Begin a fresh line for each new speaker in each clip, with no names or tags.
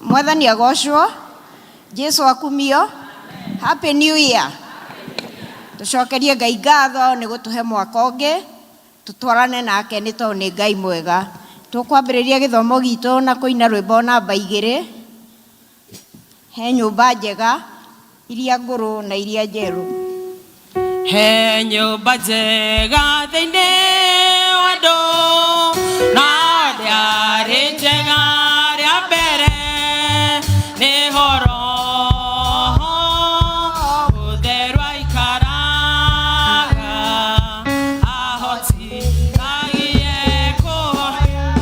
Mwathani agocwo, Jesu akumio. Happy New Year. Tucokerie Ngai ngatho nĩ gũtũhe mwaka ũngĩ tũtwarane nake nĩ tondũ nĩ Ngai mwega. Tũkwambĩrĩria gĩthomo gitũ na kũina rwĩmbo namba 2, he nyũmba njega iria ngũrũ na iria njerũ.
He nyũmba njega thĩinĩ wa andũ, no ndĩarĩ njega rĩa mbere, nĩho Roho Mũtheru aikaraga, ahotithagie kũhoka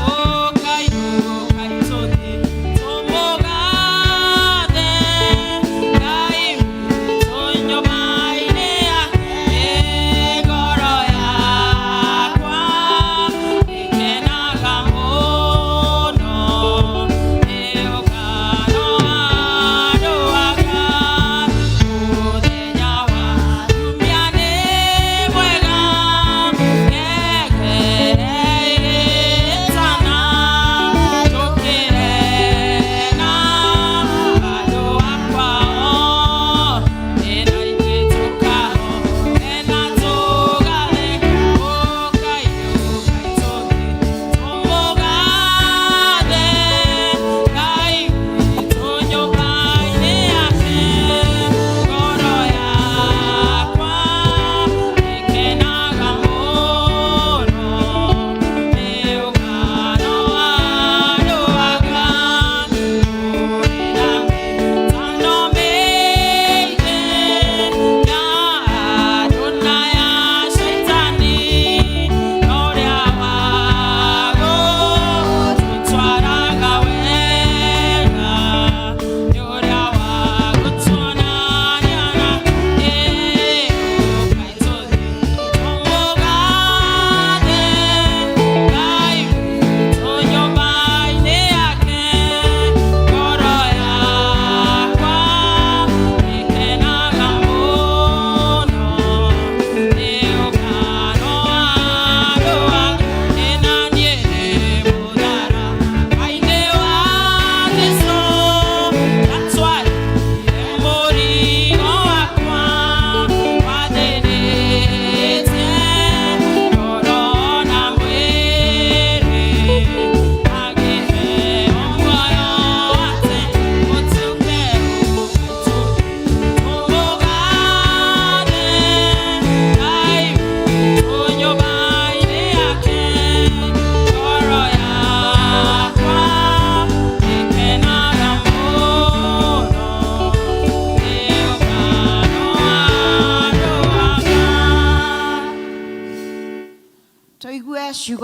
ũkai tũthiĩ tũmũgathe Ngai witũ nyũmba-inĩ yake, ngoro yakwa ĩkenaga mũno.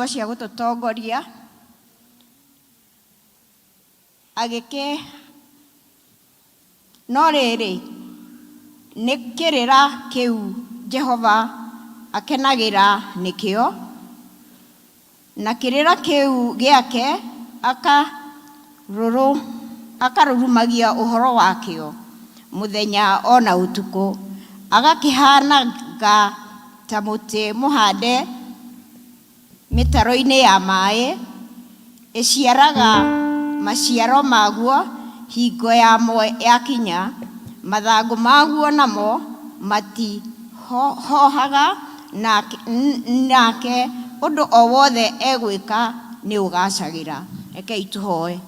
Ciugo cia gũtũtongoria agĩkĩ no rĩrĩ nĩ kĩrĩra kĩu Jehova akenagĩra nĩkĩo na kĩrĩra kĩu gĩake akarũrumagia ũhoro wakĩo mũthenya ona ũtukũ, agakĩhanaga ta mũtĩ mũhande mĩtaro-inĩ ya maĩ, ĩciaraga maciaro maguo hingo yamo yakinya, mathangũ maguo namo matihohaga, nake ũndũ o wothe egwĩka nĩ ũgacagĩra. Rekei tũhoe.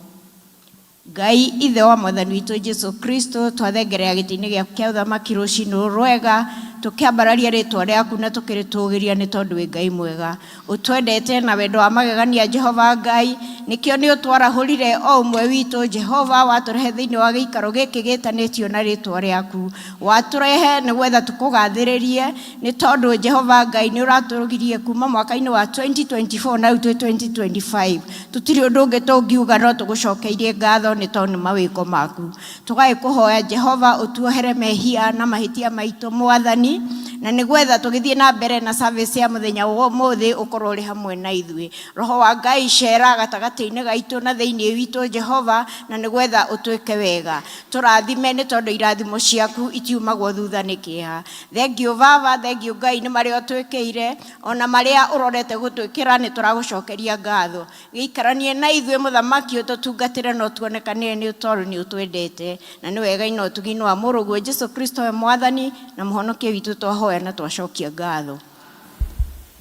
Ngai ithe wa mwathani witũ Jesu Kristo, twathengerera gĩtĩ-inĩ gĩaku kĩa ũthamaki rũcinĩ rũrũ rwega, tũkĩambararia rĩtwa rĩaku na tũkĩrĩtũgĩria nĩ tondũ wĩ Ngai mwega, ũtwendete na wendo wa magegania. Jehova Ngai, nĩkĩo nĩ ũtwarahũrire o ũmwe witũ. Jehova, watũrehe thĩinĩ wa gĩikaro gĩkĩ gĩtanĩtio na rĩtwa rĩaku, watũrehe nĩ gwetha tũkũgathĩrĩrie, nĩ tondũ Jehova Ngai nĩ ũratũgirie kuma mwaka-inĩ wa 2024 na rĩu twĩ 2025. Tũtirĩ ũndũ ũngĩ tũngiuga no tũgũcokeirie ngatho nĩ tondũ nĩ mawĩko maku. Tũgagĩkũhoya Jehova ũtuohere mehia na mahĩtia maitũ, Mwathani, na nĩ gwetha tũgĩthiĩ na mbere na service ya mũthenya wa ũmũthĩ ũkorwo ũrĩ hamwe na ithuĩ. Roho wa Ngai, cera gatagatĩ-inĩ gaitũ na thĩinĩ witũ, Jehova, na nĩ gwetha ũtwĩke wega, tũrathime, nĩ tondũ irathimo ciaku itiumagwo thutha nĩ kĩeha. Thengiũ Baba, thengiũ Ngai nĩ marĩa ũtwĩkĩire ona marĩa ũrorete gũtwĩkĩra, nĩ tũragũcokeria ngatho. Gĩikaranie na ithuĩ, mũthamaki, ũtũtungatĩre na ũtuonekanĩre, nĩ tondũ nĩ ũtwendete, na nĩ wega-inĩ na ũtugi-inĩ wa mũrũguo Jesu Kristo we mwathani na mũhonokia witũ twahoya na twacokia ngatho.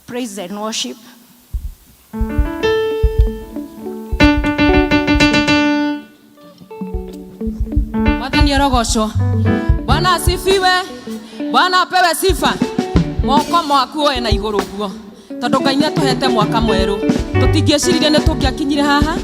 Praise and worship.
Mwathani arogocwo. Bwana asifiwe. Bwana apewe sifa. Moko mwaku oe na igũrũ guo tondũ Ngai nĩ atũhete mwaka mwerũ. Tũtingĩeciririe nĩ tũngĩakinyire haha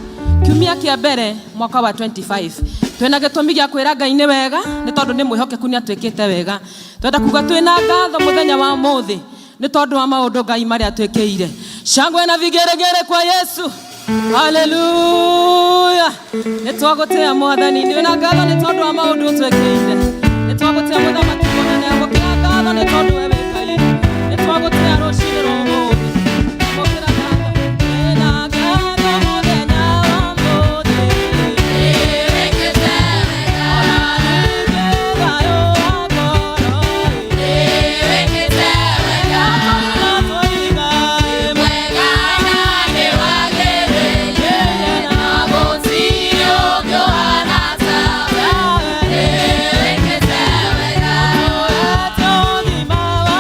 kiumia kĩa mbere mwaka wa 25. Twĩna gĩtũmi gĩa kwĩra Ngai nĩ wega, nĩ tondũ nĩ mwĩhokeku, nĩ atwĩkĩte wega. Twenda kuga twĩna ngatho mũthenya wa ũmũthĩ nĩ tondũ wa maũndũ Ngai marĩa atwĩkĩire. Shangwe na vigeregere kwa Yesu. Haleluya. Nĩ twagũtĩa Mwathani, ndĩna ngatho nĩ tondũ wa maũndũ ũtwĩkĩire. Nĩ twagũtĩa Mũthamaki mũnene, amũkĩra ngatho nĩ tondũ we wĩ Ngai. Nĩ twagũtĩa rũcinĩ rwa ũmũthĩ. Amũkĩra ngatho. Ndĩna ngatho mũthenya wa ũmũthĩ. Ona ningĩ thayũ wa ngoro. Tũiga
Mwega na nĩ wagĩrĩire, na gũtirĩ ũngĩ ũhana tawe. Nĩwĩkĩte wega.
Ũhete ũgima wa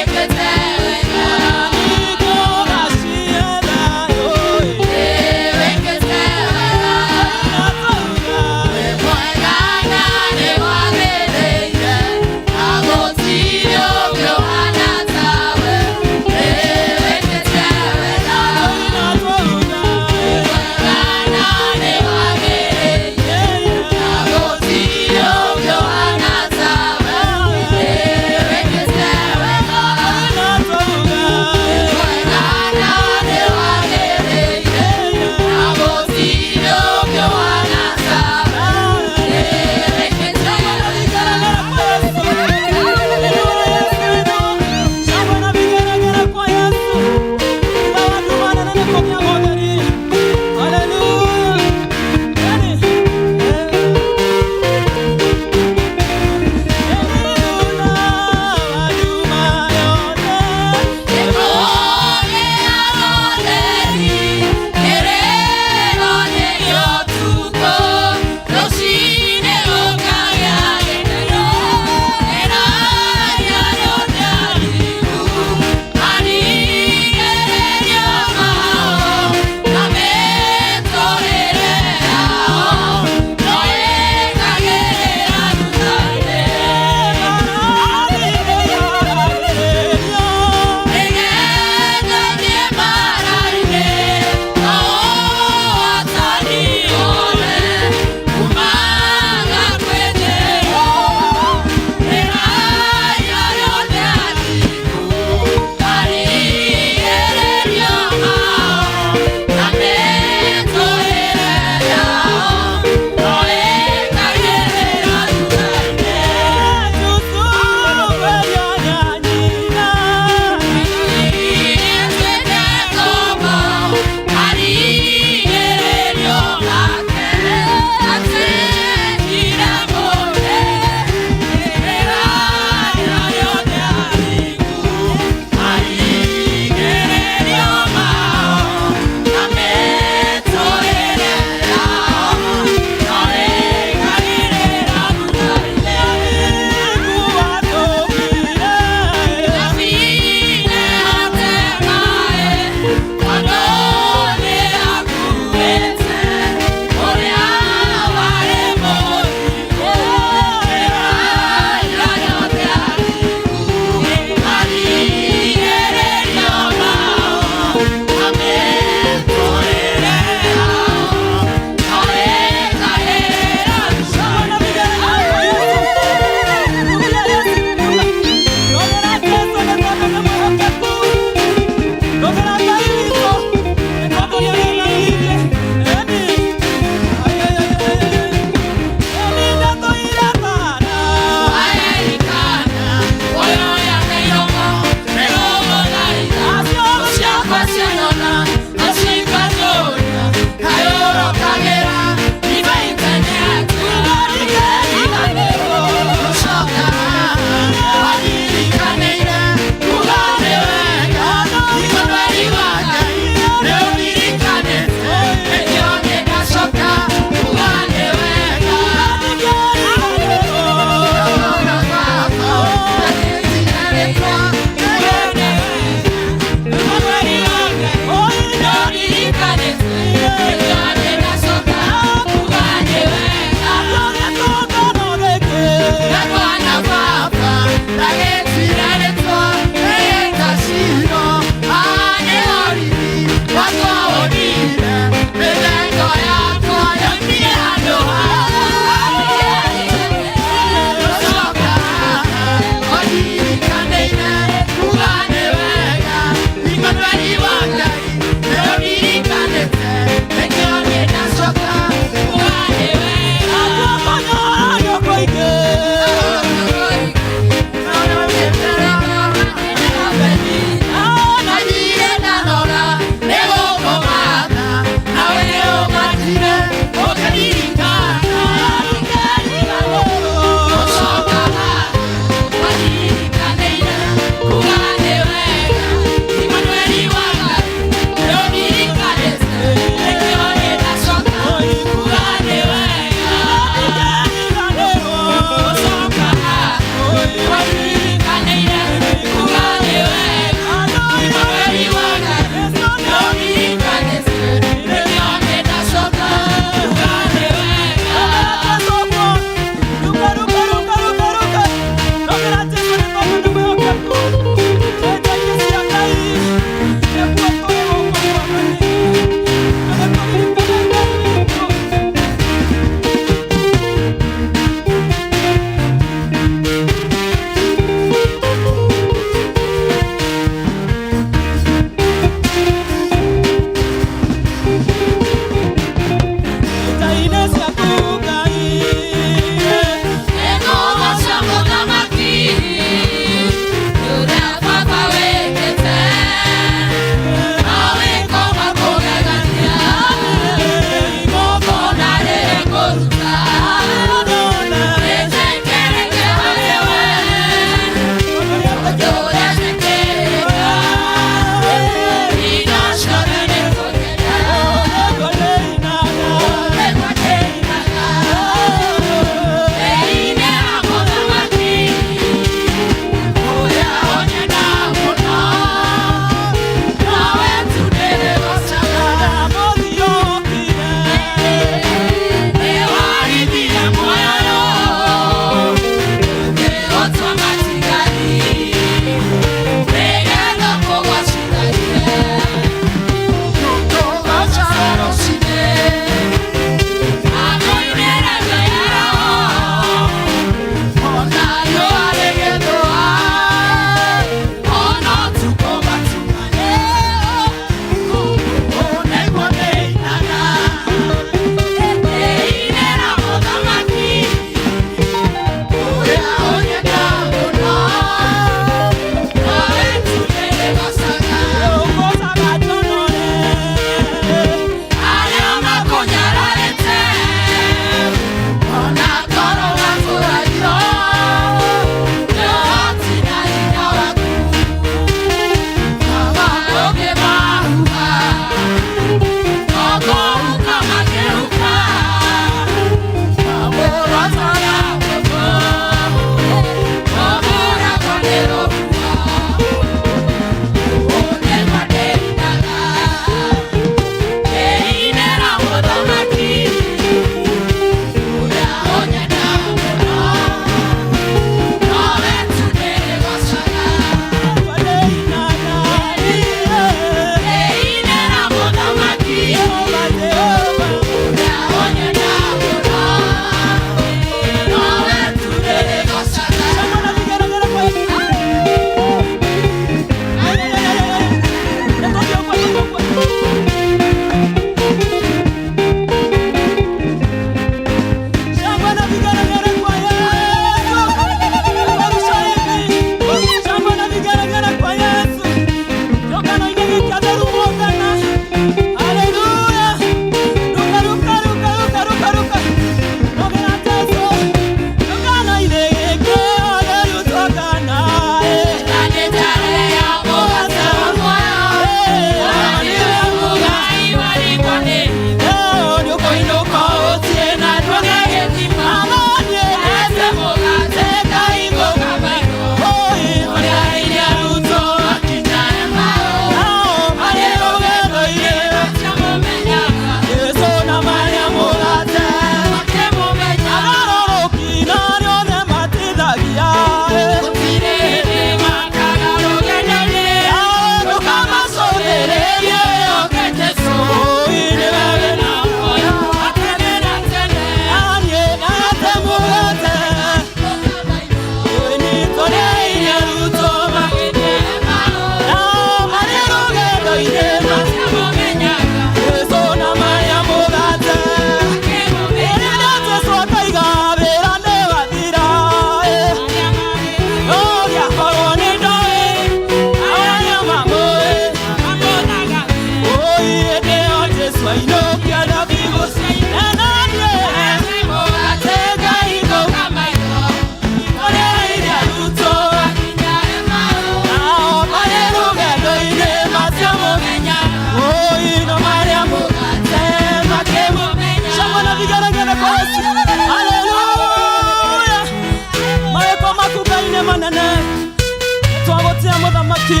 Mũthamaki,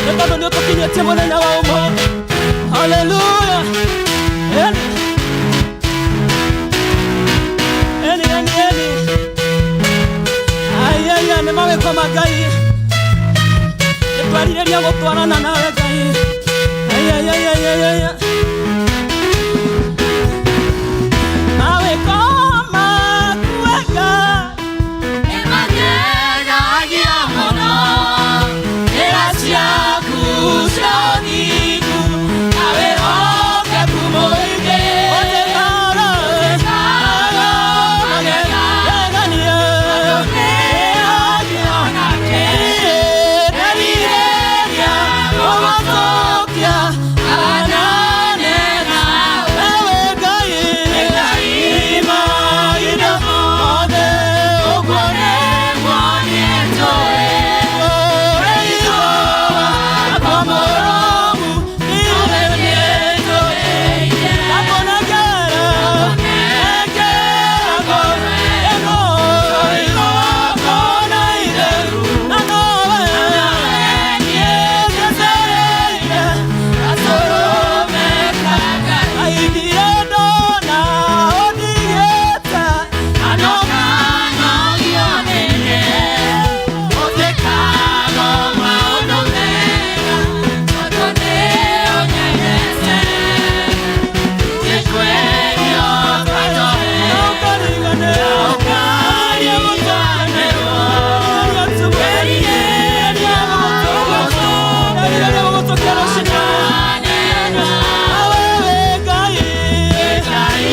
nĩ tondũ nĩ ũtũkinyĩtie mũthenya wa ũmũthĩ. Haleluya. Eni. Eni, eni, eni. Ai, ai, ai, nĩ mawĩko ma Ngai. Nĩtwarirĩria gũtwarana nawe Ngai. Ai, ai, ai, ai, ai, ai. Mawĩko maku wega.
Nĩmangegagia mũno, njĩra ciaku cia ũthingu, na wĩhokeku mũingĩ.
Ũtĩkaga,
Ũtĩkaga
magegania. Nderirĩria gũgũtũkia anane nawe. Ewe Ngai, mahinda mothe ũguo
Nĩguo niĩ njũĩ.
Ũrĩithio wakwa mũrũmu, niĩ nĩnjũĩ. Ndakũnengera, nengera ngoro ĩno, igongona itheru, na nowe niĩ njetereire gatũrũme
Ka Ngai.
Aithire ndona ũndigĩte,
Anogio nĩ niĩ, ũtĩkago maũndũ mega, tondũ nĩũnyendete. Ingĩkwendio ta njohero, ũkariganĩrwo. Nderirĩria gũgũtũkia nawe Ngai, Ngai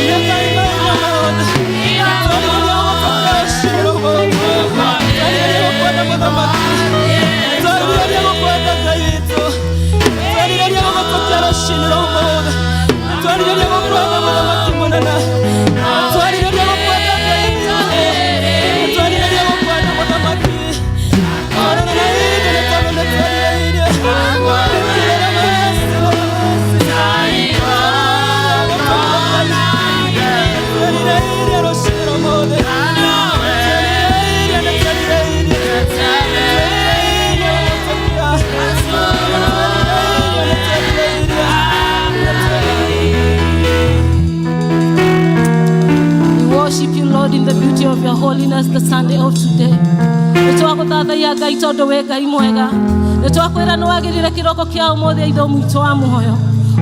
twarirĩria gũkwenda Mũthamaki mũnene, twarirĩria gũkwenda Ngai witũ, twarirĩria gũkwenda Mũthamaki twarirĩria nĩ tondũ nĩ twarirĩirie. Tũkĩrĩra Twarirĩirie rũciinĩ rũmũthĩ. Twarirĩirie nĩ twarirĩirie. Twarirĩirie gũgũtũkia. Twarirĩirie nĩ twarirĩirie.
We worship you, Lord, in the beauty of your holiness the Sunday of today. Nĩ twagũthathaiya Ngai tondũ wĩ Ngai mwega. Nĩ twakwĩra nĩ wagĩrĩire kĩroko kĩa ũmũthĩ ithe mwitũ wa muoyo.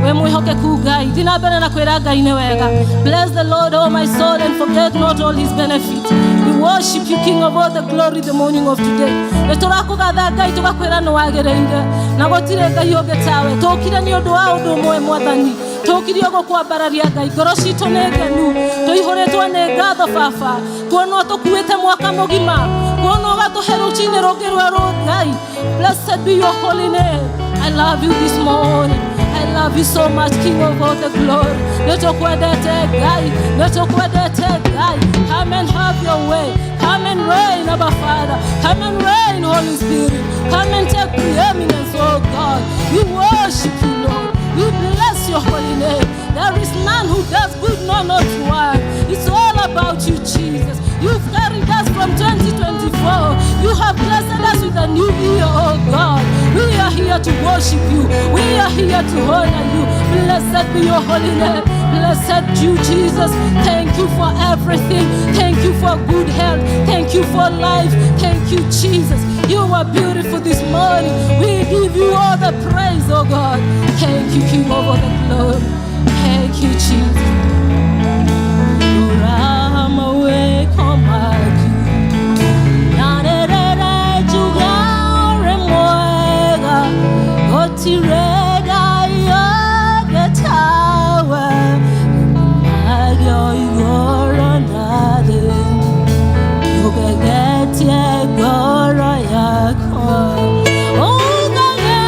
Wĩ mwĩhokeku Ngai. Thiĩ na mbere na kwĩra Ngai nĩ wega. Bless the Lord, oh my soul, and forget not all his benefits. We worship you, King of all the glory, the morning of today. Nĩ tũrakũgatha Ngai tũgakwĩra nĩ wagĩrĩire. Na gũtirĩ Ngai ũngĩ tawe. Tũkire nĩ ũndũ wa ũndũ ũmwe Mwathani. Tũkire gũkwambararia Ngai. Ngoro citũ nĩ ngenu. Tũihũrĩtwo nĩ ngatho baba. Kuona tũkuĩte mwaka mũgima. Kuona ũgatũhe rũcinĩ rũngĩ rwerũ Ngai. Blessed be your holy name. I love you this morning. I love you so much, King of all the glory. Nĩ tũkwendete Ngai. Nĩ tũkwendete Ngai. Come and have your way. Come and reign, Abba Father. Come and reign, Holy Spirit. Come and take preeminence, oh God. We worship you, Lord. We bless your holy name. There is none who does good, no, not one. It's all about you, Jesus. You've carried us from 2024. You have blessed us with a new year, oh God. We are here to worship you. We are here to honor you. Blessed be your holy name. Blessed you, Jesus. Thank you for everything. Thank you for good health. Thank you for life. Thank you, Jesus. You are beautiful this morning. We give you all the praise, oh God. Thank you, King of all the glory. Thank you, Jesus. Rama we komaki. Narerere jugare mwega. Gotirega yogetawe. Magyo igoro nade. Ugegetie goro yakwa. Ugage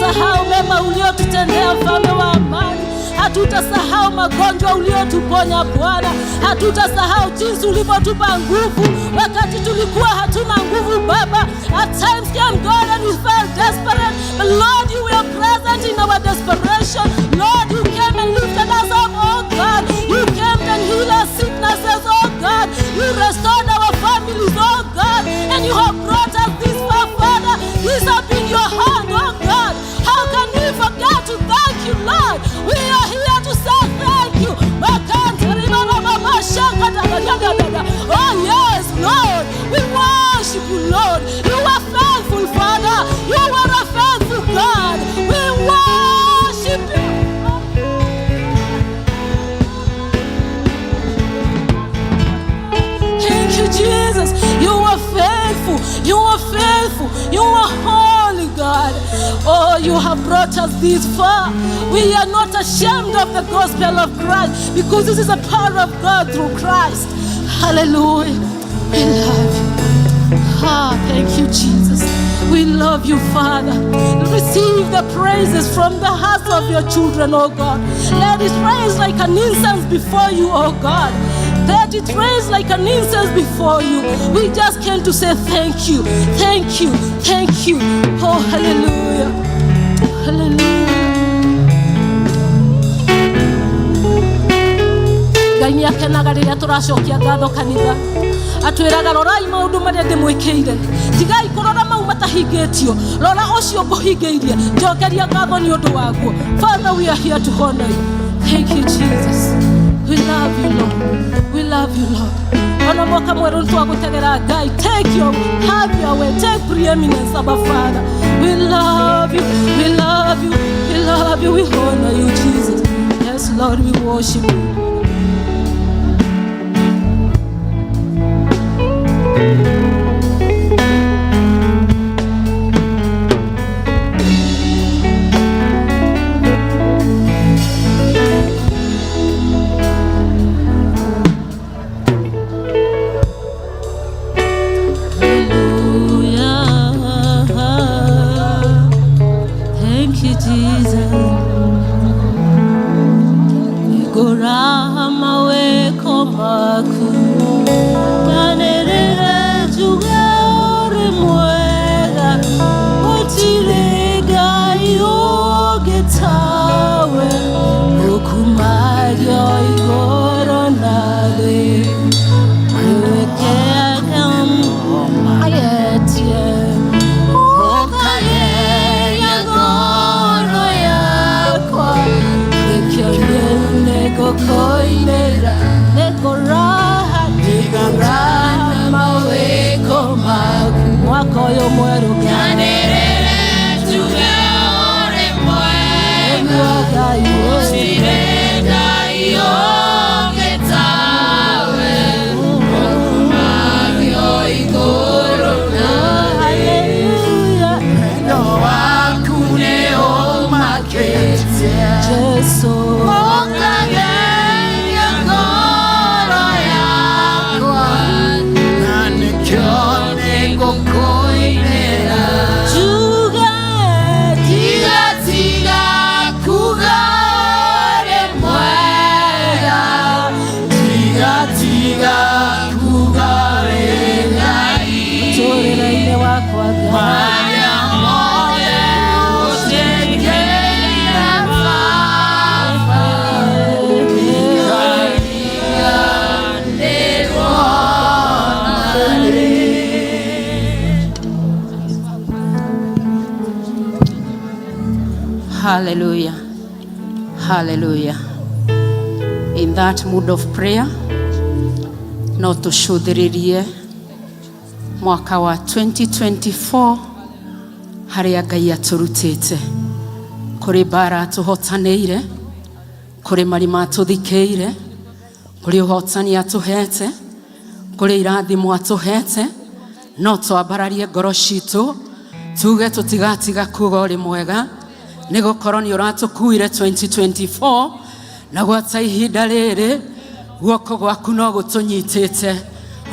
Hatutasahau mema uliotutendea, mfalme wa amani. Hatutasahau magonjwa uliotuponya Bwana. Hatutasahau jinsi ulivyotupa nguvu wakati tulikuwa hatuna nguvu Baba. At times came God and we felt desperate, but Lord, you were present in our desperation. Lord, you came and lifted us up, oh God. You came and healed our sicknesses, oh God. You restored our families, oh God. And you have brought us this far, Father. This have been your hand, oh God. How can we forget to thank you, Lord? We are here to say thank you. Oh yes, Lord. We worship you, Lord. You are faithful, Father. You are a faithful God. We worship you. Thank you, Jesus. You are faithful. You are faithful. You are holy, God. Oh, you have brought us this far. We are not ashamed of the gospel of Christ because this is a power of God through Christ. Hallelujah. We love you. Ah, thank you, Jesus. We love you, Father. Receive the praises from the hearts of your children, oh God. Let it rise like an incense before you, oh God. Let it rise like an incense before you. We just came to say thank you, thank you, thank you. Oh, hallelujah. Hallelujah. Ngai nä akenaga rä rä a tå racokia ngatho kanitha atwĩraga rorai maũndũ marĩa ndĩmwĩkĩire tigai kũrora mau matahingĩtio rora ũcio ngũhingĩirie njokeria ngatho nĩ ũndũ waguo. Father, we are here to honor you. Thank you, Jesus. We love you, Lord. We love you, Lord. Ona mwaka mwerũ nĩ twagũtegera Ngai, take your have your way, take preeminence, Abba Father. We love you, we love you, we love you, we honor you, Jesus. Yes, Lord, we worship you. Hallelujah. Thank you, Jesus. Igorama weko maku Manerere juga uri mwega Gũtirĩ Ngai ũngĩ tawe Ũkumario igũrũ na thĩ Wĩkĩaga agetie Ũkageria ngoro yakwa Nĩkĩo rĩu nĩngũkũinĩra Nĩngũraha nĩngũraha mawĩko maku Mwaka ũyũ mwerũ
Nyanĩrĩre njuge ũrĩ mwega,
Ngai
gũtirĩ Ngai ũngĩ tawe, ũkumagio igũrũ na
Hallelujah.
wendo waku nĩ ũmakĩtie.
Jesu.
Ũkageria ngoro yakwa, na nĩkĩo nĩngũkũinĩra.
Juga
Tiga tiga kuga ũrĩ mwega, tiga tiga kuga wĩ Ngai.
Mũtũrĩre-inĩ wakwa Ngai.
Marĩa mothe ũnjĩkĩire Baba, ndiriganĩrwo narĩ.
Hallelujah. Hallelujah. In that mood of prayer, no tũcũthĩrĩrie mwaka wa 2024 harĩa Ngai atũrutĩte kũrĩ mbara atũhotanĩire kũrĩ marima atũthikĩire kũrĩ ũhotani atũhete kũrĩ irathimo atũhete no twambararie ngoro citũ tuge tũtigatiga kuga ũrĩ mwega nĩ gũkorwo nĩ ũratũkuire 2024 na gwata ihinda rĩrĩ guoko gwaku no gũtũnyitĩte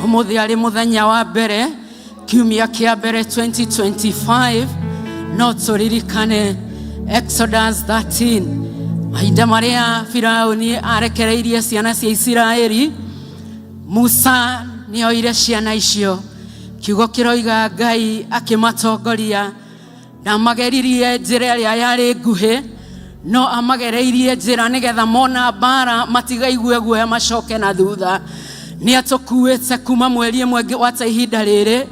ũmũthĩ arĩ mũthenya wa mbere kiumia kĩa mbere 2025 no tũririkane
Exodus 13, mahinda marĩa Firauni arekereirie ciana cia Isiraeli, Musa nĩ oire ciana icio. Kiugo kĩroiga Ngai akĩmatongoria, ndamageririe njĩra ĩrĩa yarĩ nguhĩ, no amagereirie njĩra nĩgetha mona mbara matigaigue guoya macoke na thutha. Nĩ atũkuĩte kuma mweri ĩmwe gwata ihinda rĩrĩ,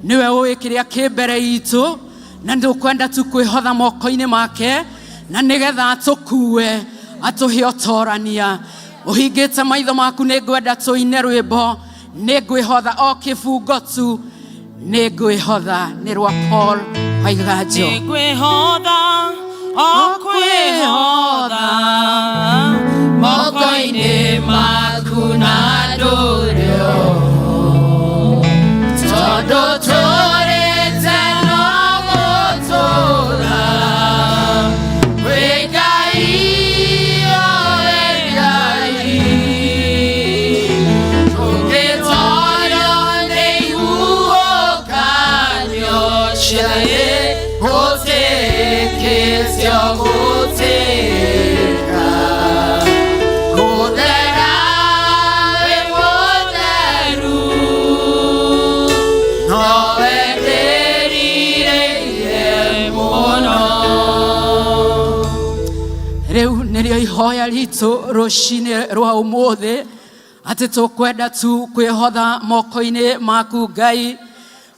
nĩwe ũĩ kĩrĩa kĩ mbere itũ, na ndũkwenda tu kwĩhotha moko-inĩ make, na nĩgetha atũkue atũhe ũtorania. Ũhingĩte maitho maku, nĩ ngwenda tũine rwĩmbo nĩ ngwĩhotha, o kĩbungo tu, nĩ ngwĩhotha, nĩ rwa Paul Waiganjo.
Nĩngwĩhotha, o kwĩhotha moko-inĩ maku na ndũrĩo, tondũ tũrĩte no gũtũũra wĩ Ngai, o we Ngai. Tũngĩtorio nĩ ihuhũkanio cia thĩ, gũtĩkĩtio gũtĩka gũthera wĩ mũtheru, nowe ndĩrirĩirie mũno.
Rĩu nĩrĩo ihoya ritũ rũcinĩ rwa ũmũthĩ, atĩ tũkwenda tu kwĩhotha moko-inĩ maku Ngai.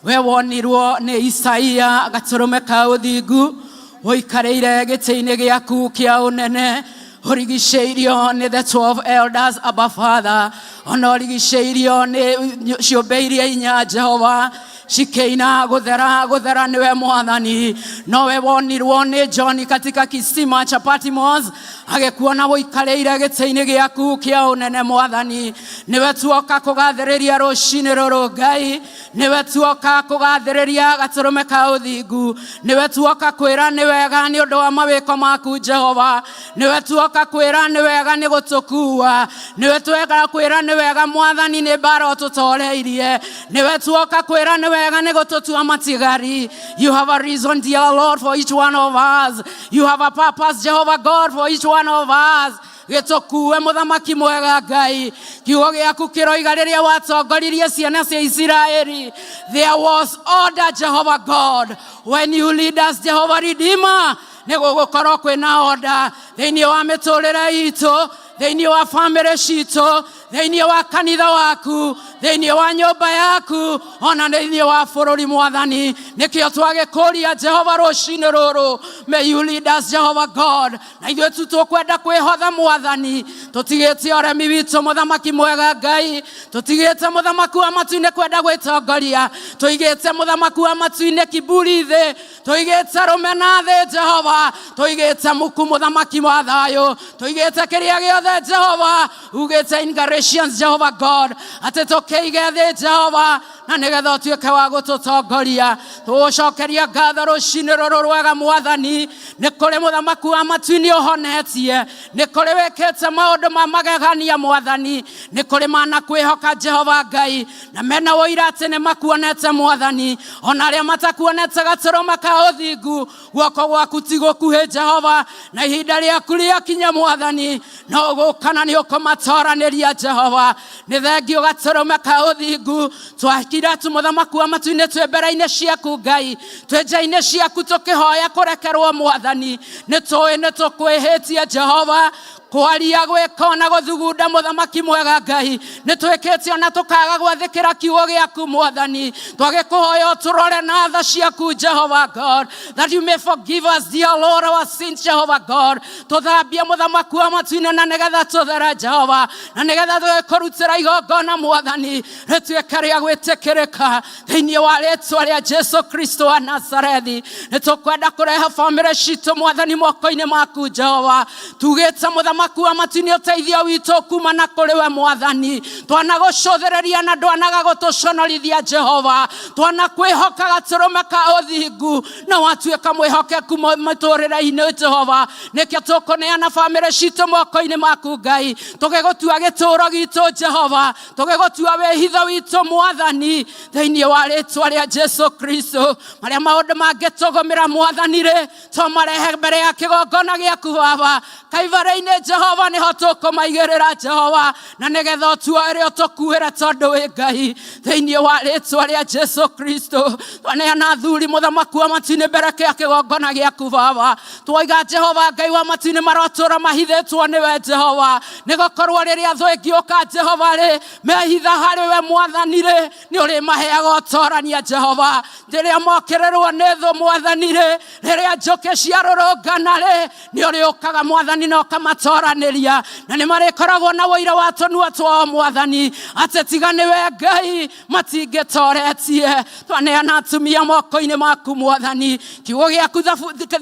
We wonirwo nĩ Isaia gatũrũme ka ũthingu, ũikarĩire gĩtĩ-inĩ gĩaku kĩa ũnene, ũrigicĩirio nĩ the 12 elders, Abba Father, ona ũrigicĩirio nĩ ciũmbe iria inya, Jehova, cikĩina gũthera gũthera nĩwe Mwathani. Nowe wonirwo nĩ John katika kisima cha Patmos, agĩkuona ũikarĩire gĩtĩ-inĩ gĩaku kĩa ũnene. Mwathani, nĩwe tuoka kũgathĩrĩria rũcinĩ rũrũ. Ngai, nĩwe tuoka kũgathĩrĩria gatũrũme ka ũthingu, nĩwe tuoka kwĩra nĩ wega nĩ ũndũ wa mawĩko maku. Jehova, nĩwe tuoka kwĩra nĩ wega nĩ gũtũkua, nĩwe tuoka kwĩra nĩ wega, Mwathani, nĩ mbara ũtũtoreirie, nĩwe tuoka kwĩra nĩ wega nĩ gũtũtua matigari. You have a reason, dear Lord, for each one of us. You have a purpose, Jehovah God, for each one of us. Gĩtũkue, mũthamaki mwega Ngai. Kiugo gĩaku kĩroiga rĩrĩa watongoririe ciana cia Isiraeli, there was order. Jehovah God, when you lead us, Jehovah Redeemer, nĩ gũgũkorwo kwĩna order thĩinĩ wa mĩtũrĩre itũ, thĩinĩ wa bamĩrĩ citũ, thĩinĩ wa kanitha waku, thĩinĩ wa nyũmba yaku, ona thĩinĩ wa bũrũri. Mwathani, nĩkĩo twagĩkũria, Jehova, rũcinĩ rũrũ, may you lead us, Jehovah God. Na ithuĩ tu tũkwenda kwĩhotha, Mwathani, tũtigĩte ũremi witũ, mũthamaki mwega Ngai, tũtigĩte, mũthamaki wa matu-inĩ, kwenda gwĩtongoria, tũigĩte, mũthamaki wa matu-inĩ, kiburi thĩ, tũigĩte rũmena thĩ, Jehova, tũigĩte muku, mũthamaki wa thayũ, tũigĩte kĩrĩa gĩothe, Jehova, ugĩte in Galatians, Jehovah God, atĩ tũkĩige thĩ, Jehova, na nĩgetha ũtuĩke wa gũtũtongoria. Tũgũcokeria ngatho rũcinĩ rũrũ rwega. Mwathani, nĩ kũrĩ mũthamaki wa matu-inĩ ũhonetie, nĩ kũrĩ wĩkĩte maũndũ ma magegania. Mwathani, nĩ kũrĩ mana kwĩhoka, Jehova Ngai, na mena ũira atĩ nĩ makuonete. Mwathani, ona arĩa matakuonete gatũrũme ka ũthingu, guoko gwaku ti gũkuhĩ, Jehova, na ihinda rĩaku rĩakinya, Mwathani, no ũgũka na nĩ ũkũmatoranĩria. Jehova, nĩ thengio gatũrũme ka ũthingu. Twakira tu, mũthamaki wa matu-inĩ, twĩ mbere-inĩ ciaku, Ngai, twĩ nja-inĩ ciaku tũkĩhoya kũrekerwo. Mwathani, nĩ tũĩ nĩ tũkwĩhĩtie, Jehova, kwaria, gwĩka ona gũthugunda. Mũthamaki mwega Ngai, nĩ twĩkĩte ona tũkaga gwathĩkĩra kiugo gĩaku. Mwathani, twagĩkũhoya ũtũrore na tha ciaku, Jehovah God, that you may forgive us, dear Lord, our sins. Jehovah God, tũthambie, mũthamaki wa matu-inĩ, na nĩgetha tũthere, Jehova, na nĩgetha tũgĩkũrutĩra igongona, Mwathani, rĩtuĩke rĩa gwĩtĩkĩrĩka thĩinĩ wa rĩtwa rĩa Jesu Kristo wa Nazarethi. Nĩ tũkwenda kũrehe bamĩrĩ citũ, Mwathani, moko-inĩ maku, Jehova. Tugĩte, mũthamaki Mũthamaki wa matu-inĩ, ũteithio witũ kuma na kũrĩ we Mwathani. Twanagũcũthĩrĩria na ndwanaga gũtũconorithia Jehova, twanakwĩhoka gatũrũme ka ũthingu na watuĩka mwĩhokeku mũtũrĩre-inĩ Jehova. Nĩkĩo tũkũneana bamĩrĩ citũ moko-inĩ maku Ngai, tũgĩgũtua gĩtũũro gitũ Jehova, tũgĩgũtua wĩhitho witũ Mwathani, thĩinĩ wa rĩtwa rĩa Jesu Kristo. Marĩa maũndũ mangĩtũgũmĩra Mwathani rĩ, tũmarehe mbere ya kĩgongona gĩaku Baba kaibarĩ-inĩ Jehova, nĩho tũkũmaigĩrĩra Jehova, na nĩgetha ũtuoere ũtũkuĩre tondũ wĩ Ngai, thĩinĩ wa rĩtwa rĩa Jesu Kristo. Twaneana athuri mũthamaki wa matu-inĩ mbere ya kĩgongona gĩaku Baba, twoiga Jehova Ngai wa matu-inĩ, marotũra mahithĩtwo nĩwe Jehova, nĩgũkorwo rĩrĩa thũ ĩngĩũka Jehova rĩ, mehitha harĩ we Mwathani rĩ, nĩ ũrĩmaheaga ũtorania Jehova. Rĩrĩa mokĩrĩrwo nĩ thũ Mwathani rĩ, rĩrĩa njũkĩ ciarũrũngana rĩ, nĩ ũrĩũkaga Mwathani na ũkamatoranĩria, na nĩ marĩkoragwo na ũira wa tũnua twao Mwathani, atĩ tiga nĩwe Ngai matingĩtoretie. Twaneana atumia moko-inĩ maku Mwathani. Kiugo gĩaku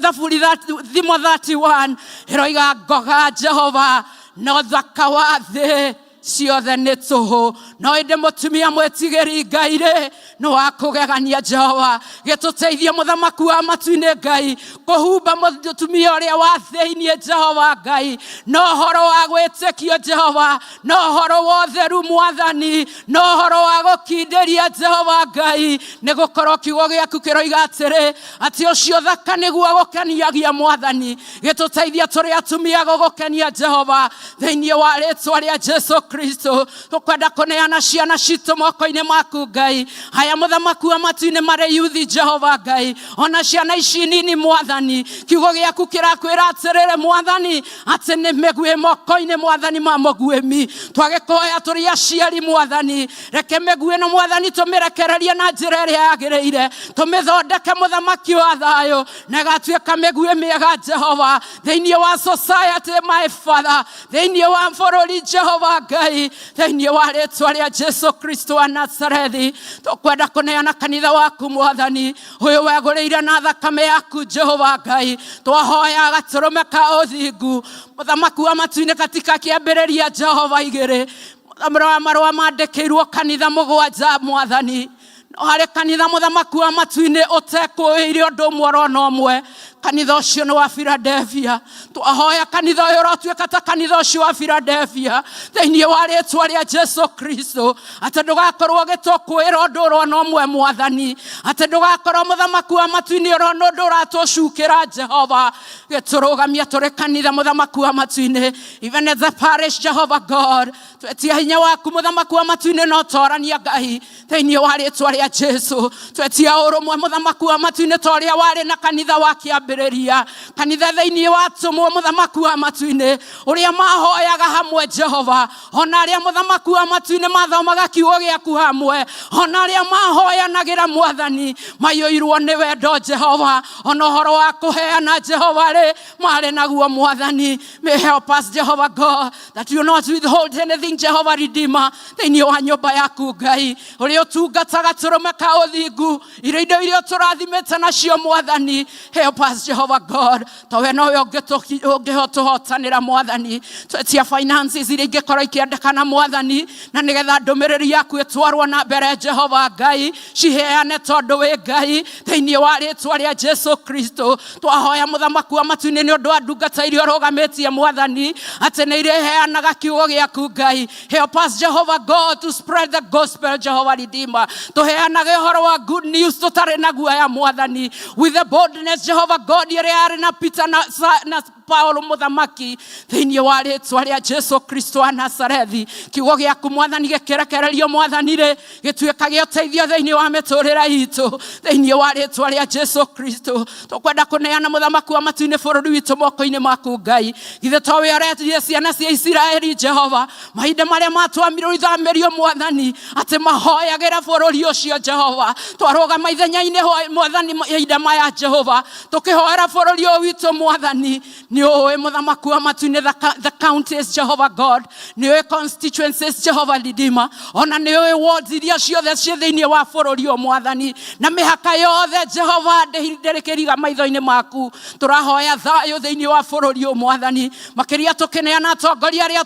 Thaburi Thimo 31 ĩroiga ngoga Jehova na ũthaka wa thĩ ciothe nĩ tũhũ, no ĩndĩ mũtumia mwĩtigĩri Ngai rĩ, nĩ wa kũgegania Jehova. Gĩtũteithie mũthamaki wa matu-inĩ Ngai kũhumba mũtumia ũrĩa wa thĩiniĩ Jehova Ngai na ũhoro wa gwĩtĩkio Jehova, na ũhoro wa ũtheru Mwathani, na ũhoro wa gũkindĩria Jehova Ngai, nĩ gũkorwo kiugo gĩaku kĩroiga atĩrĩ, atĩ ũcio thaka nĩguo gũkeniagia Mwathani. Gĩtũteithia tũrĩ atumia gũgũkenia Jehova, thĩinĩ wa rĩtwa rĩa Jesu Kristo. Tũkwenda kũneana ciana citũ moko-inĩ maku Ngai, haya mũthamaki wa matu-inĩ marĩ yuthi Jehova Ngai, ona ciana ici nini Mwathani. Kiugo gĩaku kĩrakwĩra atĩrĩrĩ Mwathani, atĩ nĩ mĩguĩ moko-inĩ Mwathani ma mũguĩmi. Twagĩkũhoya tũrĩ aciari Mwathani, reke mĩguĩ ĩno Mwathani tũmĩrekererie na njĩra ĩrĩa yagĩrĩire, tũmĩthondeke mũthamaki wa thayũ, na ĩgatuĩka mĩguĩ mĩega Jehova, thĩinĩ wa society my father, thĩinĩ wa bũrũri Jehova Ngai, thĩinĩ wa rĩtwa rĩa Jesu Kristo wa Nazarethi. Tũkwenda kũneana kanitha waku Mwathani, ũyũ wegũrĩire na thakame yaku Jehova Ngai. Twahoya gatũrũme ka ũthingu mũthamaki wa matu-inĩ katika kĩambĩrĩria Jehova igĩrĩ marũa mandĩkĩirwo kanitha mũgwanja Mwathani, no harĩ kanitha mũthamaki wa matu-inĩ ũtekũĩire ũndũ ũmwe orona ũmwe, kanitha ũcio nĩ wa Philadelphia. Twahoya kanitha ũyũ ũrotuĩka ta kanitha ũcio wa Philadelphia, thĩinĩ wa rĩtwa rĩa Jesu Kristo, atĩ ndũgakorwo ũgĩtũkũĩra ũndũ ũrona ũmwe Mwathani, atĩ ndũgakorwo mũthamaki wa matu-inĩ ũrona ũndũ ũratũcukĩra Jehova. Gĩtũrũgamia tũrĩ kanitha mũthamaki wa matu-inĩ, even as a parish Jehovah God, twetia hinya waku mũthamaki wa matu-inĩ na ũtorania Ngai, thĩinĩ wa rĩtwa rĩa Jesu. Twetia ũrũmwe mũthamaki wa matu-inĩ ta ũrĩa warĩ na kanitha wa kĩambĩrĩria, kanitha thĩinĩ wa atũmwo mũthamaki wa matu-inĩ, ũrĩa mahoyaga hamwe Jehova, ona arĩa mũthamaki wa matu-inĩ mathomaga kiugo gĩaku hamwe, ona arĩa mahoyanagĩra Mwathani maiyũirwo nĩ wendo Jehova, ona ũhoro wa kũheana Jehova rĩ, marĩ naguo Mwathani. May help us Jehovah God that you not withhold anything Jehovah Redeemer, thĩinĩ wa nyũmba yaku Ngai, ũrĩa ũtungataga tũrũme ka ũthingu, iria indo iria ũtũrathimĩte nacio Mwathani. Help us Jehovah God, to we nowe ũngĩtũhotanĩra Mwathani. Twetia finances iria ingĩkorwo ikĩendekana Mwathani, na nĩgetha ndũmĩrĩri yaku ĩtwarwo na mbere Jehova Ngai, ciheane tondũ wĩ Ngai, thĩinĩ wa rĩtwa rĩa Jesu Kristo. Twahoya mũthamaki wa matu-inĩ nĩ ũndũ wa ndungata iria ũrũgamĩtie Mwathani, atĩ nĩ irĩheanaga kiugo gĩaku Ngai. Help us Jehovah God to spread the gospel Jehovah Redeemer. Tũheanage ũhoro wa good news tũtarĩ na guoya Mwathani, with the boldness Jehovah God ĩrĩa yarĩ na Peter na Paulo mũthamaki, thĩinĩ wa rĩtwa rĩa Jesu Kristo wa Nazarethi. Kiugo gĩaku Mwathani gĩkĩrekererio Mwathani rĩ, gĩtuĩka gĩa ũteithio thĩinĩ wa mĩtũrĩre itũ, thĩinĩ wa rĩtwa rĩa Jesu Kristo. Tũkwenda kũneana mũthamaki wa matu-inĩ bũrũri witũ moko-inĩ maku Ngai. Githĩ to we ũretirie ciana cia Isiraeli Jehova mahinda marĩa matwamirwo ithamĩrio Mwathani, atĩ mahoyagĩra bũrũri ũcio. ũcio Jehova. Twarũgama ithenya-inĩ Mwathani mahinda maya Jehova, tũkĩhoera bũrũri ũyũ witũ Mwathani. Nĩ ũĩ mũthamaki wa matu-inĩ the counties Jehovah God, nĩ ũĩ constituencies Jehovah Redeemer, ona nĩ ũĩ wards iria ciothe ciĩ thĩinĩ wa bũrũri ũyũ Mwathani, na mĩhaka yothe Jehova ndĩrĩ kĩriga maitho-inĩ maku. Tũrahoya thayũ thĩinĩ wa bũrũri ũyũ Mwathani, makĩria tũkĩneana atongoria arĩa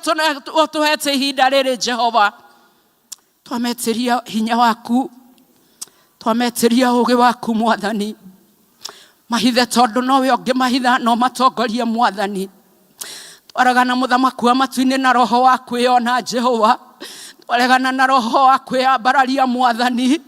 ũtũhete ihinda rĩrĩ Jehova. Twametĩria hinya waku, twametĩria ũgĩ waku Mwathani, mahithe tondũ nowe ũngĩmahitha no matongorie Mwathani. Twaregana mũthamaki wa matu-inĩ na roho wa kwĩyona Jehova, twaregana na roho wa kwĩyambararia Mwathani.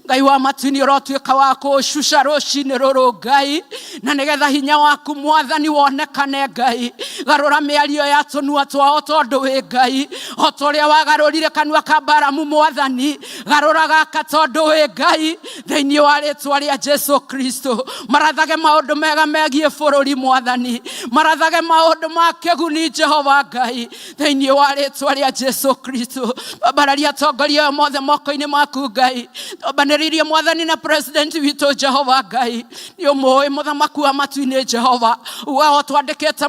Ngai wa matu-inĩ ũrotuĩka wa kũũcuca rũcinĩ rũrũ Ngai, na nĩgetha hinya waku Mwathani wonekane Ngai. Garũra mĩario ya tũnua twao tondũ wĩ Ngai, o ta ũrĩa wagarũrire kanua ka Baramu Mwathani, garũra gaka tondũ wĩ Ngai, thĩinĩ wa rĩtwa rĩa Jesu Kristo. Marathage maũndũ mega megiĩ bũrũri Mwathani, marathage maũndũ ma kĩguni Jehova Ngai, thĩinĩ wa rĩtwa rĩa Jesu Kristo. Twambararia atongoria aya mothe moko-inĩ maku Ngai, twambanĩrĩirie Mwathani na president witũ Jehova Ngai, nĩ ũmũĩ mũthamaki wa matu-inĩ Jehova, ugaga twandĩkĩte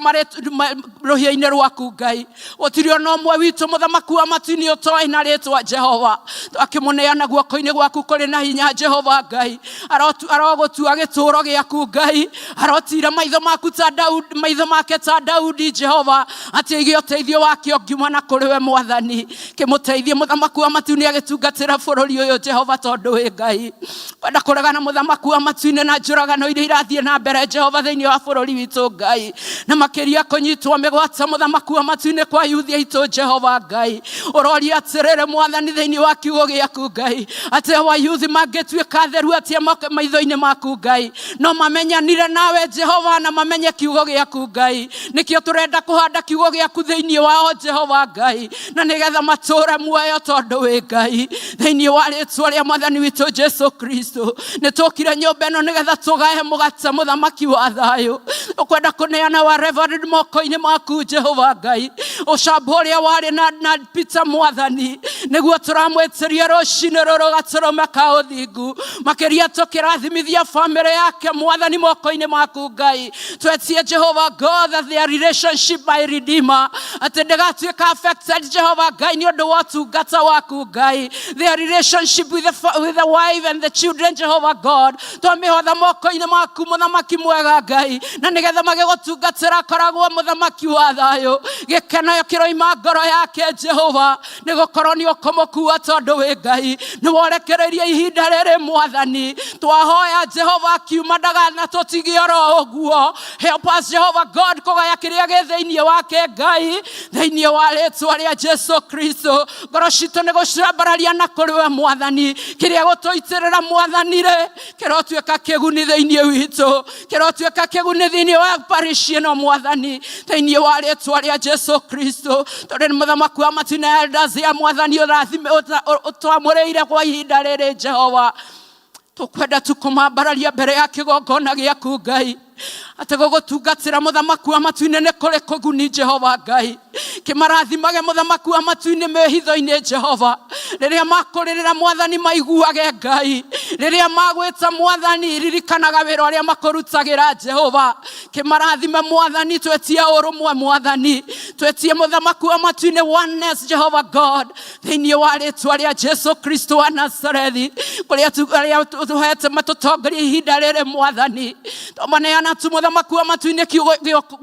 rũhĩa-inĩ rwaku Ngai, gũtirĩ ona ũmwe witũ mũthamaki wa matu-inĩ ũtoĩ na rĩtwa Jehova. Twakĩmũneana guoko-inĩ gwaku kũrĩ na hinya Jehova Ngai, arogũtua gĩtũũro gĩaku Ngai, arotira maitho maku ta Daudi, maitho make ta Daudi Jehova, atĩ aige ũteithio wake ũngiuma na kũrĩ we Mwathani. Kĩmũteithie mũthamaki wa matu-inĩ agĩtungatĩra bũrũri ũyũ Jehova, tondũ wĩ Ngai. Kwenda kũregana mũthamaki wa matu-inĩ na njũragano iria irathiĩ na mbere Jehova thĩinĩ wa bũrũri witũ Ngai, na makĩria kũnyitwo mĩgwate mũthamaki wa matu-inĩ kwa yuthi aitũ Jehova Ngai. Ũroria atĩrĩrĩ Mwathani thĩinĩ wa kiugo gĩaku Ngai, atĩ wayuthi mangĩtuĩka atheru atĩa maitho-inĩ maku Ngai, no mamenyanire nawe Jehova na mamenye kiugo gĩaku Ngai. Nĩkĩo tũrenda kũhanda kiugo gĩaku thĩinĩ wao Jehova Ngai, na nĩgetha matũũre muoyo tondũ wĩ Ngai. Thĩinĩ wa rĩtwa rĩa Mwathani witũ Jesu Kristo, nĩ tũkire nyũmba ĩno nĩgetha tũgae mũgate mũthamaki wa thayũ. Ũkwenda kũneana wa Reverend moko-inĩ maku Jehova Ngai, ũcamba ũrĩa warĩ na Peter Mwathani, nĩguo tũramwĩtĩria rũcinĩ rũrũ gatũrũme ka ũthingu, makĩria tũkĩrathimithia bamĩrĩ yake Mwathani moko-inĩ maku Ngai. Twetie Jehova God that their relationship my Redeemer atĩ ndĩgatuĩka affected Jehova Ngai nĩ ũndũ wa ũtungata waku Ngai. Their relationship with the wife and the children Jehova God, twamĩhotha moko-inĩ maku mũthamaki mwega Ngai, na nĩgetha magĩgũtungatĩra koragwo mũthamaki wa thayũ. Gĩkeno kĩroima ngoro yake Jehova, nĩ gũkorwo nĩ ũkũmũkua tondũ wĩ Ngai. Nĩ worekereirie ihinda rĩrĩ Mwathani, twahoya Jehova akiuma ndagana tũtigie oro ũguo. Help us Jehova God kũgaya kĩrĩa gĩ thĩinĩ wake Ngai, thĩinĩ wa rĩtwa rĩa Jesu Kristo. Ngoro citũ nĩ gũcambararia na kũrĩ we Mwathani, kĩrĩa gũtũitĩrĩra Mwathani rĩ kĩrotuĩka kĩguni thĩinĩ witũ, kĩrotuĩka kĩguni thĩinĩ wa parish ĩno Mwathani, thĩinĩ wa rĩtwa rĩa Jesu Kristo. Tondũ nĩ mũthamaki wa matu na elders ya Mwathani ũtwamũrĩire kwa ihinda rĩrĩ Jehova, tũkwenda tu kũmambararia mbere ya kĩgongona gĩaku Ngai, atĩ gũgũtungatĩra mũthamaki wa matu-inĩ nĩ kũrĩ kũguni Jehova Ngai. Kĩmarathimage mũthamaki wa matu-inĩ mĩhitho-inĩ Jehova, rĩrĩa makũrĩrĩra Mwathani maiguage Ngai, rĩrĩa magwĩta Mwathani ririkanaga wĩra ũrĩa makũrutagĩra Jehova. Kĩmarathime Mwathani, twetie ũrũmwe Mwathani, twetie mũthamaki wa matu-inĩ oneness Jehova God, thĩinĩ wa rĩtwa rĩa Jesu Kristo wa Nazarethi, kũrĩa arĩa tũhete matũtongoria ihinda rĩrĩ Mwathani, tũmaneana tu mũthamaki wa matu-inĩ kiugo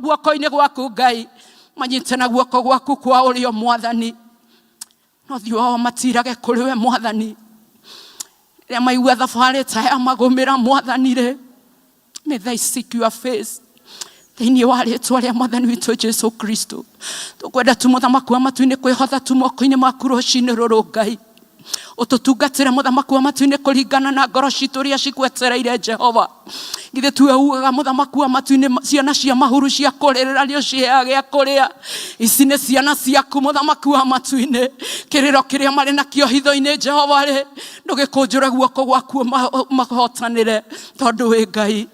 guoko-inĩ gwaku Ngai, manyite na guoko gwaku kwa ũrĩo Mwathani, no thiũ wao matirage kũrĩ we Mwathani, rĩrĩa maigua thabarĩ ta ya magũmĩra Mwathani rĩ, may they seek your face thĩinĩ wa rĩtwa rĩa Mwathani witũ Jesu Kristo. Tũkwenda tu mũthamaki wa matu-inĩ kwĩhotha tu moko-inĩ maku rũcinĩ rũrũ Ngai, ũtũtungatĩre mũthamaki wa matu-inĩ kũringana na ngoro citũ ũrĩa cigwetereire Jehova. Githĩ tuwe ugaga mũthamaki wa matu-inĩ ciana cia mahuru cia kũrĩrĩra nĩ ũciheaga gĩa kũrĩa, ici nĩ ciana ciaku mũthamaki wa matu-inĩ, kĩrĩro kĩrĩa marĩ nakĩo hitho-inĩ Jehova rĩ, ndũgĩkũnjũre guoko gwaku mahotanĩre, tondũ wĩ Ngai.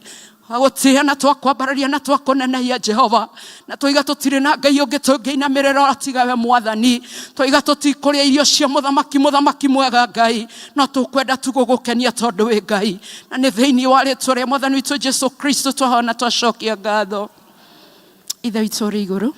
Twagũtĩĩa na twakwambararia na twakũnenehia Jehova, na twoiga tũtirĩ na Ngai ũngĩ tũngĩinamĩrĩra tiga we Mwathani. Twoiga tũtikũrĩa irio cia mũthamaki, mũthamaki mwega Ngai, no tũkwenda tu gũgũkenia tondũ wĩ Ngai. Na nĩ thĩinĩ wa rĩtwa rĩa Mwathani witũ Jesu Kristo twahoya na twacokia ngatho. Ithe witũ ũrĩ igũrũ,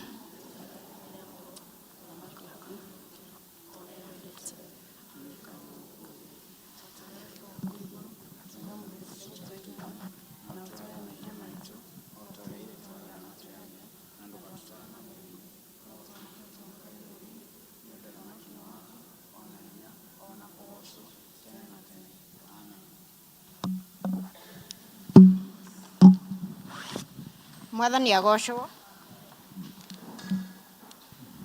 Mwathani agocwo.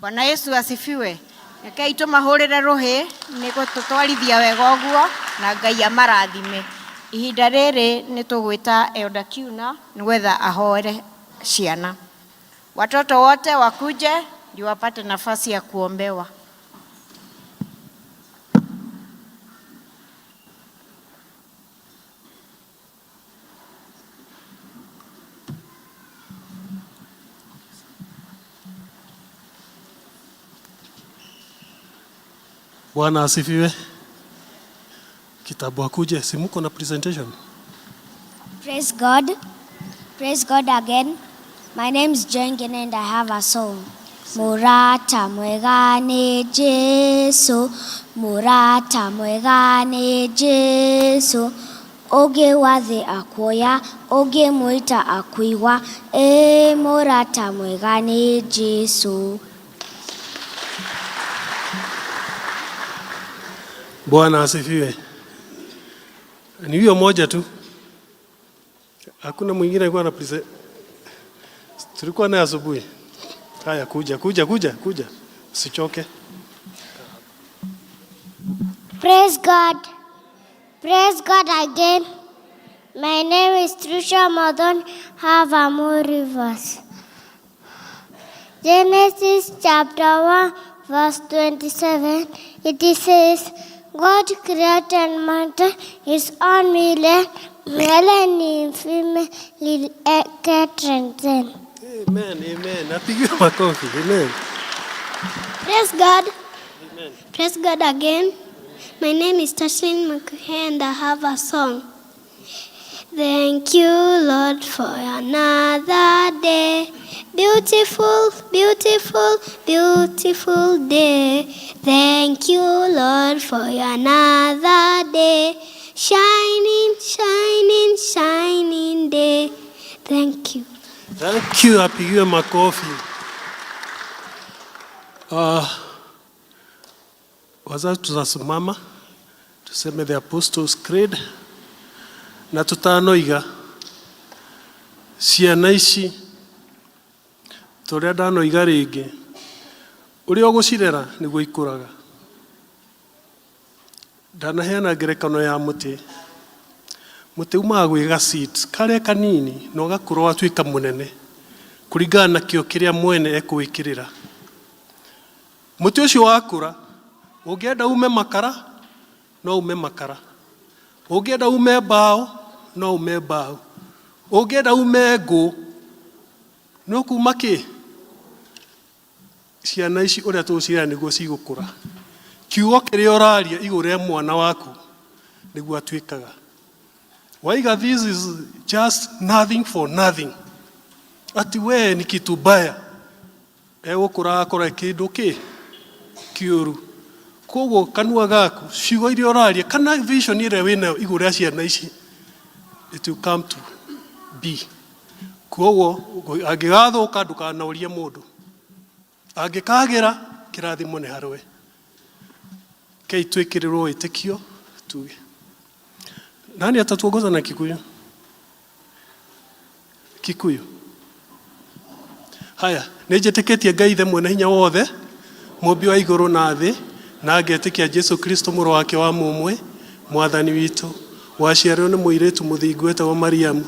Bwana Yesu asifiwe. Rekei tũmahũrĩre rũhĩ nĩ gũtũtwarithia wega ũguo na Ngai amarathime. Ihinda rĩrĩ nĩ tũgwĩta Elder Kiuna nĩgetha ahoere ciana. Watoto wote wakuje ndio wapate nafasi ya kuombewa.
Bwana asifiwe. Kitabu akuje, si muko na presentation?
Praise God. Praise God again. My name is Jengen and I have a song. Mũrata mwega nĩ Jesu, mũrata mwega nĩ Jesu. Ũngĩ thĩ akuoya, ũngĩmwĩta akuigua, ĩ mũrata mwega nĩ Jesu.
Bwana asifiwe. Ni huyo moja tu, hakuna mwingine alikuwa na present. Tulikuwa naye asubuhi. Haya, kuja kuja kuja kuja, usichoke.
Praise God. Praise God again. My name is Trisha Madan Have verse. Genesis chapter 1, verse 27. It says, God created man his own male, male and female, created them.
Amen, amen. Napigiwa makofi. Amen.
Praise God. Amen. Praise God again. My name is Tashlin McHe and I have a song. Thank you, Lord, for another day. Beautiful, beautiful, beautiful day. Thank you, Lord, for another day. Shining, shining, shining day. Thank you.
Thank you, apigiwe makofi. Wazazi tutasimama tuseme the Apostles' Creed na tutanoiga ciana ici toria ndanoiga rĩngĩ ũrĩa ũgũcirera nĩguo ikũraga. Ndanaheana ngerekano ya mũtĩ. Mũtĩ umaga gwĩ ga seeds karĩa kanini na ũgakũra ũgatuĩka mũnene kũringana na kĩo kĩrĩa mwene ekũwĩkĩrĩra. Mũtĩ ũcio wakũra ũngĩenda ume makara no ume makara, ũngĩenda ume mbaũ no ume mbaũ, ũngĩenda ume ngũ no kuma kĩ. Ciana ici ũrĩa tũgũcirera nĩguo cigũkũra. Kiugo kĩrĩa ũraria igũrũ rĩa mwana waku nĩguo atuĩkaga. Waiga this is just nothing for nothing, ati we ni kitu baya, egũkũra akora kĩndũ kĩ kĩũru. Koguo kanua gaku ciugo iria ũraria kana vision ĩrĩa wĩnayo igũrũ rĩa ciana ici, it will come to be. Koguo angĩgathũka ndũkanorie mũndũ, angĩkagĩra kĩrathimo nĩ harĩwe. Kei twĩkĩrĩrwo wĩtĩkio tuge. Nani atatuongoza na Kikuyu? Kikuyu. Haya, nĩ njĩtĩkĩtie Ngai Ithe mwene hinya wothe, mũmbi wa igũrũ na thĩ, na ngetĩkia Jesu Kristo mũrũ wake wa mũmwe, mwathani witũ, waciarirwo nĩ mũirĩtu mũthingu wetagwo Mariamu,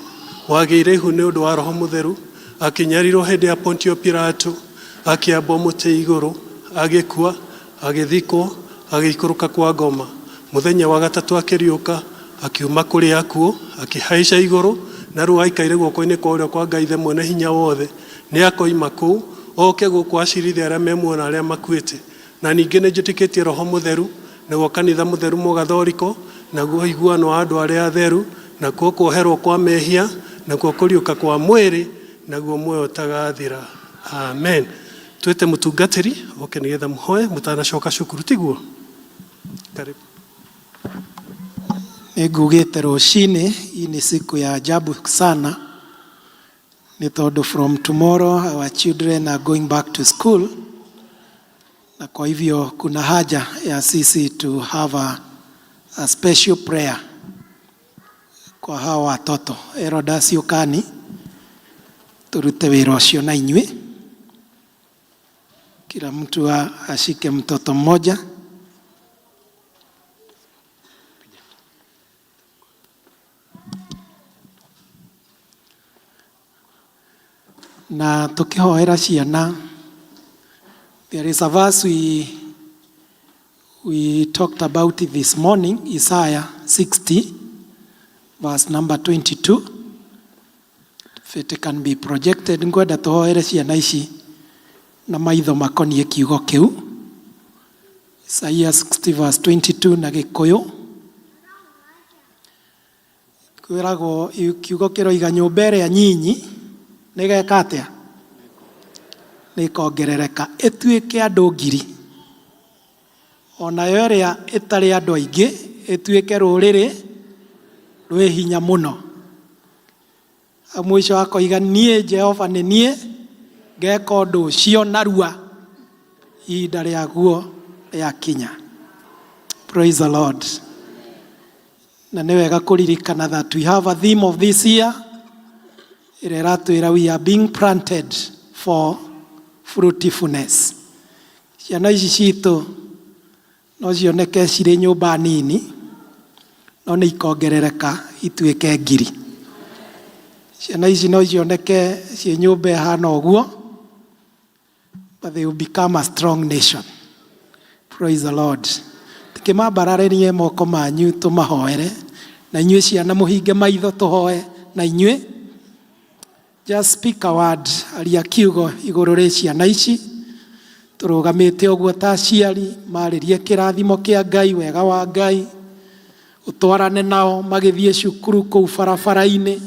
wagĩire ihu nĩ ũndũ wa Roho Mũtheru, akĩnyarirwo hĩndĩ ya Pontio Pilato, akĩambwo mũtĩ igũrũ, agĩkua, agĩthikwo, agĩikũrũka kwa ngoma. Mũthenya wa gatatũ akĩriũka, akiuma kũrĩ akuũ, akĩhaica igũrũ, Na rĩu aikaire guoko-inĩ kwa ũrĩo kwa Ngai Ithe mwene hinya wothe. Nĩ akoima kũu oke gũkũ acirithie arĩa me muoyo na arĩa makuĩte. Na ningĩ nĩ njĩtĩkĩtie Roho Mũtheru, naguo kanitha mũtheru Mũgathoriko, naguo ũiguano wa andũ arĩa atheru, nakuo kuoherwo kwa mehia, nakuo kũriũka kwa mwĩrĩ, naguo muoyo ũtagathira. Amen. Twĩte mũtungatĩri oke nĩgetha mũhoe mũtanacoka cukuru, tiguo? Karibu.
Nĩngugĩte rũcinĩ, hii ni siku ya ajabu sana, nĩ tondũ from tomorrow our children are going back to school, na kwa hivyo kuna haja ya sisi to have a special prayer kwa hawa watoto. Erodas yũkani turute wĩra ũcio na inyuĩ, kila mtu ashike mtoto mmoja. Na tukihoera ciana, there is a verse we talked about it this morning, Isaiah 60 verse number 22. If it can be projected, ngwenda tuhoere ciana ici na maitho makoniĩ kiugo kĩu. Isaiah 60 verse 22 na Gĩkũyũ kwĩragwo kiugo kĩroiga nyũmba ĩrĩa nyinyi nĩgeka atĩa? Nĩĩkongerereka ĩtuĩke andũ ngiri, onayo ĩrĩa ĩtarĩ andũ aingĩ ĩtuĩke rũrĩrĩ rwĩ hinya mũno. Mũico akoiga niĩ Jehova nĩ niĩ ngeka ũndũ ũcio narua ihinda rĩaguo rĩakinya. Praise the Lord. Na nĩ wega kũririkana that we have a theme of this year ĩrĩa ĩratwĩra we are being planted for fruitfulness. Ciana ici citũ no cioneke cirĩ nyũmba nini, no nĩ ikongerereka ituĩke ngiri. Ciana ici no cioneke ciĩ nyũmba ĩhana ũguo, but they will become a strong nation. Praise the Lord. Tikĩmambararĩrie moko manyu tũmahoere, na inyuĩ ciana mũhinge maitho tũhoe na inyuĩ. Just speak a word, aria kiugo igũrũ rĩ ciana ici. Tũrũgamĩte ũguo ta aciari, marĩrie kĩrathimo kĩa Ngai, wega wa Ngai, ũtwarane nao magĩthiĩ cukuru kũu barabara-inĩ,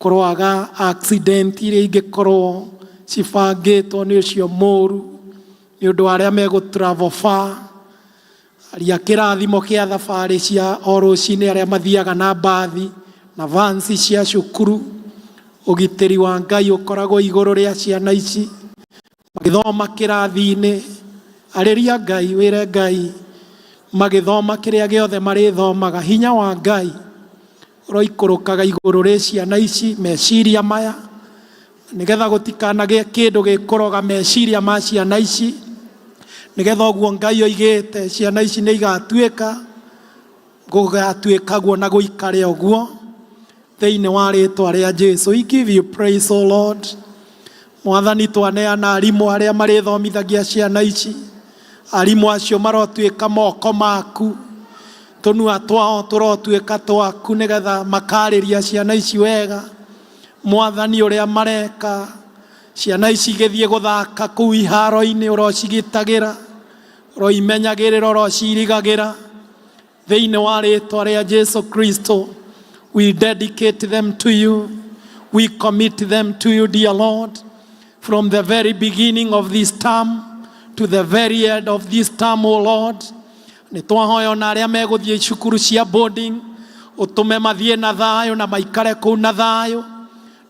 kũroaga accident iria ingĩkorwo cibangĩtwo nĩ ũcio mũru nĩ ũndũ wa arĩa megũ travel far. Aria kĩrathimo kĩa thabarĩ cia o rũcinĩ arĩa mathiaga na mbathi na vansi cia cukuru. Ũgitĩri wa Ngai ũkoragwo igũrũ rĩa ciana ici magĩthoma kĩrathi-inĩ. Arĩria Ngai, wĩre Ngai magĩthoma kĩrĩa gĩothe marĩthomaga, hinya wa Ngai ũroikũrũkaga igũrũ rĩ ciana ici, meciria maya, nĩgetha gũtikanagĩe kĩndũ gĩkũroga meciria ma ciana ici, nĩgetha ũguo Ngai oigĩte ciana ici nĩ igatuĩka, gũgatuĩka guo na gũikare ũguo thĩinĩ wa rĩtwa rĩa Jesu. We give you praise, O Lord. Mwathani, twaneana arimũ arĩa marĩthomithagia ciana ici, arimũ acio marotuĩka moko maku, tũnua twao tũrotuĩka twaku, nĩgetha makarĩria ciana ici wega. Mwathani, ũrĩa mareka ciana ici igĩthiĩ gũthaka kũu iharo-inĩ, ũrocigitagĩra, ũroimenyagĩrĩra, ũrocirigagĩra thĩinĩ wa rĩtwa rĩa Jesu Kristo. We dedicate them to you, we commit them to you, dear Lord, from the very beginning of this term to the very end of this term, O Lord. Nĩ twahoya ona arĩa megũthiĩ cukuru cia boarding, ũtũme mathiĩ na thayũ na maikare kũu na thayũ,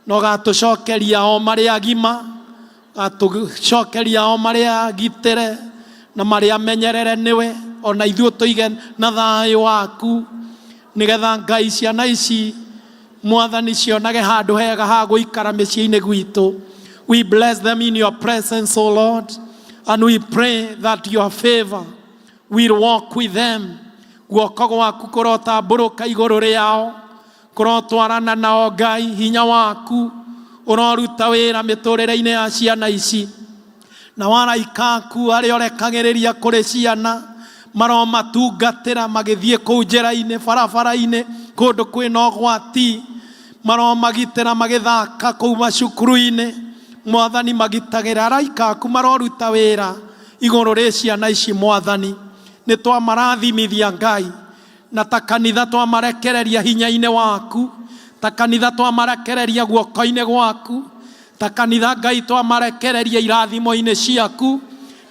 na ũgatũcokeria o marĩ agima, ũgatũcokeria o marĩ agitĩre na marĩ amenyerere nĩwe, ona ithuĩ tũige na thayũ waku, nĩgetha Ngai ciana ici Mwathani cionage handũ hega ha gũikara mĩciĩ-inĩ gwitũ. We bless them in your presence, O Lord, and we pray that your favor will walk with them. Guoko gwaku kũrotambũrũka igũrũ rĩao, kũrotwarana nao Ngai, hinya waku ũroruta wĩra mĩtũrĩre-inĩ ya ciana ici, na waraika aku arĩa ũrekagĩrĩria kũrĩ ciana maromatungatĩra magĩthiĩ kũu njĩra-inĩ, barabara-inĩ, kũndũ kwĩna ũgwati. Maromagitĩra magĩthaka kũu macukuru-inĩ. Mwathani, magitagĩra araika aku maroruta wĩra igũrũ rĩ ciana ici. Mwathani, nĩ twamarathimithia Ngai, na ta kanitha twamarekereria hinya-inĩ waku, ta kanitha twamarekereria guoko-inĩ gwaku, ta kanitha Ngai twamarekereria irathimo-inĩ ciaku,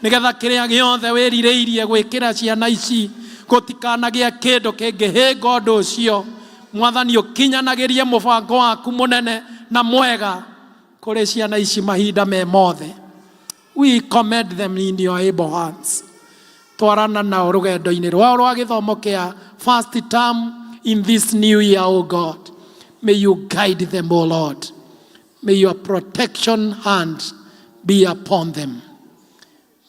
nigetha kĩrĩa gĩothe wĩrirĩirie gwĩkĩra ciana ici gũtikanagĩe kĩndũ kĩngĩhĩnga ũndũ ũcio. Mwathani, ũkinyanagĩrie mũbango waku mũnene na mwega kũrĩ ciana ici mahinda me mothe. We commend them in your able hands. Twarana nao rũgendo-inĩ rwao rwa gĩthomo kĩa first term in this new year. O God, may you guide them. O Lord, may your protection hand be upon them.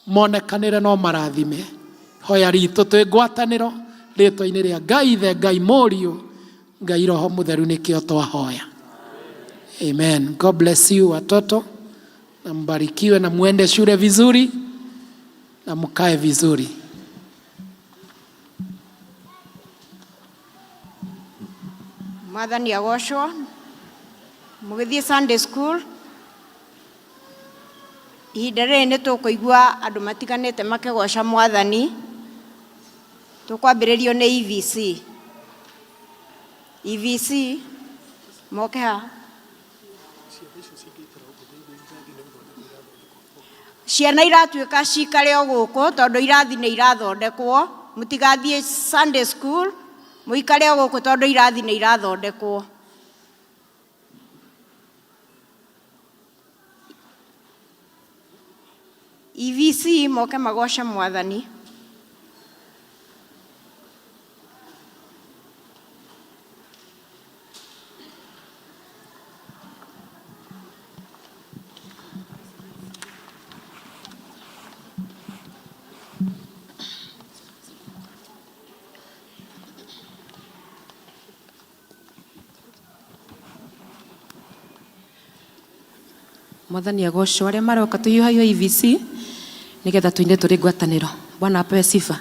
Monekanĩre no marathime. Hoya ritũ twĩ ngwatanĩro rĩtwa-inĩ rĩa Ngai Ithe, Ngai Mũriũ, Ngai Roho Mũtheru, nĩkĩo twahoya. Amen. God bless you, watoto, na mbarikiwe na muende shule vizuri na mkae vizuri.
Mwathani agocwo. Mũgĩthiĩ Sunday school, ihinda rĩrĩ nĩ tũkũigua andũ matiganĩte makĩgoca Mwathani. Tũkwambĩrĩrio nĩ EVC. EVC moke haha. Ciana iratuĩka cikare o gũkũ tondũ irathi nĩ irathondekwo. Mũtigathiĩ Sunday school, mũikare o gũkũ tondũ irathi nĩ irathondekwo. EVC moke magoce Mwathani.
Mwathani agocwo. Arĩa maroka, tũhiũhahiũha EVC nĩgetha tũine tũrĩ ngwatanĩro. Bwana apewe sifa.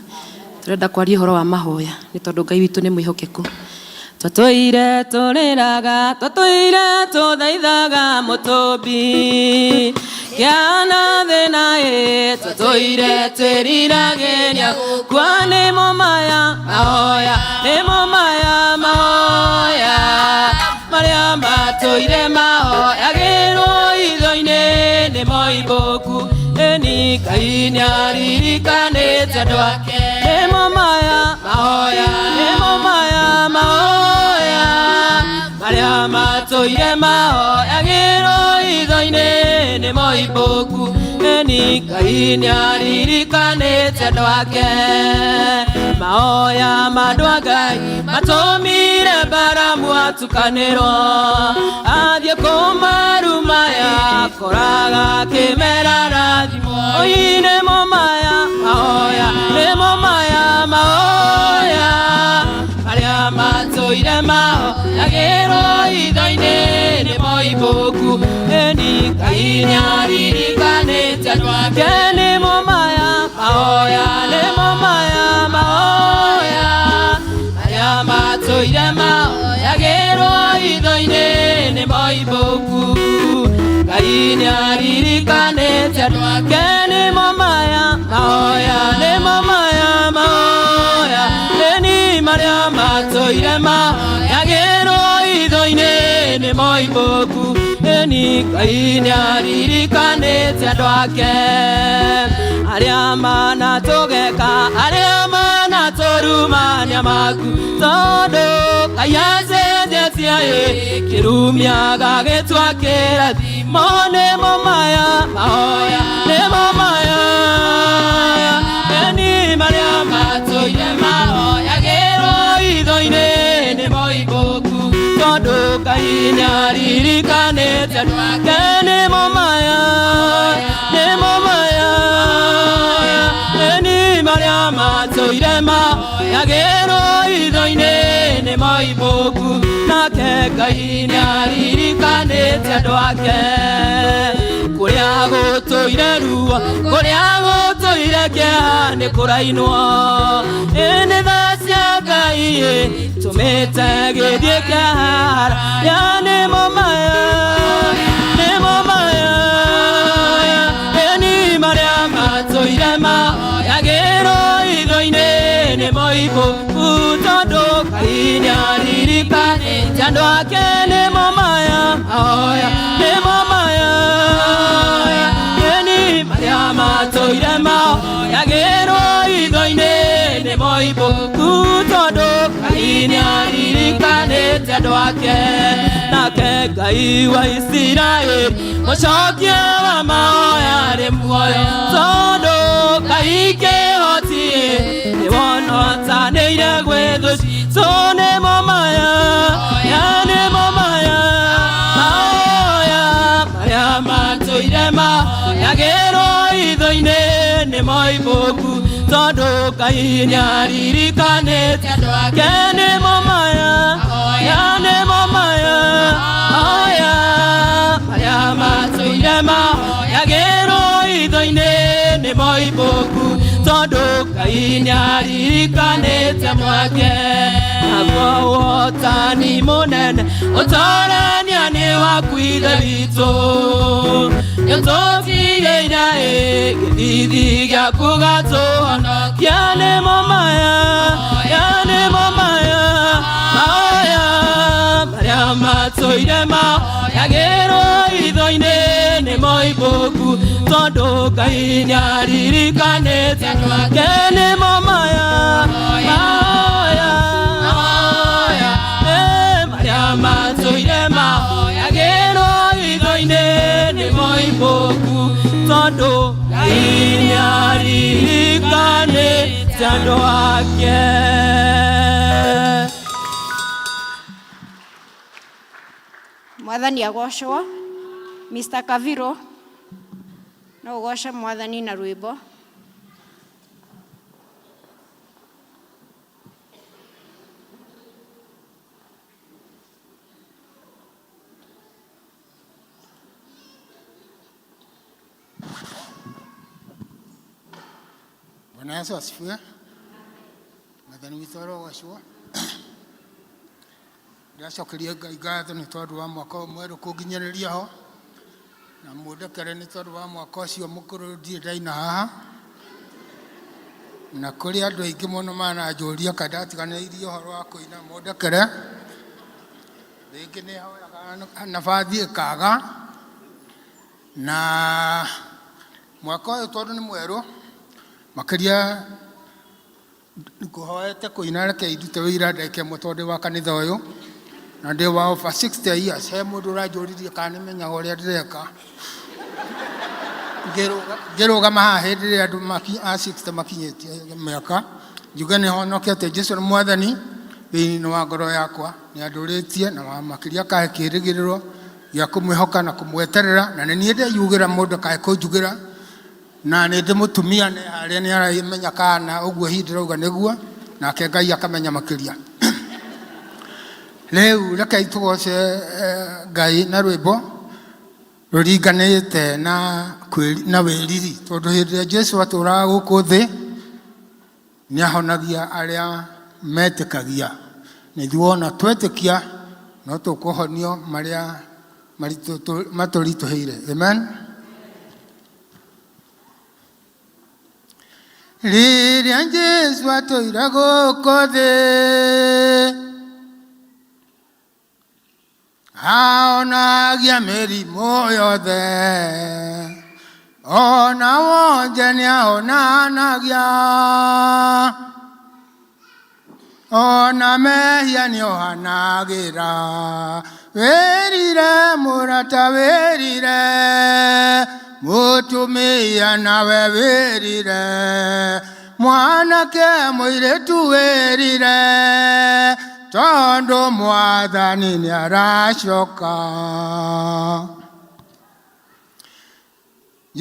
Tũrenda kwaria ũhoro wa mahoya nĩ tondũ Ngai witũ nĩ mwĩhokeku. Twatũire tũrĩraga, twatũire tũthaithaga mũtũmbi kĩana thĩna ĩ, twatũire twĩriragĩria gũkua. Nĩmo maya mahoya, nĩmo maya mahoya marĩa matũire mahoyagĩrwo itho-inĩ nĩ moimbũku. Ĩni Ngai nĩaririkanĩte andũ ake. Nĩmo maya mahoya, nĩmo maya mahoya marĩa matũire mahoyagĩrwo itho-inĩ nĩ moimbũku. Ĩni Ngai nĩaririkanĩte andũ ake. Mahoya ma andũ a Ngai matũmire Baramu atukanĩrwo athiĩ kũmarumaya koraga kĩmera rathimo. Oi nĩmo maya mahoya, nĩmo maya mahoya marĩa matũire mahoyagĩrwo itho-inĩ nĩ moimbũku. Ĩni Ngai nĩaririkanĩte andũ ake. Nĩmo maya mahoya, nĩmo maya mahoya marĩa matũire mahoyagĩrwo itho-inĩ nĩ moimbũku. Ngai nĩaririkanĩte andũ ake. Nĩmo maya mahoya, nĩmo maya mahoya, ĩni marĩa matũire mahoyagĩrwo itho-inĩ nĩ moimbũku. Ĩni Ngai nĩaririkanĩte andũ ake. Arĩa manatũgeka, arĩa manatũrumania maku, tondũ Ngai acenjetie ĩ kĩrumia gagĩtua kĩrathimo. Nĩmo maya mahoya, nĩmo maya, ĩni marĩa matũire mahoyagĩrwo itho-inĩ nĩ moimbũku, tondũ Ngai nĩaririkanĩte andũ ake. Nĩmo maya, nĩmo maya, ĩni marĩa matũire mahoyagĩrwo itho-inĩ nĩ moimbũku, nake Ngai nĩaririkanĩte andũ ake. Kũrĩa gũtũire ruo, kũrĩa gũtũire kĩeha nĩ kũrainwo. Ĩ nĩ tha cia Ngai tũmĩte gĩthiĩ kĩhara. Ya nĩmo maya, nĩmo maya, ĩni marĩa matũire mahoyagĩrwo itho-inĩ nĩmo ibuku tondũ Ngai nĩaririkanĩte andũ ake. Nĩmo maya mahoya, nĩmo maya, ĩni marĩa matũire mahoyagĩrwo itho-inĩ nĩmo ibuku tondũ Ngai nĩaririkanĩte andũ ake. Nake Ngai wa Isiraeli mũcokia wa mahoya arĩ muoyo tondũ Ngai kĩhoti nĩwonotanĩire gwĩ thũ citũ. Nĩmo maya, ya nĩmo maya, mahoya marĩa matũire mahoyagĩrwo itho-inĩ nĩmo ibuku tondũ Ngai nĩaririkanĩte andũ ake. Nĩmo maya, ya nĩmo maya, mahoya marĩa matũire mahoyagĩrwo itho-inĩ nĩmo ibuku tondũ Ngai nĩaririkanĩte mwake. Naguo ũhotani mũnene ũtorania nĩ waku Ithe witũ, nĩũtũtigĩire gĩthithi gĩaku gatũhonokia. Nĩmo maya, ya nĩmo maya, mahoya marĩa matũire mahoyagĩrwo itho-inĩ nĩmo ibuku tondũ Ngai nĩaririkanĩte andũ ake. Nĩmo maya, mahoya marĩa matũire mahoyagĩrwo itho-inĩ nĩmo ibuku tondũ Ngai nĩaririkanĩte andũ ake.
Mwathani agocwo. Mr. Kaviro, no ũgoce Mwathani na rwĩmbo.
Bwana Yesu asifiwe. Mwathani witũ arogocwo. Ndĩracokeria Ngai ngatho nĩ tondũ wa mwaka ũyũ mwerũ kũnginyĩrĩria ho, na mũndekere nĩ tondũ wa mwaka ũcio mũkũrũ ndirĩ ndaina haha, na kũrĩ andũ aingĩ mũno mananjũria kana ndatiganĩirie ũhoro wa kũina, mũndekere. Rĩngĩ nĩ hoyaga nabathi ĩkaga, na mwaka ũyũ tondũ nĩ mwerũ makĩria ngũhoete kũina, reke ndute wĩira ndagĩka ĩmwe tondũ ndĩ wa kanitha ũyũ na ndĩ wa over 60 years. He mũndũ ũranjũririe kana nĩmenyaga ũrĩa ndĩreka ngĩrũgama haha hĩndĩ ĩrĩa andũ a 60 makinyĩtie mĩaka, njuge nĩ honokete. Jesu nĩ Mwathani thĩinĩ wa ngoro yakwa, nĩ andũrĩtie na makĩria akahe kĩĩrĩgĩrĩro gĩa kũmwĩhoka na kũmweterera, na nĩ niĩ ndeyugĩra mũndũ akae kũnjugĩra, na nĩ ndĩ mũtumia nĩ harĩa nĩ aramenya kana ũguo hihi ndĩrauga nĩguo, nake Ngai akamenya makĩria. Rĩu rekei tũgoce Ngai na rwĩmbo rũringanĩte na wĩriri, tondũ hĩndĩ ĩrĩa Jesu atũraga gũkũ thĩ nĩ ahonagia arĩa metĩkagia, na ithuĩ wona twetĩkia no tũkũhonio marĩa matũritũhĩire. Amen. Rĩrĩa Jesu atũire gũkũ thĩ aonagia mĩrimũ yothe, ona wonje nĩahonanagia, ona mehia nĩohanagĩra. Wĩrire mũrata, wĩrire mũtumia, nawe wĩrire mwanake, mũirĩtu, wĩrire tondũ Mwathani nĩaracoka.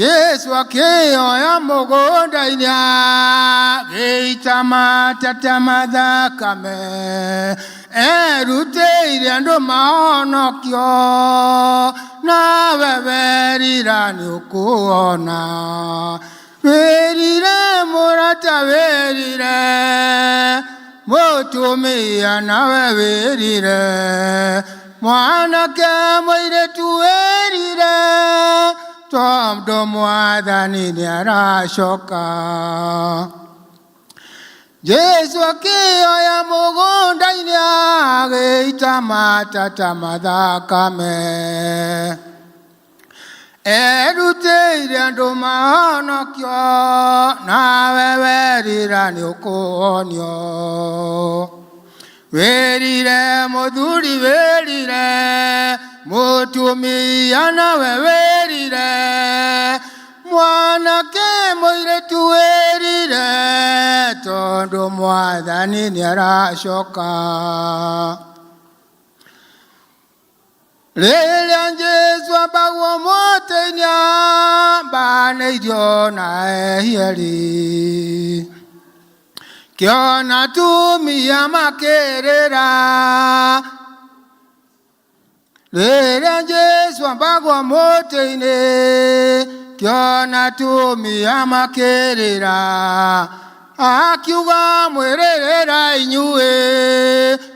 Yesu akĩoya mũgũnda-inĩ agĩita matata mathakame erutĩire andũ mahonokio nawe werira nĩ ũkuona wĩrire mũrata wĩrire mũtumia nawe wĩrire mwanake mũirĩtu wĩrire tondũ mwathani nĩaracoka. Jesu akĩoya mũgũnda-inĩ agĩita matata mathakame erutĩire andũ mahonokio nawe werira nĩ ũkũhonio wĩrire mũthuri wĩrire mũtumia nawe wĩrire mwanake mũirĩtu wĩrire tondũ mwathani nĩaracoka. Rĩrĩa Jesũ ambagwo mũtĩ-inĩ ambanĩirio na ehieri kĩona tumia makĩrĩra rĩrĩa Jesũ ambagwo mũtĩ-inĩ kĩona tumia makĩrĩra akiuga mwĩrĩrĩra inyuĩ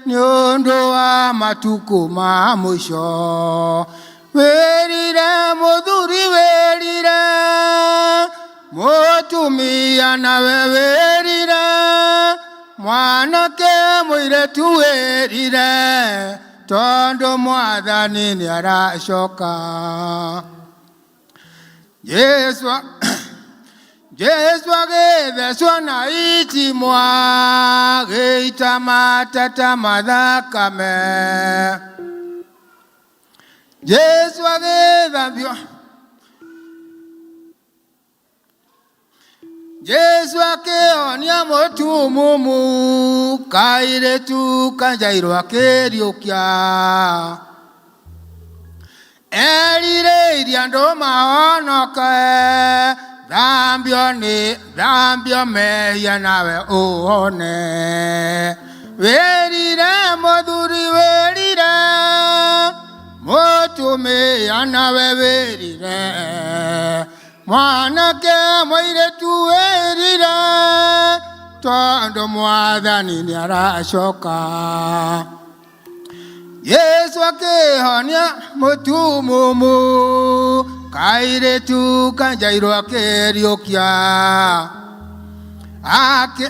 nĩ ũndũ wa matukũ ma mũico wĩrire mũthuri wĩrire mũtumia nawe wĩrire mwanake mũirĩtu wĩrire tondũ mwathani nĩaracoka. Jesu agĩthecwo na itimwa agĩita matata mathakame Jesu agĩthambio Jesu akĩhonia mũtumumu kairĩtu kanjairwo akĩriũkia erirĩirie andũ mahonoke thambio nĩ thambio mehia nawe ũhone wĩrire mũthuri wĩrire mũtumia nawe wĩrire mwanake mũirĩtu wĩrire tondũ mwathani nĩaracoka. Yesu akĩhonia mũtumumu kairĩtu kanjairwo akĩriũkia akĩ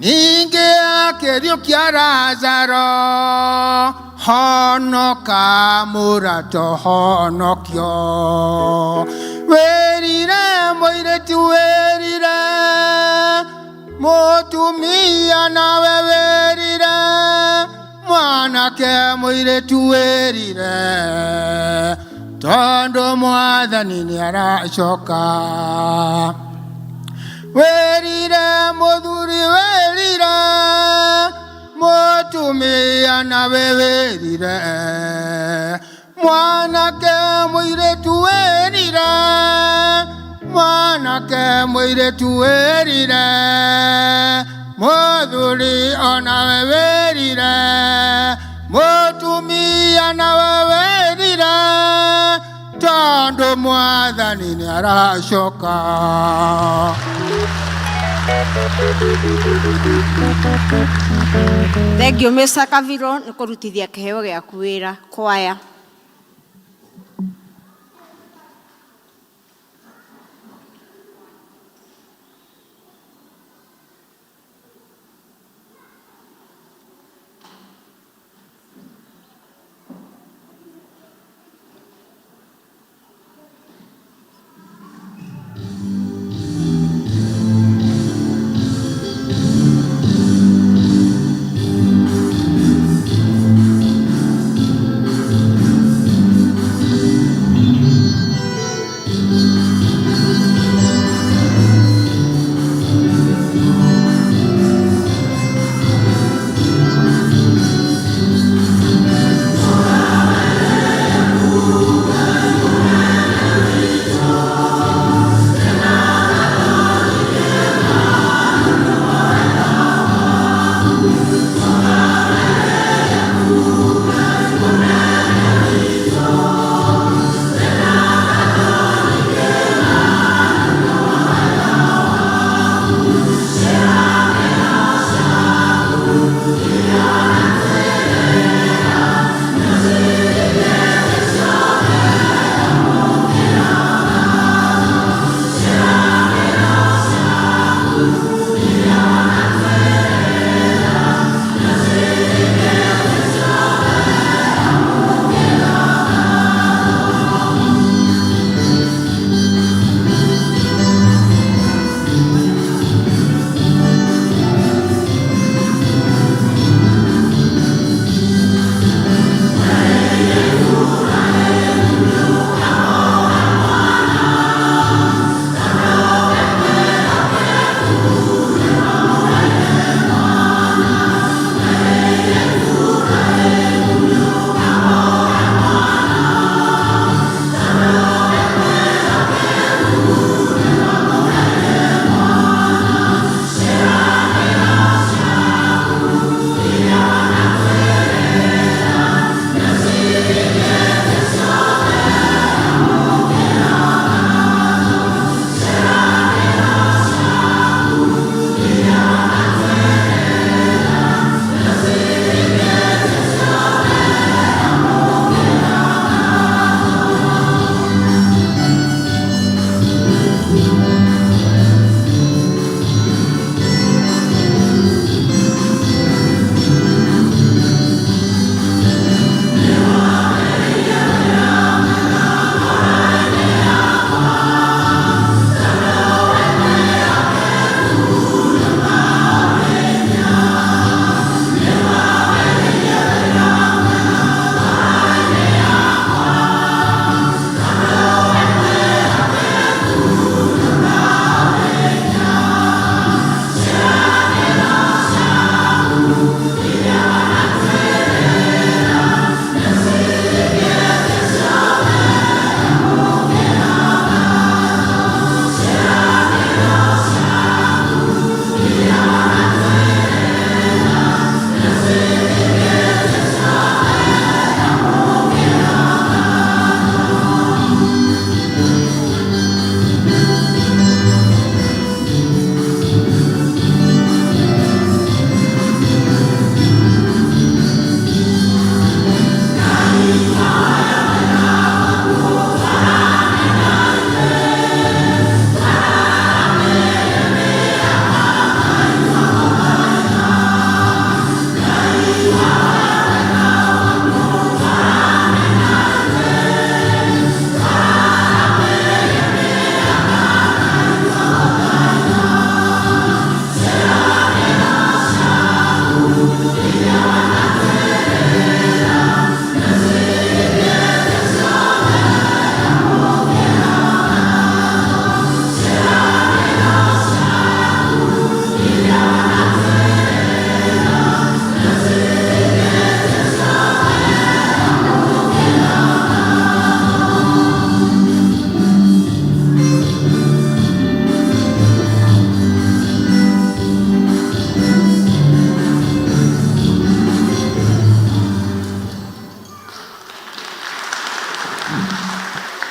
ningĩ akĩriũkia Lazaro honoka mũrato honokio wĩrire mũirĩtu wĩrire mũtumia nawe wĩrire mwanake mũirĩtu wĩrire tondũ mwathani nĩaracoka. Wĩrire mũthuri wĩrire mũtumia nawe wĩrire mwanake mũirĩtu wĩrire mwanake mũirĩtu wĩrire mũthuri onawe wĩrire mũtumia nawe wĩrire tondũ mwathani nĩaracoka.
Thank you Mr. Kaviro nĩ kũrutithia kĩheo gĩaku wĩra kwaya.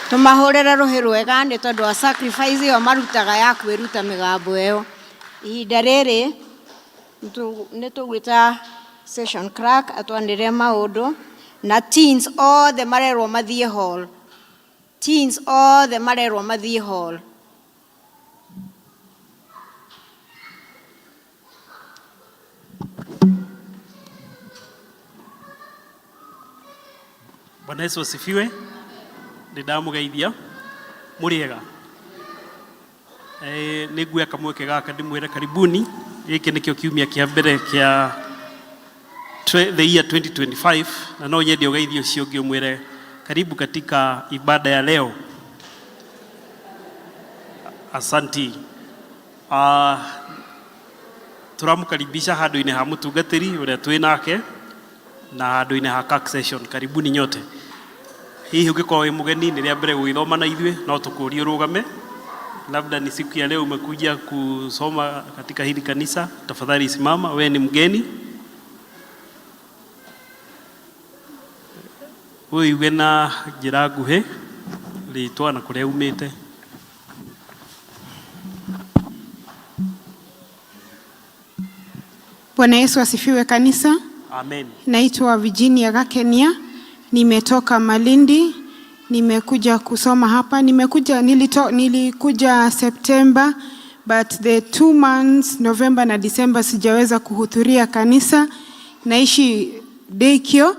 Tũmahũrĩre rũhĩ rwega nĩ tondũ wa sacrifice ĩyo marutaga ya kwĩruta mĩgambo ĩyo. Ihinda rĩrĩ nĩ tũgwĩta session clerk atwanĩrĩre maũndũ na teens othe marerwo mathiĩ hall. Teens othe marerwo mathiĩ hall.
Bwana Yesu asifiwe. Nĩ ndamũgeithia mũrĩ ega. Nĩ nguoya kamweke gaka ndĩmwĩre karibuni. Gĩkĩ nĩkĩo kiumia kĩa mbere kĩa the year 2025, na no nyende ũgeithio ũcio ũngĩ ũmwĩre karibu katika ibada ya leo. Asanti. Tũramũkaribisha handũ-inĩ ha mũtungatĩri ũrĩa twĩ nake na handũ-inĩ ha CAC session. Karibuni nyote. Hihi ũngĩkorwo wĩ mũgeni, nĩ rĩa mbere gũgĩthoma na ithuĩ, no tũkũrie ũrũgame. Labda ni siku ya leo umekuja kusoma katika hili kanisa, tafadhali simama, wewe ni mgeni. Wĩigue na njĩra nguhĩ rĩtwa na kũrĩa umĩte.
Bwana Yesu asifiwe kanisa.
Amen.
Naitwa Virginia Gakenia, nimetoka Malindi, nimekuja kusoma hapa. Nilikuja September, but the 2 months, November na December, sijaweza kuhudhuria kanisa. Naishi Daykio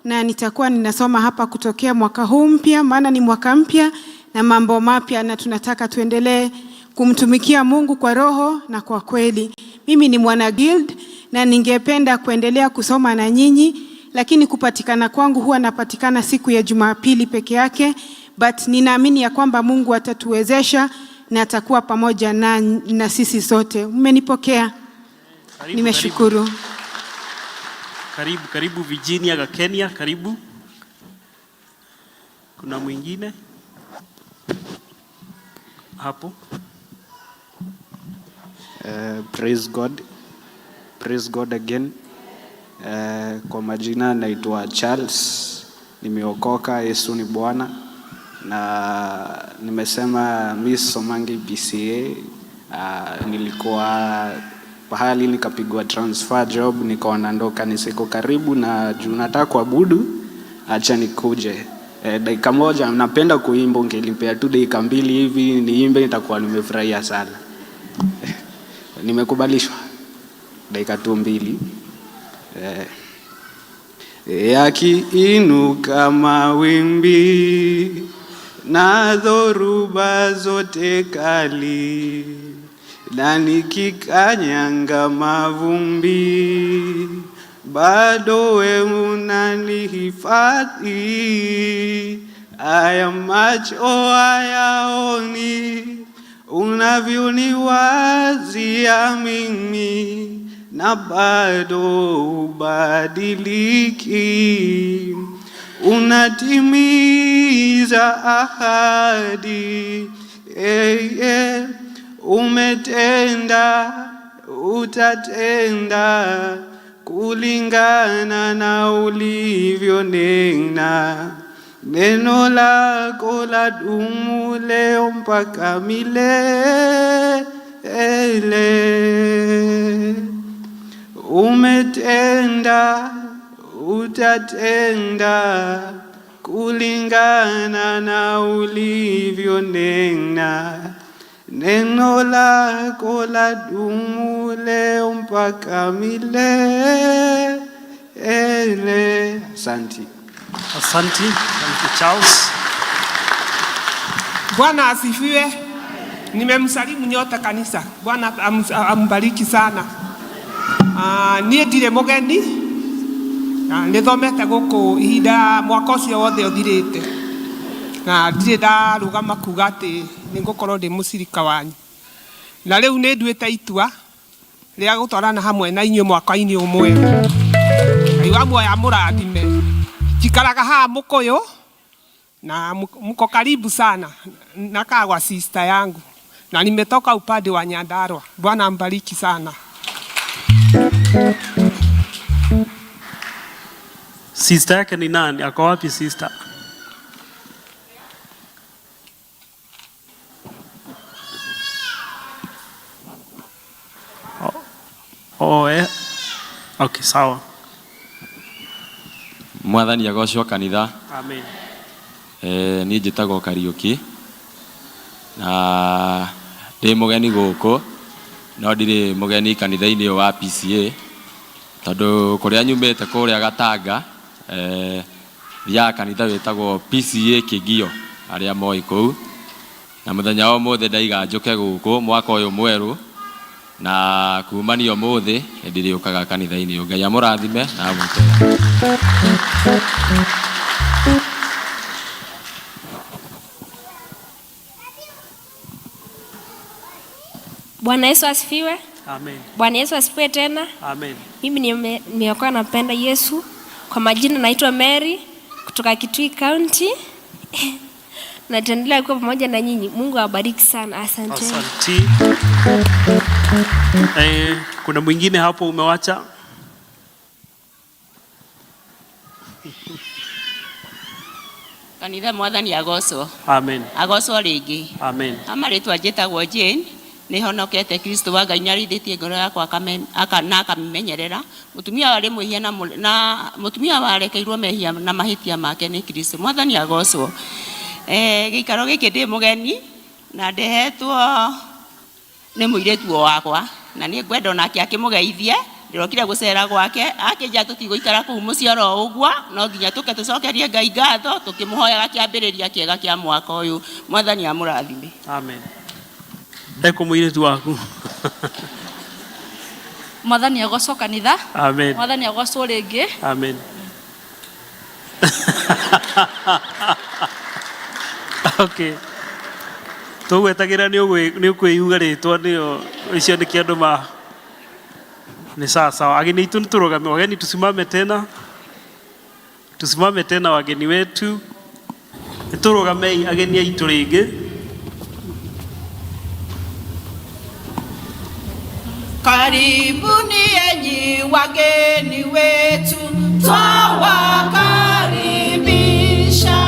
na nitakuwa ninasoma hapa kutokea mwaka huu mpya, maana ni mwaka mpya na mambo mapya, na tunataka tuendelee kumtumikia Mungu kwa roho na kwa kweli. Mimi ni mwana guild na ningependa kuendelea kusoma na nyinyi, lakini kupatikana kwangu huwa napatikana siku ya Jumapili peke yake, but ninaamini ya kwamba Mungu atatuwezesha na atakuwa pamoja na sisi sote. Mmenipokea?
Karibu.
Nimeshukuru.
Karibu, karibu Virginia Gakenia, karibu. Kuna mwingine hapo?
Praise God. Praise God again. Kwa majina naitwa Charles, nimeokoka, Yesu ni Bwana, na nimesema mi sisomangi PCEA. Nilikuwa pahali nikapigwa transfer job, nikaona ndo kanisa iko karibu na juu nataka kuabudu, acha nikuje. Dakika moja, napenda kuimba, ungenipea tu dakika 2 hivi niimbe, nitakuwa nimefurahia sana. Nimekubalishwa dakika tu 2. Yakiinuka mawimbi na dhoruba zote kali, na nikikanyanga mavumbi, bado wewe unanihifadhi. Haya macho hayaoni unavyoniwazia mimi, na bado hubadiliki, unatimiza ahadi. Hey, yeah. Umetenda, utatenda kulingana na ulivyonena. Neno lako ladumu leo mpaka milele. Umetenda, utatenda kulingana na ulivyonena. Neno lako ladumu leo mpaka milele. Asante.
Asante. Thank you, Charles.
Bwana asifiwe. Nimemsalimu nyote kanisa. Bwana ambariki sana. Niĩ ndirĩ mũgeni na nĩ thomete gũkũ ihinda mwaka ũcio wothe ũthirĩte, na ndirĩ ndarũgama kuga atĩ nĩ ngũkorwo ndĩ mũcirika wanyu, na rĩu nĩ nduĩte itua rĩa gũtwarana hamwe na inyuĩ mwaka-inĩ ũmwe. Ngai wa muoyo amũrathime. Njikaraga haha Mũkũyũ na mko karibu sana, nakaa kwa sister yangu na nimetoka upande wa Nyandarua. Bwana ambariki sana.
Sister yake ni nani? Ako wapi sister? Okay, sawa.
Mwathani agocwo kanitha.
Amen.
Eh, niĩ njĩtagwo Kariũki na ndĩ mũgeni gũkũ no ndirĩ mũgeni kanitha-inĩ ũyũ wa PCA tondũ kũrĩa nyumĩte kũrĩa Gatanga eh, thiaga kanitha wĩtagwo PCA Kĩgio arĩa moĩ kũu na mũthenya wa ũmũthĩ ndaiga njũke gũkũ mwaka ũyũ mwerũ na kumania ũmũthĩ nĩndĩrĩũkaga kanitha-inĩ ũyũ. Ngai amũrathime na amwĩke wega.
Bwana Yesu asifiwe.
Amen.
Bwana Yesu asifiwe tena.
Amen.
Mimi nimeokoka nampenda Yesu. Kwa majina naitwa Mary kutoka Kitui County. Na nitaendelea kuwa pamoja na nyinyi. Mungu awabariki sana. Asante.
Asante. Eh, kuna mwingine hapo umewacha?
Kanitha mwathani agocwo.
Amen.
Agocwo rĩngĩ.
Amen.
Ama rĩtwa njĩtagwo Jane, nĩ honokete Kristo wa Ngai nĩarĩithĩtie ngoro yakwa na akamĩmenyerera. Mũtumia warĩ mwĩhia na mũtumia warekeirwo mehia na mahĩtia make nĩ Kristo. Mwathani agocwo. Eh, gĩikaro gĩkĩ ndĩ mũgeni na ndehetwo nĩ mũirĩtu o wakwa na nĩ ngwenda onake akĩmũgeithie. Ndĩrokire gũcera gwake akĩnjĩra tũtigũikara kũu mũciĩ oro ũguo, no nginya tũke tũcokerie Ngai ngatho tũkĩmũhoyaga kĩambĩrĩria kĩega kĩa mwaka ũyũ. Mwathani amũrathime.
Amen. Eko mũirĩtu waku.
Mwathani agocwo kanitha.
Amen.
Mwathani agocwo rĩngĩ.
Amen. Okay. Tũgwetagĩra nĩ ũkwĩyuga rĩtwa nĩyo icio nĩkĩo andũ ma nĩ sawa sawa. Ageni aitũ nĩ tũrũgame, wageni tusimame tena, tusimame tena wageni wetu, nĩ tũrũgamei ageni aitũ rĩngĩ.
Karibuni enyi wageni wetu, twawakaribisha.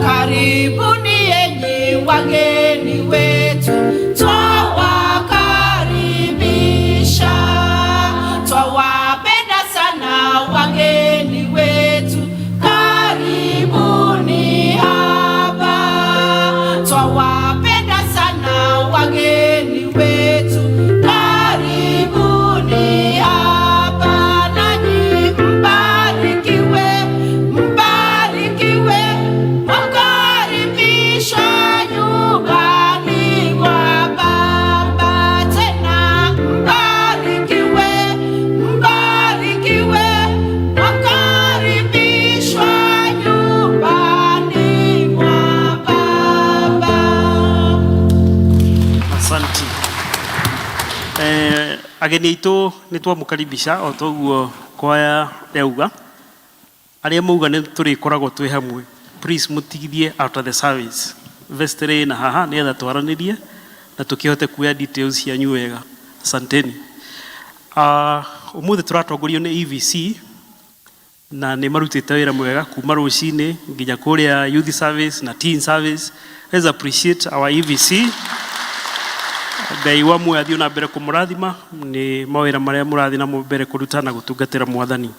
Karibuni enyi wageni wetu, twawakaribisha. Twawapenda sana wageni wetu, karibuni hapa. Twawapenda sana wageni wetu, karibuni hapa. Nanyi mbarikiwe, mbarikiwe, mwakaribishwa nyumbani mwa Baba. Tena mbarikiwe, mbarikiwe, mwakaribishwa nyumbani mwa Baba.
Asante. Eh, ageni aitũ nĩ twamũkaribisha o toguo kwaya yauga arĩa mauga nĩ tũrĩkoragwo twĩ hamwe, please mũtigithie after the service vestry na haha nĩgetha twaranĩrie na tũkĩhote kuoya details cianyu wega. Asanteni. Ũmũthĩ tũratongorio nĩ EVC na nĩ marutĩte wĩra mwega kuma rũcinĩ nginya kũrĩa youth service na teen service. Let's appreciate our EVC. Ngai wa muoyo athiĩ na mbere kũmũrathima nĩ mawĩra marĩa mũrathiĩ na mbere kũruta na gũtungatĩra mwathani.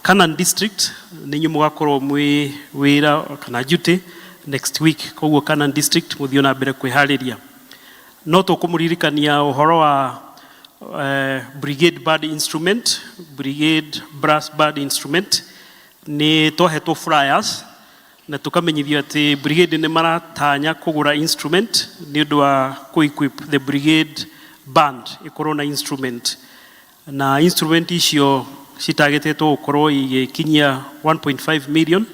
Canaan District nĩ inyuĩ mũgakorwo mwĩ wĩra kana duty next week, koguo Canaan District mũthiĩ na mbere kwĩharĩria. No tũkũmũririkania ũhoro wa brigade band instrument, brigade brass band instrument. Nĩ twahetwo flyers na tukamenyithio atĩ brigade nĩ maratanya kũgũra instrument nĩ ũndũ wa kũ-equip the brigade band ĩkorwo na instrument, na instrument icio citagĩtĩtwo gũkorwo igĩkinyia 1.5 million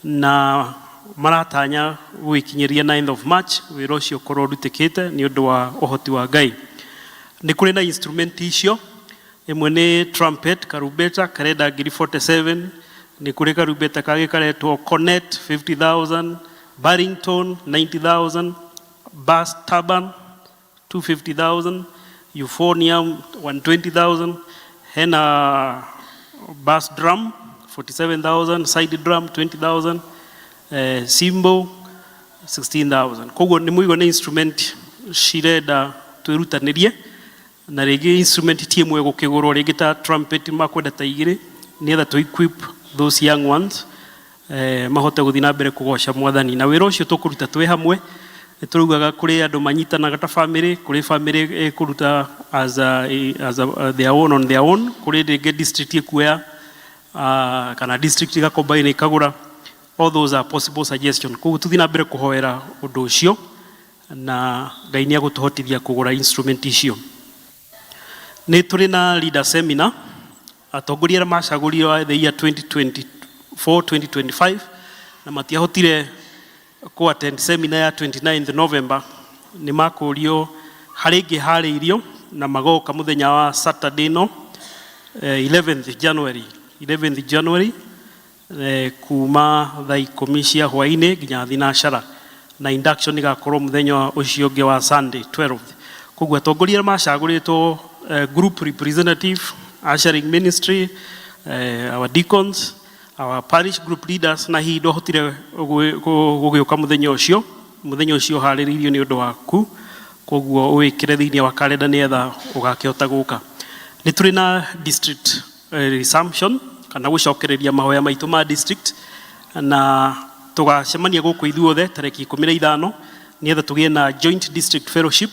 na maratanya gũgĩkinyĩria 9th of March wĩra ũcio ũkorwo ũrutĩkĩte nĩ ũndũ wa ũhoti wa Ngai. Nĩ kũrĩ na instrument icio, ĩmwe nĩ trumpet karumbeta karenda ngiri 47, nĩ kũrĩ karumbeta kangĩ karetwo cornet 50,000, barrington 90,000, bass turban 250,000, euphonium 120,000, hena bass drum 47,000, side drum 20,000, cymbal 16,000. Koguo nĩ mũigua nĩ instrument cirenda twĩrutanĩrie. Na rĩngĩ instrument ti ĩmwe gũkĩgũrwo, rĩngĩ ta trumpet makwenda ta igĩrĩ, nĩgetha to equip those young ones mahote gũthiĩ na mbere kũgoca Mwathani. Na wĩra ũcio tũkũruta twĩ hamwe. Nĩ tũraugaga kũrĩ andũ manyitanaga ta family, kũrĩ family ĩkũruta as a their own, on their own, kũrĩ rĩngĩ district ĩkuoya kana district ĩgacombine ĩkagũra. All those are possible suggestion. Koguo tũthiĩ na mbere kũhoera ũndũ ũcio, na Ngai nĩ agũtũhotithia kũgũra instrument icio. Nĩ tũrĩ na leader seminar. Atongoria arĩa macagũrirwo the year 2024 2025 na matiahotire kũ attend seminar ya 29th November, nĩ makũrio harĩ ĩngĩ harĩirio na magoka mũthenya wa Saturday no 11th January, 11th January, kuma thaa 10 cia hwainĩ nginya thinacara, na induction ĩgakorwo mũthenya ũcio ũngĩ wa Sunday 12th. Koguo atongoria arĩa macagũrĩtwo, group representative, ushering ministry, our deacons, our parish group leaders, na hihi ndwahotire gũgĩũka mũthenya ũcio, mũthenya ũcio ũharĩrĩirio nĩ ũndũ waku. Koguo ũwĩkĩre thĩinĩ wa kalenda nĩgetha ũgakĩhota gũka. Nĩ tũrĩ na district resumption, kana gũcokereria mahoya maitũ ma district, na tũgacemania gũkũ ithuothe tarĩki 15 nĩgetha tũgĩe na joint district fellowship,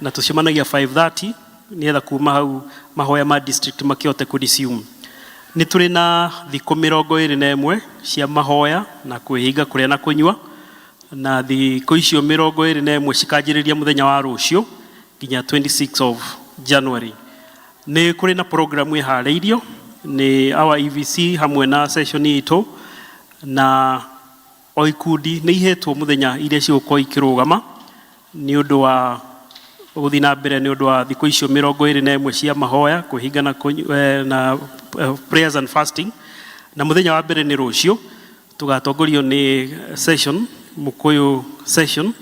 na tũcemanagia 5:30 nĩgetha kuma hau mahoya ma district makĩhote kũ resume. Nĩ tũrĩ na thikũ 21 cia mahoya na kwĩhinga kũrĩa na kũnyua, na thikũ icio 21 cikanjĩrĩria mũthenya wa rũciũ nginya 26 of January. Nĩ kũrĩ na program ĩharĩirio nĩ our EVC hamwe na session itũ, na o ikundi nĩ ihetwo mũthenya iria cigũkorwo ikĩrũgama nĩ ũndũ wa gũthiĩ na mbere nĩ ũndũ wa thikũ icio 21 cia mahoya, kwĩhinga na, na prayers and fasting. Na mũthenya wa mbere nĩ rũciũ, tũgatongorio nĩ session, Mũkũyũ session,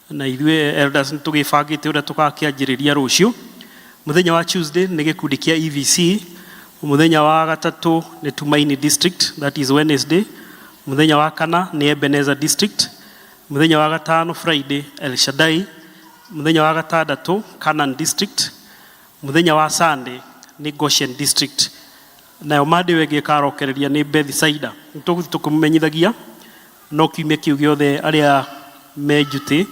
na ithuĩ elders nĩ tũgĩbangĩte ũrĩa tũgakĩanjĩrĩria rũciũ. Mũthenya wa Tuesday nĩ gĩkundi kĩa EVC. Mũthenya wa gatatũ nĩ Tumaini District, that is Wednesday. Mũthenya wa kana nĩ Ebenezer District. Mũthenya wa gatano, Friday, El Shaddai. Mũthenya wa gatandatũ, Canaan District. Mũthenya wa Sunday nĩ Goshen District, nayo Monday ĩyo ĩngĩ ĩkarokereria nĩ Bethsaida. Nĩ tũgũthiĩ tũkĩmenyithagia, no kiumia kĩu gĩothe arĩa me njuti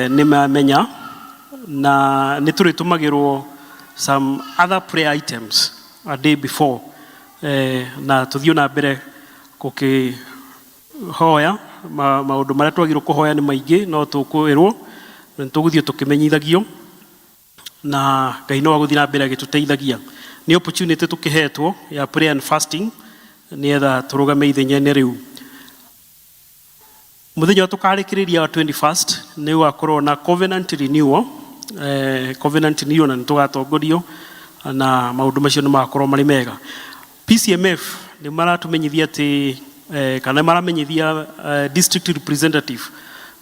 nĩ mamenya, na nĩ tũrĩtũmagĩrwo some other prayer items a day before, na tũthiĩ na mbere gũkĩhoya. Maũndũ marĩa twagĩrĩirwo kũhoya nĩ maingĩ, no tũkwĩrwo na nĩ tũgũthiĩ tũkĩmenyithagio, na Ngai no agũthiĩ na mbere agĩtũteithagia. Nĩ opportunity tũkĩhetwo ya prayer and fasting nĩgetha tũrũgame ithenya-inĩ rĩu. Mũthenya ũrĩa tũkarĩkĩrĩria wa 21st nĩ ũgakorwo na covenant renewal, covenant renewal, na nĩ tũgatongorio na maũndũ macio nĩ magakorwo marĩ mega. PCMF nĩ maratũmenyithia atĩ kana maramenyithia district representative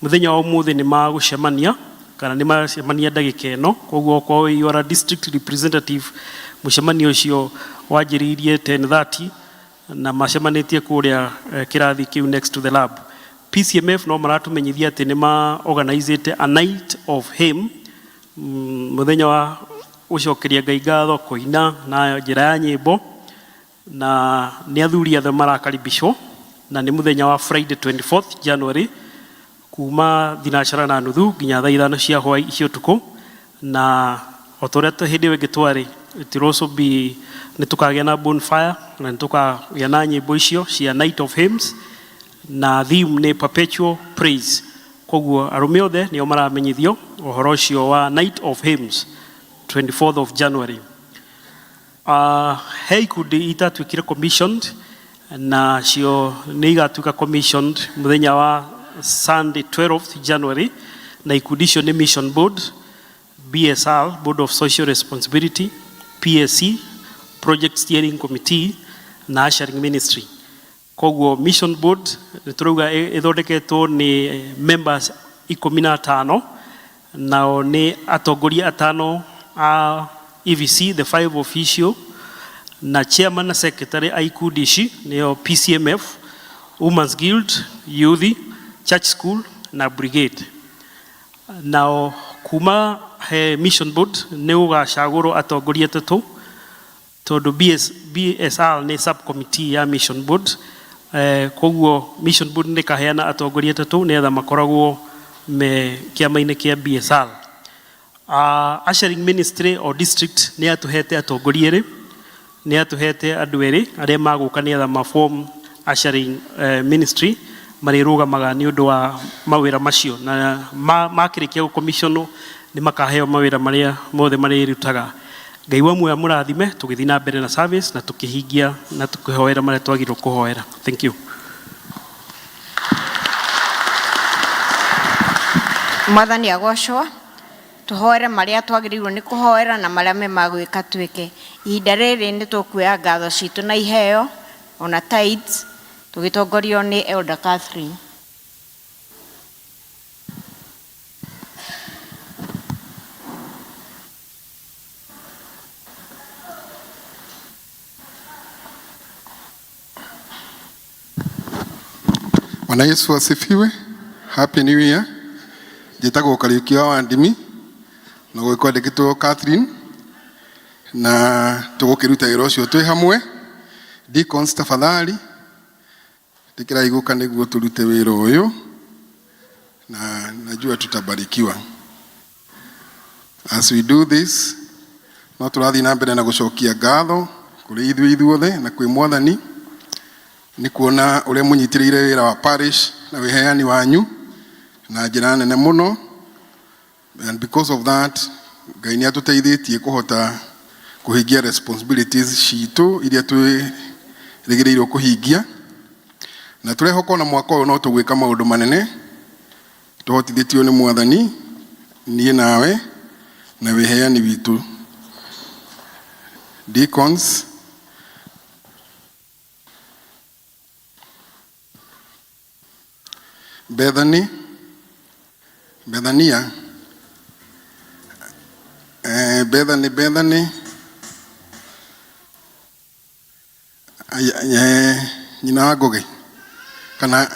mũthenya wa ũmũthĩ nĩ magũcemania, kana nĩ macemania ndagĩka ĩno. Koguo okorwo you are a district representative, mũcemanio ũcio wanjĩrĩirie 10:30 na macemanĩtie kũrĩa kĩrathi kĩu next to the lab. PCMF no maratũmenyithia atĩ nĩ ma organizĩte a night of hymn, mũthenya wa gũcokeria Ngai ngatho, kũina na njĩra ya nyĩmbo, na nĩ athuri othe marakaribishwo, na nĩ mũthenya wa Friday 24th January kuma 6:30 nginya thaa 5 cia hwaĩ cia ũtukũ. Na o ta ũrĩa hĩndĩ ĩyo ĩngĩ twarĩ, it will also be nĩ tũkagĩa na bonfire na nĩ tũkagĩa na nyĩmbo icio cia night of hymns, na theme nĩ perpetual praise. Koguo arũme othe nĩo maramenyithio ũhoro ũcio wa night of hymns, 24th of January. He ikundi itatuĩkire commissioned, na cio nĩ igatuĩka commissioned mũthenya wa Sunday 12th January, na ikundi icio nĩ Mission Board, BSR, Board of Social Responsibility, PSC, Project Steering Committee, na Ushering Ministry. Koguo Mission Board nĩ tũrauga ĩthondeketwo nĩ members 15, nao nĩ atongoria atano a EVC, the five official, na chairman na secretary a ikundi ici nĩo PCMF, Women's Guild, Youth, Church School na Brigade. Nao kuma He mission board nĩ gũgacagũrwo atongoria atatũ tondũ BSR nĩ subcommittee ya mission board. Koguo mission board nĩ kaheana atongoria atatũ nĩgetha makoragwo me kĩama-inĩ kĩa BSR. Ushering ministry o district nĩ yatũhete atongoria erĩ, nĩ yatũhete andũ erĩ arĩa magũka nĩgetha ma form ushering ministry marĩrũgamaga nĩ ũndũ wa mawĩra macio na makĩrĩkia gũcommissionwo nĩ makaheo mawĩra marĩa mothe marĩrutaga. Ngai wa muoyo amũrathime tũgĩthiĩ na mbere na service na tũkĩhingia na tũkĩhoera marĩa twagĩrĩirwo kũhoera. Thank you.
Mwathani agocwo. Tũhoere marĩa twagĩrĩirwo nĩ kũhoera na marĩa me magwĩka twĩke. Ihinda rĩrĩ nĩ tũkuoya ngatho citũ na iheo ona tithes tũgĩtongorio nĩ Elder Catherine.
Bwana Yesu asifiwe. Happy New Year. Njĩtagwo Kariũki wa Wandimi na gwĩkwandĩkĩtwo Catherine na tũgũkĩruta wĩra ũcio twĩ hamwe. Deacons tafadhali tĩkĩrai gũka nĩguo tũrute wĩra ũyũ na najua tutabarikiwa. As we do this, no tũrathiĩ na mbere na gũcokia ngatho kũrĩ ithuĩ ithuothe na kwĩ Mwathani nĩ kuona ũrĩa mũnyitĩrĩire wĩra wa parish na wĩheani wanyu na njĩra nene mũno, and because of that Ngai nĩ atũteithĩtie kũhota kũhingia responsibilities citũ iria twĩrĩgĩrĩirwo kũhingia, na tũrehoka ona mwaka ũyũ no tũgwĩka maũndũ manene tũhotithĩtio nĩ Mwathani, niĩ nawe na wĩheani witũ. Deacons, Bethany, Bethania, Bethany, Bethany, nyina wa Ngũgĩ kana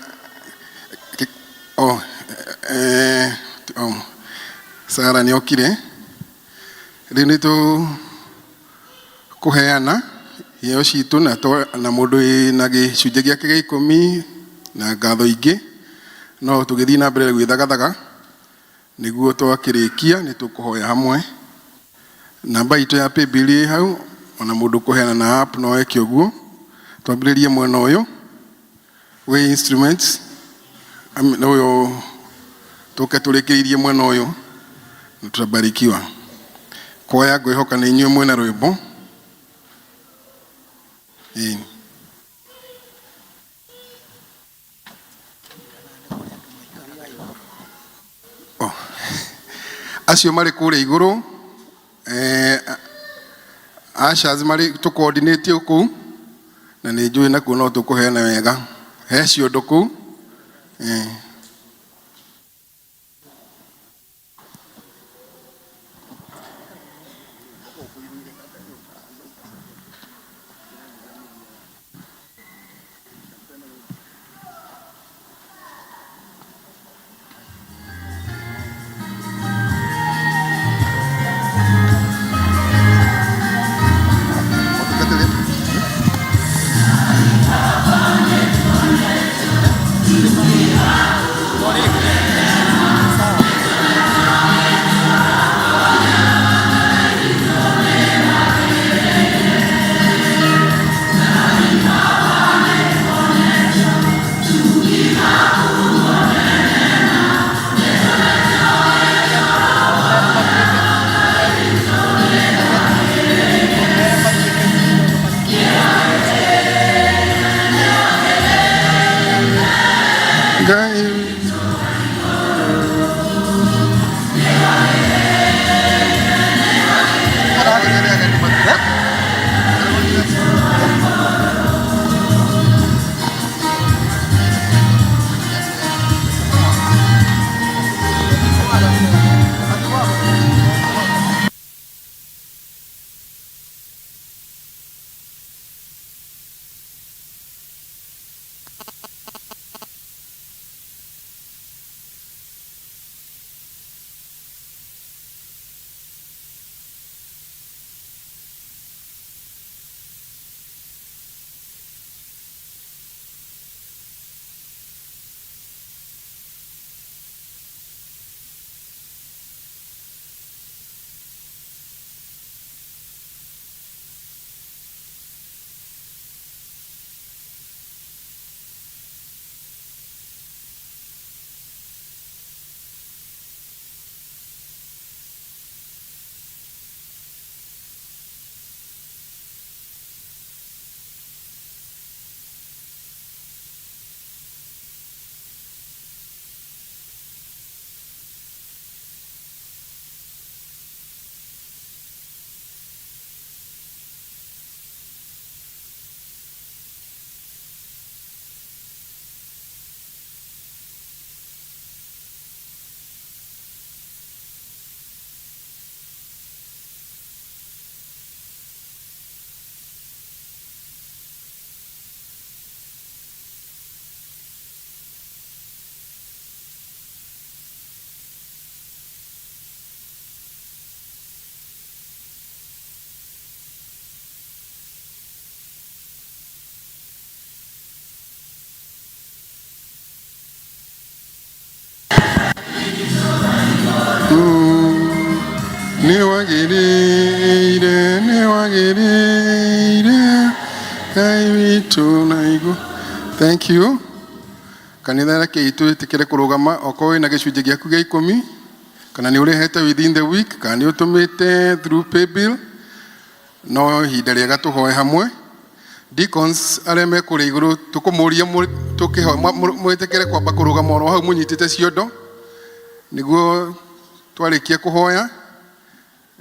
oh, oh, Sara nĩ okire. Rĩu nĩ tũkũheana iheo citũ na, na mũndũ wĩna gĩcunjĩ gĩake gĩa 10 na ngatho ingĩ no tũgĩthiĩ na mbere gwĩthagathaga nĩguo twakĩrĩkia nĩ tũkũhoya hamwe. Namba itũ ya paybill ĩ hau, ona mũndũ kũheana na app no eke ũguo. Twambĩrĩrie mwena ũyũ wĩ instruments na ũyũ tũke tũrĩkĩrĩirie mwena ũyũ na tutabarikiwa. Kwaya ngwĩhoka nĩ inyuĩ mwĩna rwĩmbo. Ĩĩ. Oh. Acio marĩ kũrĩa igũrũ ushers marĩ tũ coordinate kũu na nĩ njũĩ nakuo no tũkũheana wega he ciondo kũu. Tũinĩire Ngai witũ na igũ. Thank you. Kanitha rekei twĩtĩkĩre kũrũgama okorwo wĩna gĩcunjĩ gĩaku gĩa ikũmi kana nĩ ũrĩhete within the week kana nĩ ũtũmĩte through paybill no ihinda rĩega tũhoe hamwe. Deacons arĩa me kũrĩa igũrũ tũkũmũria tũkĩhoe mwĩtĩkĩre kwamba kũrũgama oro hau mũnyitĩte ciondo nĩguo twarĩkia kũhoya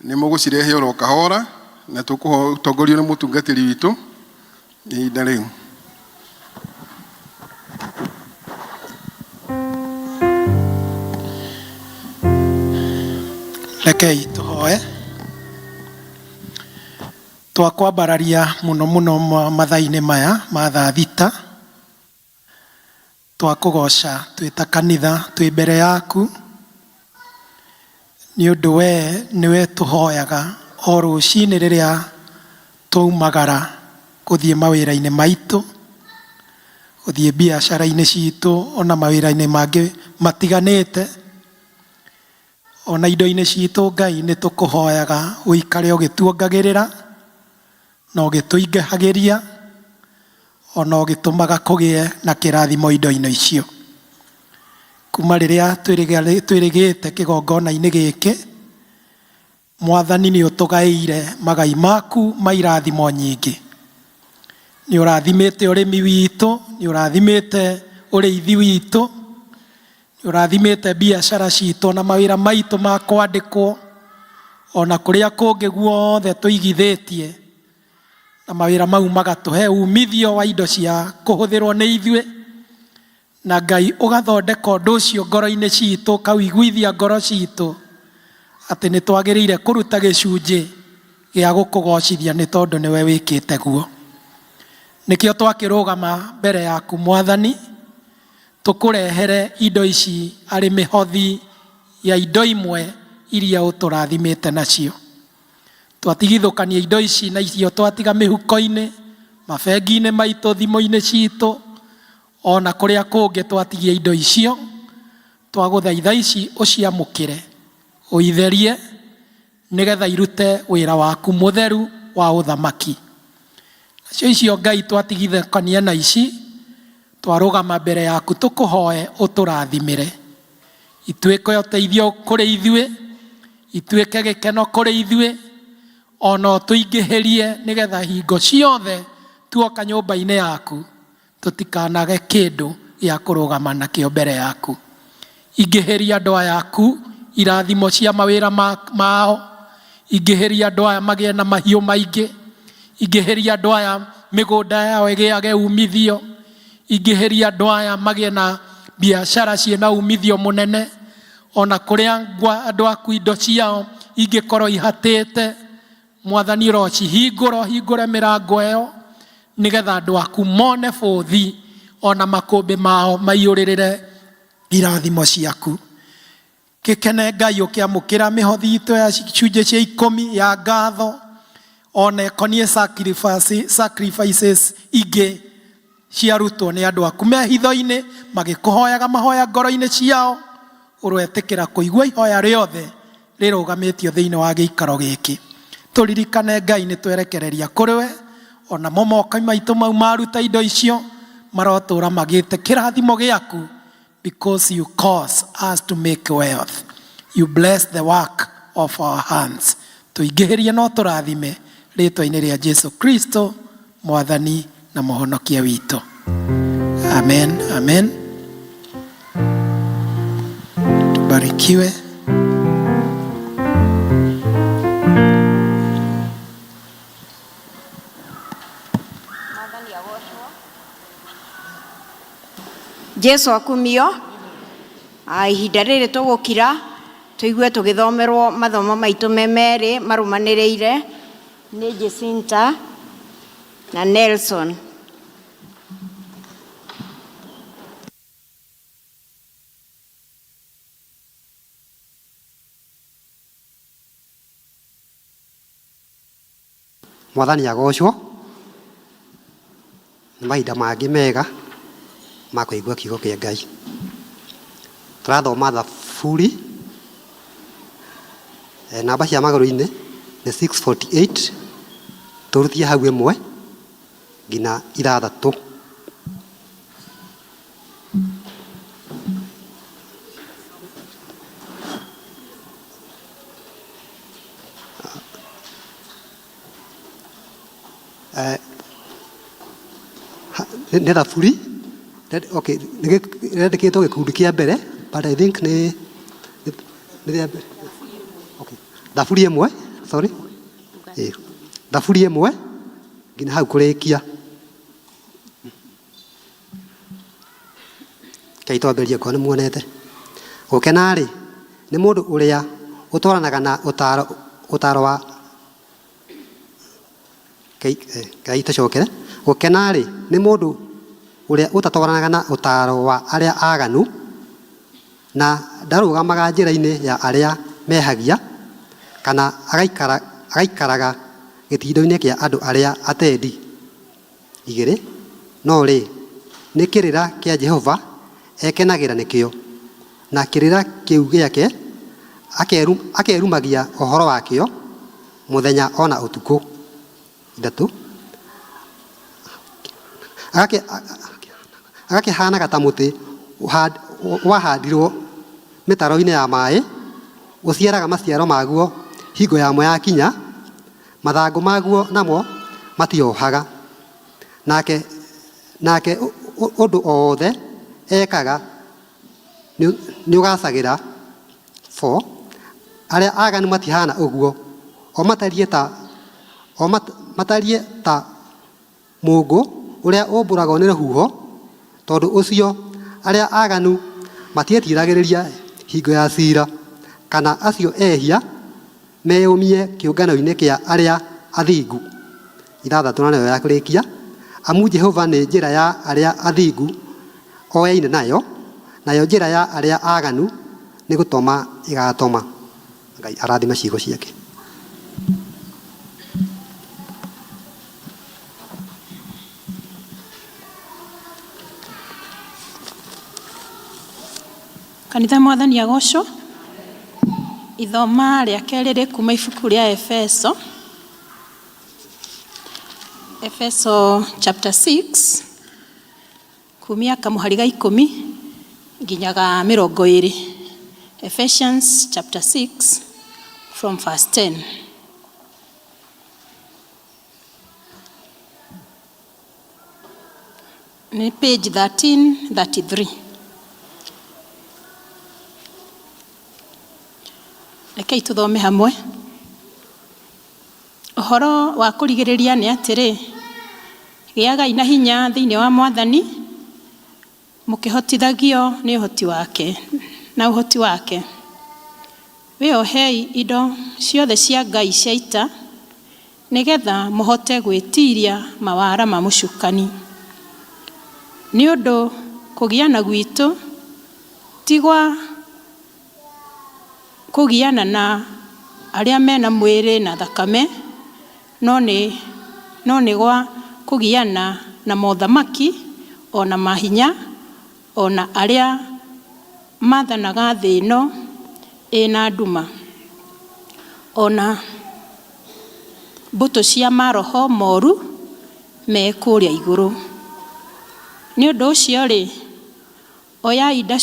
nĩ mũgũcirehe oro kahora na tũkũtongorio nĩ mũtungatĩri witũ ihinda rĩu.
Rekei tũhoe. Twakwambararia mũno mũno mathaa-inĩ maya ma thaa thita. Twakũgoca twĩ ta kanitha twĩ mbere yaku nĩ ũndũ we nĩwe tũhoyaga o rũcinĩ rĩrĩa twaumagara gũthiĩ mawĩra-inĩ maitũ, gũthiĩ biacara-inĩ citũ ona mawĩra-inĩ mangĩ matiganĩte. Ona indo-inĩ citũ Ngai nĩ tũkũhoyaga ũikare ũgĩtuongagĩrĩra na ũgĩtũingĩhagĩria ona ũgĩtũmaga kũgĩe na kĩrathimo indo-inĩ icio. Kuma rĩrĩa twĩrĩgĩte kĩgongona-inĩ gĩkĩ, Mwathani nĩ ũtũgaĩire magai maku ma irathimo nyingĩ. Nĩ ũrathimĩte ũrĩmi witũ, nĩ ũrathimĩte ũrĩithi witũ, nĩ ũrathimĩte biacara citũ na mawĩra maitũ ma kwandĩkwo, ona kũrĩa kũngĩ guothe tũigithĩtie, na mawĩra mau magatũhe umithio wa indo cia kũhũthĩrwo nĩ ithuĩ. Na Ngai ũgathondeka ũndũ ũcio ngoro-inĩ citũ, ũkawĩiguithia ngoro citũ atĩ nĩ twagĩrĩire kũruta gĩcunjĩ gĩa gũkũgocithia nĩ tondũ nĩwe wĩkĩte guo. Nĩkĩo twakĩrũgama mbere yaku Mwathani, tũkũrehere indo ici arĩ mĩhothi ya indo imwe iria ũtũrathimĩte nacio. Twatigithũkania indo ici na icio twatiga mĩhuko-inĩ, mabengi-inĩ maitũ, thimũ-inĩ citũ, ona kũrĩa kũngĩ twatigia indo icio, twagũthaitha ici ũciamũkĩre, ũitherie, nĩgetha irute wĩra waku mũtheru wa ũthamaki. Nacio icio Ngai twatigithũkania na ici, twarũgama mbere yaku tũkũhoe ũtũrathimĩre. Ituĩke ũteithio kũrĩ ithuĩ, ituĩke gĩkeno kũrĩ ithuĩ, ona ũtũingĩhĩrie nĩgetha hingo ciothe tuoka nyũmba-inĩ yaku tũtikanage kĩndũ gĩa kũrũgama nakĩo mbere yaku. Ingĩhĩria andũ aya aku irathimo cia mawĩra mao, ingĩhĩria andũ aya magĩe na mahiũ maingĩ, ingĩhĩria andũ aya mĩgũnda yao ĩgĩage umithio, ingĩhĩria andũ aya magĩe na biacara ciĩna umithio mũnene, ona kũrĩa andũ aku indo ciao ingĩkorwo ihatĩte, Mwathani ũrocihingũra ũhingũre mĩrango ĩyo nĩgetha andũ aku mone bũthi ona makũmbĩ mao maiyũrĩrĩre irathimo ciaku. Gĩkene Ngai ũkĩamũkĩra mĩhothi itũ ya icunjĩ cia ikũmi ya ngatho ona ĩkoniĩ sacrifices ingĩ ciarutwo nĩ andũ aku me hitho-inĩ magĩkũhoyaga mahoya ngoro-inĩ ciao, ũroetĩkĩra kũigua ihoya rĩothe rĩrũgamĩtio thĩinĩ wa gĩikaro gĩkĩ. Tũririkane Ngai nĩ twerekereria kũrĩ we, onamo moko maitũ mau maruta indo icio marotũra magĩte kĩrathimo gĩaku, because you cause us to make wealth. You bless the work of our hands. Tũingĩhĩrie no tũrathime rĩtwa-inĩ rĩa Jesu Kristo Mwathani na Mũhonokia witũ. Amen, amen. Tubarikiwe.
Jesu akumio. Ihinda rĩrĩ tũgũkira tũigue tũgĩthomerwo mathomo maitũ me merĩ marũmanĩrĩire nĩ Jacinta na Nelson.
Mwathani agocwo nĩ mahinda mangĩ mega ma kũigua kiugo kĩa Ngai. Tũrathoma Thaburi namba cia magũrũ-inĩ nĩ 648. Tũrutie hau ĩmwe nginya ithathatũ. Eh, nĩ thaburi. Okay, rĩandĩkĩtwo gĩkundi kĩa mbere, but I think nĩ rĩa mbere. Okay, thaburi ĩmwe, sorry. Ĩĩ, thaburi ĩmwe nginya hau kũrĩkia. Rekei twambĩrĩrie ngorwo nĩ muonete. Gũkena-rĩ, nĩ mũndũ ũrĩa ũtwaranaga na ũtaaro ũtaaro wa Ngai tũcokere. Gũkena-rĩ, nĩ mũndũ ũrĩa ũtatwaranaga na ũtaaro wa arĩa aganu, na ndarũgamaga njĩra-inĩ ya arĩa mehagia, kana agaikara, agaikaraga gĩtindo-inĩ kĩa andũ arĩa atendi. Igĩrĩ, no rĩ, nĩ kĩrĩra kĩa Jehova ekenagĩra nĩkĩo, na kĩrĩra kĩu gĩake akerumagia ũhoro wakĩo mũthenya o na ũtukũ. Ithatũ, agakĩhaanaga ta mũtĩ wahandirwo mĩtaro-inĩ ya maĩ, ũciaraga maciaro maguo hingo yamo yakinya, mathangũ maguo namo matihohaga. Nake, nake ũndũ o wothe ekaga nĩũgacagĩra. 4 arĩa aganu matihana ũguo, o matariĩ ta, o matariĩ ta mũũngũ ũrĩa ũmbũragwo nĩ rũhuho, tondũ ũcio arĩa aganu matiĩtiragĩrĩria hingo ya cira, kana acio ehia meyũmie kĩũngano-inĩ kĩa arĩa athingu. Ithathatũ na nĩyo ya kũrĩkia, amu Jehova nĩ njĩra ya arĩa athingu oyaine nayo, nayo njĩra ya arĩa aganu nĩ gũtoma ĩgatoma. Ngai arathime ciugo ciake.
Kanitha mwathani agocwo. Ithoma rĩa kerĩ rĩ kuma ibuku rĩa Efeso. Efeso chapter 6 kumia kamũhari ga ikũmi nginya ga mĩrongo ĩrĩ. Ephesians chapter 6 from verse 10. Nĩ page 1333. Rekei tũthome hamwe. Ũhoro wa kũrigĩrĩria nĩ atĩrĩ, gĩagai na hinya thĩinĩ wa Mwathani, mũkĩhotithagio nĩ ũhoti wake, na ũhoti wake. Wĩohei indo ciothe cia Ngai cia ita, nĩgetha mũhote gwĩtiiria mawara ma mũcukani. Nĩ ũndũ kũgiana gwitũ ti gwa kũgiana na arĩa mena mwĩrĩ na thakame, no nĩ, no nĩ gwa kũgiana na mothamaki, o na mahinya, o na arĩa mathanaga thĩ ĩno ĩna nduma, o na mbũtũ cia maroho moru me kũrĩa igũrũ. Nĩ ũndũ ũcio-rĩ, oyai indo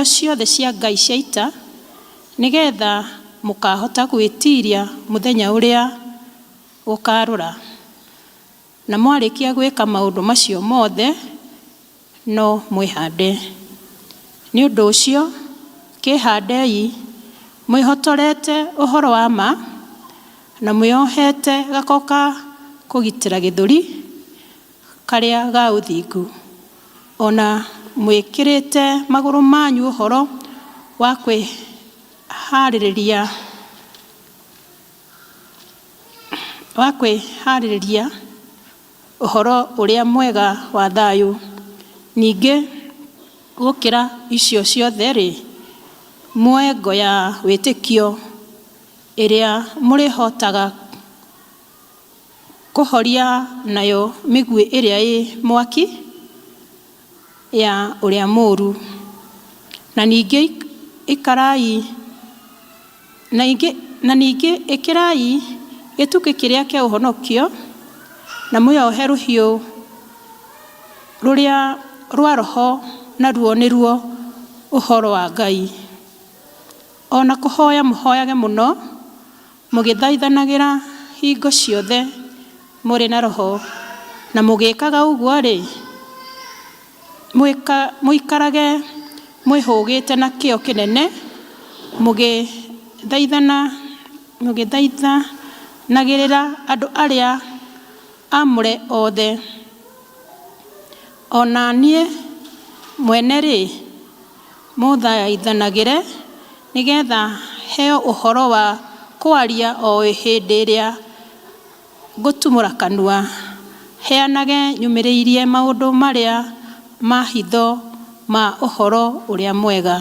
ciothe cia Ngai cia ita, nĩgetha mũkahota gwĩtiria mũthenya ũrĩa gũkarũra. Na mwarĩkia gwĩka maũndũ macio mothe, no mwĩhande. Nĩ ũndũ ũcio, kĩĩhandei mwĩhotorete ũhoro wa ma, na mwĩohete gako ka kũgitĩra gĩthũri karĩa ga ũthingu, o na mwĩkĩrĩte magũrũ manyu ũhoro wa kwĩhaarĩria wa kwĩhaarĩria ũhoro ũrĩa mwega wa thayũ. Ningĩ gũkĩra icio ciothe-rĩ, muoe ngo ya wĩtĩkio ĩrĩa mũrĩhotaga kũhoria nayo mĩguĩ ĩrĩa ĩ mwaki ya ũrĩa mũũru. Na ningĩ ikarai na ningĩ ĩkĩrai gĩtugĩ kĩrĩa kĩa ũhonokio. Na mwĩohe rũhiũ rũrĩa rwa roho naruo nĩruo ũhoro wa Ngai. O na kũhoya mũhoyage mũno, mũgĩthaithanagĩra hingo ciothe mũrĩ na roho, na mũgĩkaga ũguo-rĩ, mũikarage mwĩhũgĩte na kĩyo kĩnene, mũgĩthaithana mũgĩthaithanagĩrĩra andũ arĩa aamũre othe. O na niĩ mwene-rĩ, mũthaithanagĩre, nĩ getha heo ũhoro wa kwaria o hĩndĩ ĩrĩa ngũtumũra kanua, heanage nyũmĩrĩirie maũndũ marĩa ma hitho ma ũhoro ũrĩa mwega.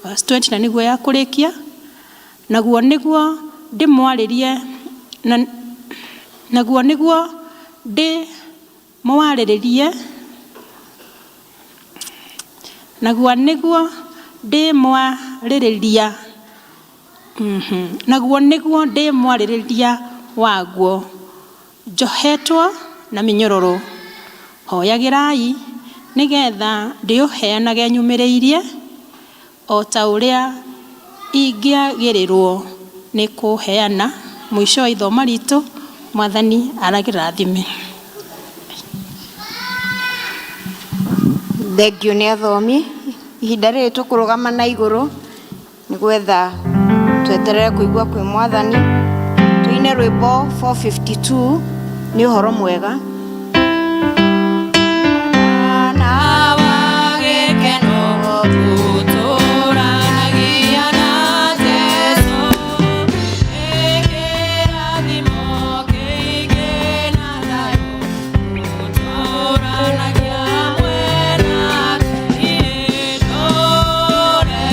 Verse 20 na nĩguo ya kũrĩkia, naguo nĩguo ndĩmwarĩrie na, naguo nĩguo ndĩmwarĩrĩrie naguo nĩguo ndĩmwarĩrĩria naguo nĩguo ndĩmwarĩrĩria waguo njohetwo na mĩnyororo. Hoyagĩrai nĩgetha ndĩũheanage nyũmĩrĩirie o ta ũrĩa ingĩagĩrĩrwo nĩ kũheana. Mũico wa ithoma ritũ, Mwathani aragĩrathime.
Thengiũ nĩ athomi. Ihinda rĩrĩ tũkũrũgama na igũrũ nĩ gwetha tweterere kũigua kwĩ Mwathani. Tũine rwĩmbo 452 nĩ ũhoro mwega.
Na wa gĩkeno tũtũranagia na Jesũ, nĩ kĩrathimo kĩingĩ na thayũ tũtũranagia hamwe nake. Niĩ ndũre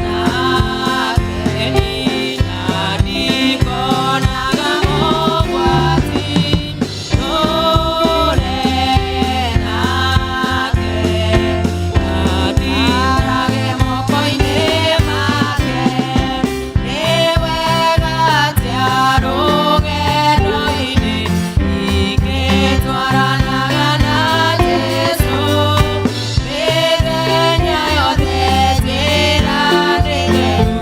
nake, na ndikonaga mogwati. Ndũre nake, na moko-inĩ make. Nĩ wega atĩa rũgendo-inĩ ingĩtwaranaga na Jesũ. Mĩthenya yothe njĩra nĩ theru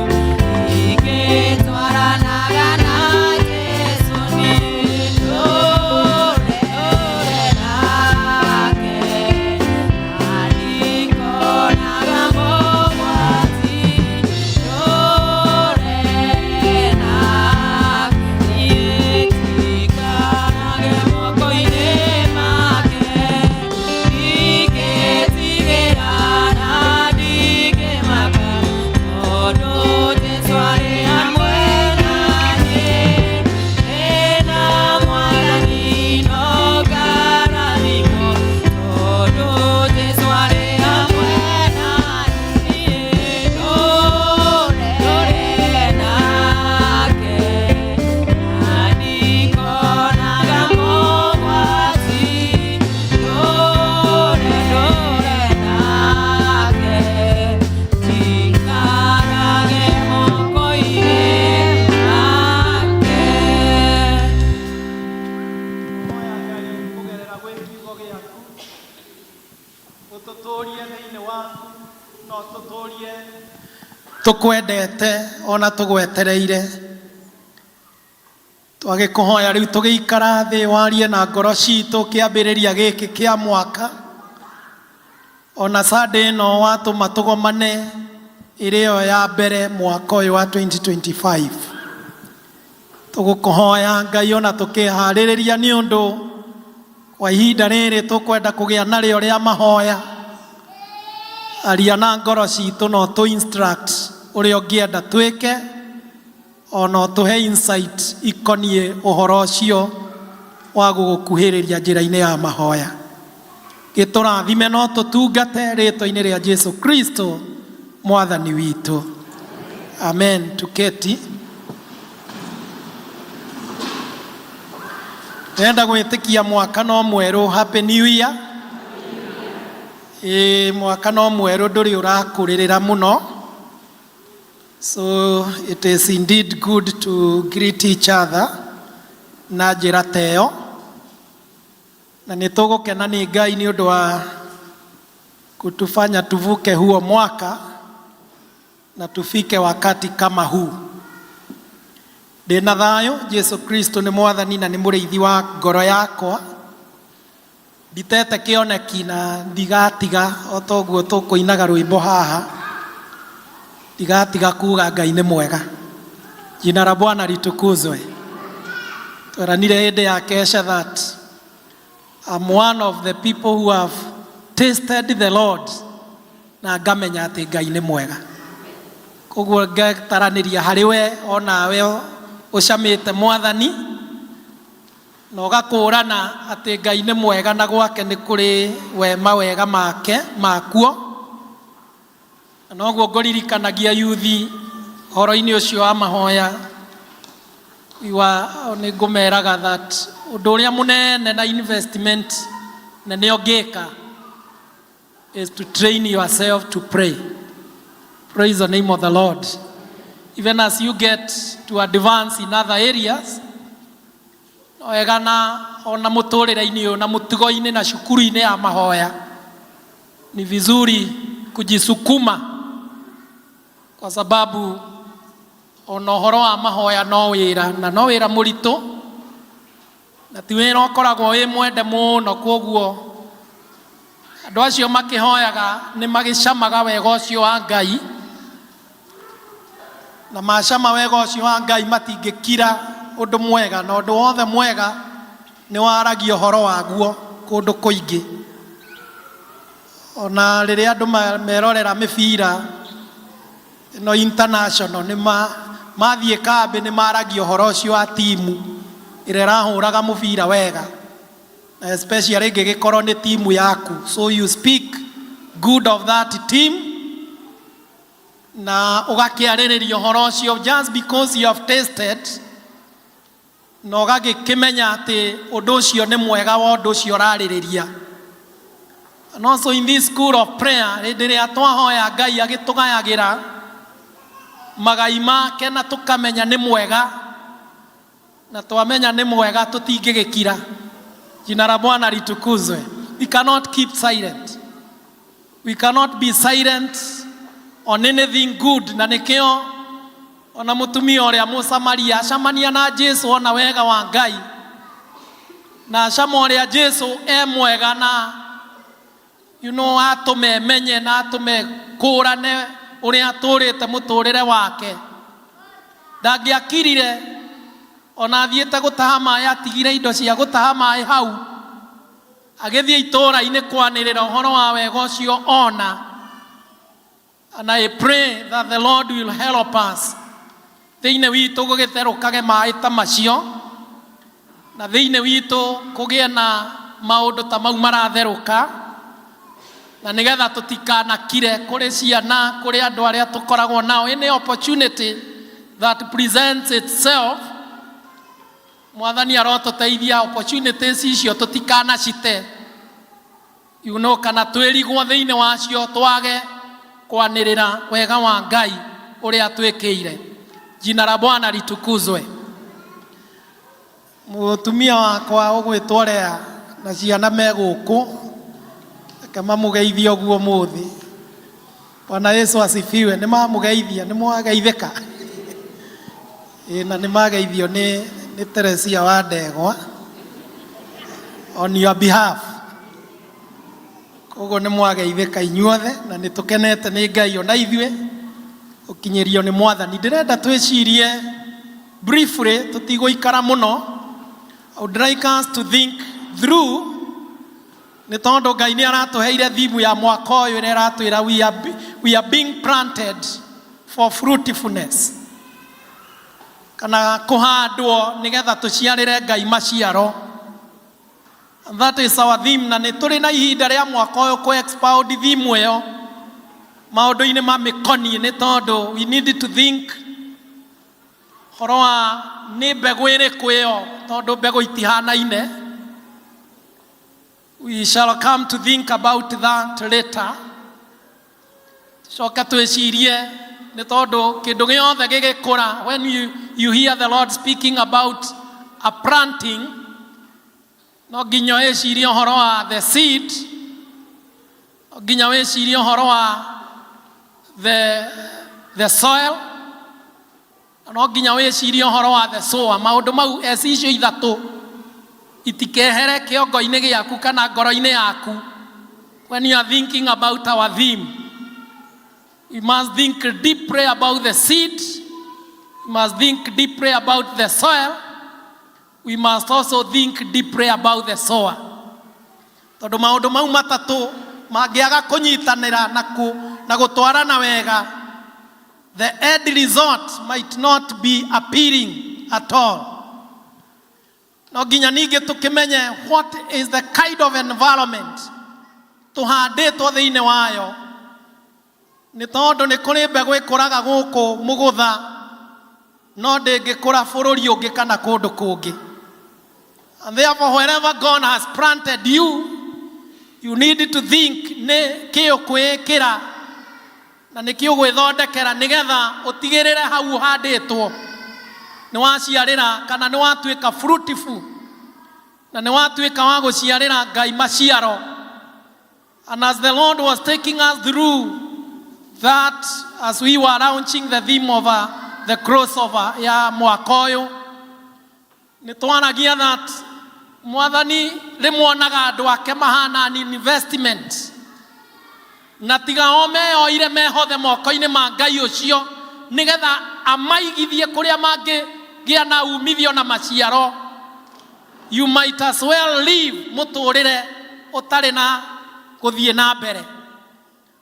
ingĩtwaranaga na Jesũ. Niĩ ndũre nake, na ndikonaga mogwati. Ndũre nake, niĩ ndikanage moko-inĩ make. Ndingĩtigĩra na ndingĩmaka, tondũ Jesũ arĩ hamwe na niĩ. Ndĩna Mwathani no ngarathimwo, tondũ Jesũ arĩ hamwe na niĩ. Ndũre nake, na ndikonaga mogwati. Ndũre nake, ndikarage moko-inĩ make.
Kũgerera gwĩ kiugo gĩaku ũtũtũrie thĩinĩ waku na ũtũtũrie tũkwendete ona tũgwetereire. Twagĩkũhoya rĩu tũgĩikara thĩ warie na ngoro citũ kĩambĩrĩria gĩkĩ kĩa mwaka, ona Sunday ĩno watũma tũgomane ĩrĩ yo ya mbere mwaka ũyũ wa 2025. Tũgũkũhoya Ngai ona tũkĩharĩrĩria nĩ ũndũ wa ihinda rĩrĩ tũkwenda kũgĩa narĩo rĩa mahoya, aria na ngoro citũ na ũtũ instruct ũrĩa ũngĩenda twĩke, ona ũtũhe insight ikoniĩ ũhoro ũcio wa gũgũkuhĩrĩria njĩra-inĩ ya mahoya. Gĩtũrathime no tũtungate rĩtwa-inĩ rĩa Jesu Kristo Mwathani witũ. Amen. Tuketi. Ndĩrenda gwĩtĩkia mwaka no mwerũ. Happy New Year. Ĩĩ, mwaka no mwerũ ndũrĩ ũrakũrĩrĩra mũno. So it is indeed good to greet each other na njĩra ta ĩyo. Na nĩ tũgũkena nĩ Ngai nĩ ũndũ wa kutufanya tuvuke huo mwaka na tufike wakati kama huu. Ndĩna thayũ, Jesu Kristo nĩ mwathani na nĩ mũrĩithi wa ngoro yakwa. Nditete kĩoneki na ndigatiga o ta ũguo tũkũinaga rwĩmbo haha, ndigatiga kuga Ngai nĩ mwega. Jina la Bwana litukuzwe. Tweranire hĩndĩ ya kesha that I'm one of the people who have tasted the Lord na ngamenya atĩ Ngai nĩ mwega. Koguo ngetaranĩria harĩ we onawe ũcamĩte mwathani na ũgakũrana atĩ Ngai nĩ mwega na gwake nĩ kũrĩ wema wega make makuo. Na noguo ngũririkanagia yuthi ũhoro-inĩ ũcio wa mahoya iwa nĩ ngũmeraga that ũndũ ũrĩa mũnene na investment nene ũngĩka is to train yourself to pray. Praise the name of the Lord. Even as you get to advance in other areas, no wega na ona mũtũrĩre-inĩ ũyũ na mũtugo-inĩ na cukuru-inĩ ya mahoya ni vizuri kujisukuma kwa sababu ona ũhoro wa mahoya no wĩra na no wĩra mũritũ na ti wĩra ũkoragwo wĩ mwende mũno. Kwoguo andũ acio makĩhoyaga nĩ magĩcamaga wega ũcio wa Ngai, na macama wega ũcio wa Ngai matingĩkira ũndũ mwega, na ũndũ wothe mwega nĩ waragia ũhoro waguo kũndũ kũingĩ. Ona rĩrĩa andũ merorera mĩbira ĩno international, nĩ mathiĩ kambĩ nĩ maragia ũhoro ũcio wa timu ĩrĩa ĩrahũraga mũbira wega, na especially ĩngĩgĩkorwo nĩ timu yaku, so you speak good of that team na ũgakĩarĩrĩria ũhoro ũcio just because you have tasted na ũgagĩkĩmenya atĩ ũndũ ũcio nĩ mwega wa ũndũ ũcio ũrarĩrĩria. And also in this school of prayer, hĩndĩ ĩrĩa twahoya Ngai agĩtũgayagĩra magai make na tũkamenya nĩ mwega, na twamenya nĩ mwega tũtingĩgĩkira. Jina la Bwana litukuzwe. We cannot keep silent. We cannot be silent on anything good. Na nĩkĩo ona mũtumia ũrĩa Mũsamaria acamania na Jesu ona wega wa Ngai na acama ũrĩa Jesu e mwega na atũme menye na atũme kũrane ũrĩa atũrĩte mũtũrĩre wake, ndangĩakirire ona athiĩte gũtaha maĩ, atigire indo cia gũtaha maĩ hau, agĩthiĩ itũũra-inĩ kwanĩrĩra ũhoro wa wega ũcio ona. And I pray that the Lord will help us thĩinĩ witũ gũgĩtherũkage maĩ ta macio, na thĩinĩ witũ kũgĩe na maũndũ ta mau maratherũka, na nĩgetha tũtikanakire kũrĩ ciana, kũrĩ andũ arĩa tũkoragwo nao. Any opportunity that presents itself, mwathani arotũteithia opportunities icio tũtikanacite kana twĩrigwo thĩinĩ wacio twage kwanĩrĩra wega wa Ngai ũrĩa twĩkĩire. Jina la Bwana litukuzwe. Mũtumia wakwa ũgwĩtwo Lea na ciana me gũkũ, reke mamũgeithie ũguo mũthĩ. Bwana Yesu asifiwe. Nĩ mamũgeithia, nĩ mwageithĩka. Ĩ, na nĩ mageithio nĩ Teresia wa Ndegwa on your behalf. Koguo nĩ mwageithĩka inyuothe na nĩ tũkenete nĩ Ngai ona ithuĩ gũkinyĩrio nĩ mwathani. Ndĩrenda twĩcirie briefly, tũtigũikara mũno. I would like us to think through nĩ tondũ Ngai nĩ aratũheire theme ya mwaka ũyũ ĩrĩa ĩratwĩra we are being planted for fruitfulness, kana kũhandwo nĩgetha tũciarĩre Ngai maciaro. And that is our theme, na nĩ tũrĩ na ihinda rĩa mwaka ũyũ kũ expound theme ĩyo maũndũ-inĩ ma mĩkoniĩ, nĩ tondũ we need to think ũhoro wa nĩ mbegũ ĩrĩkũ ĩyo, tondũ mbegũ itihanaine. We shall come to think about that later. Coke twĩcirie nĩ tondũ kĩndũ gĩothe gĩgĩkũra, when you hear the Lord speaking about a planting, No nginya wĩcirie ũhoro wa the seed, no nginya wĩcirie ũhoro wa the soil, na no nginya wĩcirie ũhoro wa the sower. Maũndũ mau eci icio ithatũ itikehere kĩongo-inĩ gĩaku kana ngoro-inĩ yaku when you are thinking about our theme. You must think deeply about the seed. You must think deeply about the soil. We must also think deeply about the sower. Tondũ maũndũ mau matatũ mangĩaga kũnyitanĩra na, kũ, na gũtwarana wega, the end result might not be appealing at all. No nginya ningĩ tũkĩmenye what is the kind of environment tũhandĩtwo thĩinĩ wayo, nĩ tondũ nĩ kũrĩ mbegũ ĩkũraga gũkũ mũgũtha no ndĩngĩkũra bũrũri ũngĩ kana kũndũ kũngĩ. And therefore, wherever God has planted you, you need to think nĩ kĩ ũkwĩĩkĩra na nĩ kĩ ũgwĩthondekera nĩgetha ũtigĩrĩre hau ũhandĩtwo nĩ waciarĩra kana nĩ watuĩka fruitful na nĩ watuĩka wa gũciarĩra Ngai maciaro. And as the Lord was taking us through that, as we were launching the theme of the crossover ya mwaka ũyũ, nĩ twaragia that Mwathani rĩmwe onaga andũ ake mahana an investment, na tiga o meyoire mehothe moko-inĩ ma Ngai ũcio nĩgetha amaigithie kũrĩa mangĩgĩa na umithio na maciaro, you might as well live mũtũrĩre ũtarĩ na gũthiĩ na mbere.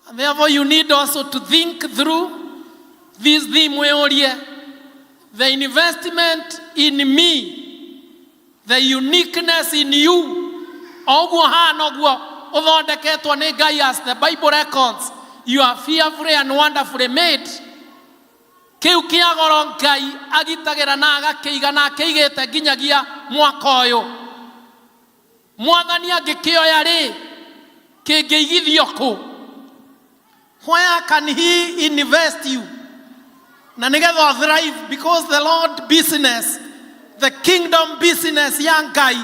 And therefore you need also to think through this theme, wĩyũrie the investment in me, the uniqueness in you, o ũguo hana ũguo ũthondeketwo nĩ Ngai, as the Bible records, you are fearfully and wonderfully made. Kĩu kĩa goro Ngai agitagĩra na agakĩiga na akĩigĩte nginyagia mwaka ũyũ. Mwathani angĩkĩoya rĩ, kĩngĩigithio kũ? Where can he invest you na nĩgetha thrive? Because the Lord business, the kingdom business ya Ngai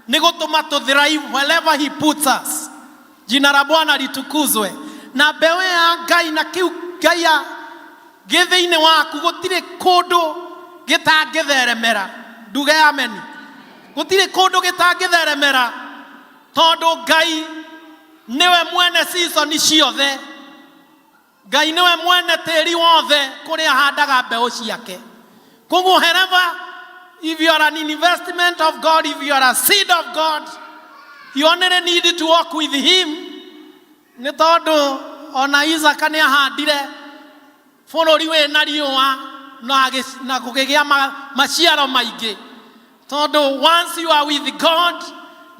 nĩ gũtũma tũ thrive wherever he puts us. Jina la Bwana litukuzwe. Na mbeũ ya Ngai na kĩu Ngai gĩ thĩinĩ waku gũtirĩ kũndũ gĩtangĩtheremera. Nduge ameni. Gũtirĩ kũndũ gĩtangĩtheremera, tondũ Ngai nĩwe mwene season ciothe, Ngai nĩwe mwene tĩri wothe kũrĩa ahandaga mbeũ ciake. Koguo wherever, if you are an investment of God, if you are a seed of God, you only need to walk with him, nĩ tondũ ona Isaka nĩ ahandire bũrũri wĩna riũa na gũkĩgĩa maciaro maingĩ, tondũ once you are with God,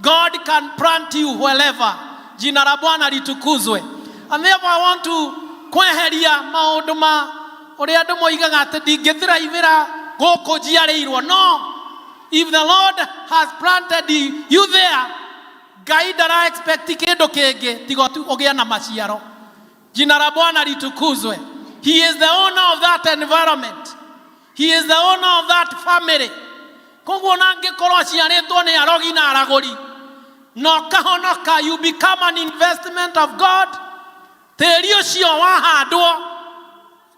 God can plant you wherever. Jina la Bwana litukuzwe. And therefore I want to kweheria maũndũ ma ũrĩa andũ moigaga atĩ ndingĩthiraivĩra gũkũ njiarĩirwo. No, if the Lord has planted you there, Ngai ndara expect kĩndũ kĩngĩ tiga tu ũgĩe na maciaro. Jina la Bwana litukuzwe. He is the owner of that environment. He is the owner of that family. Koguo na angĩkorwo aciarĩtwo nĩ arogi na aragũri na ũkahonoka, you become an investment of God. Tĩri ũcio wahandwo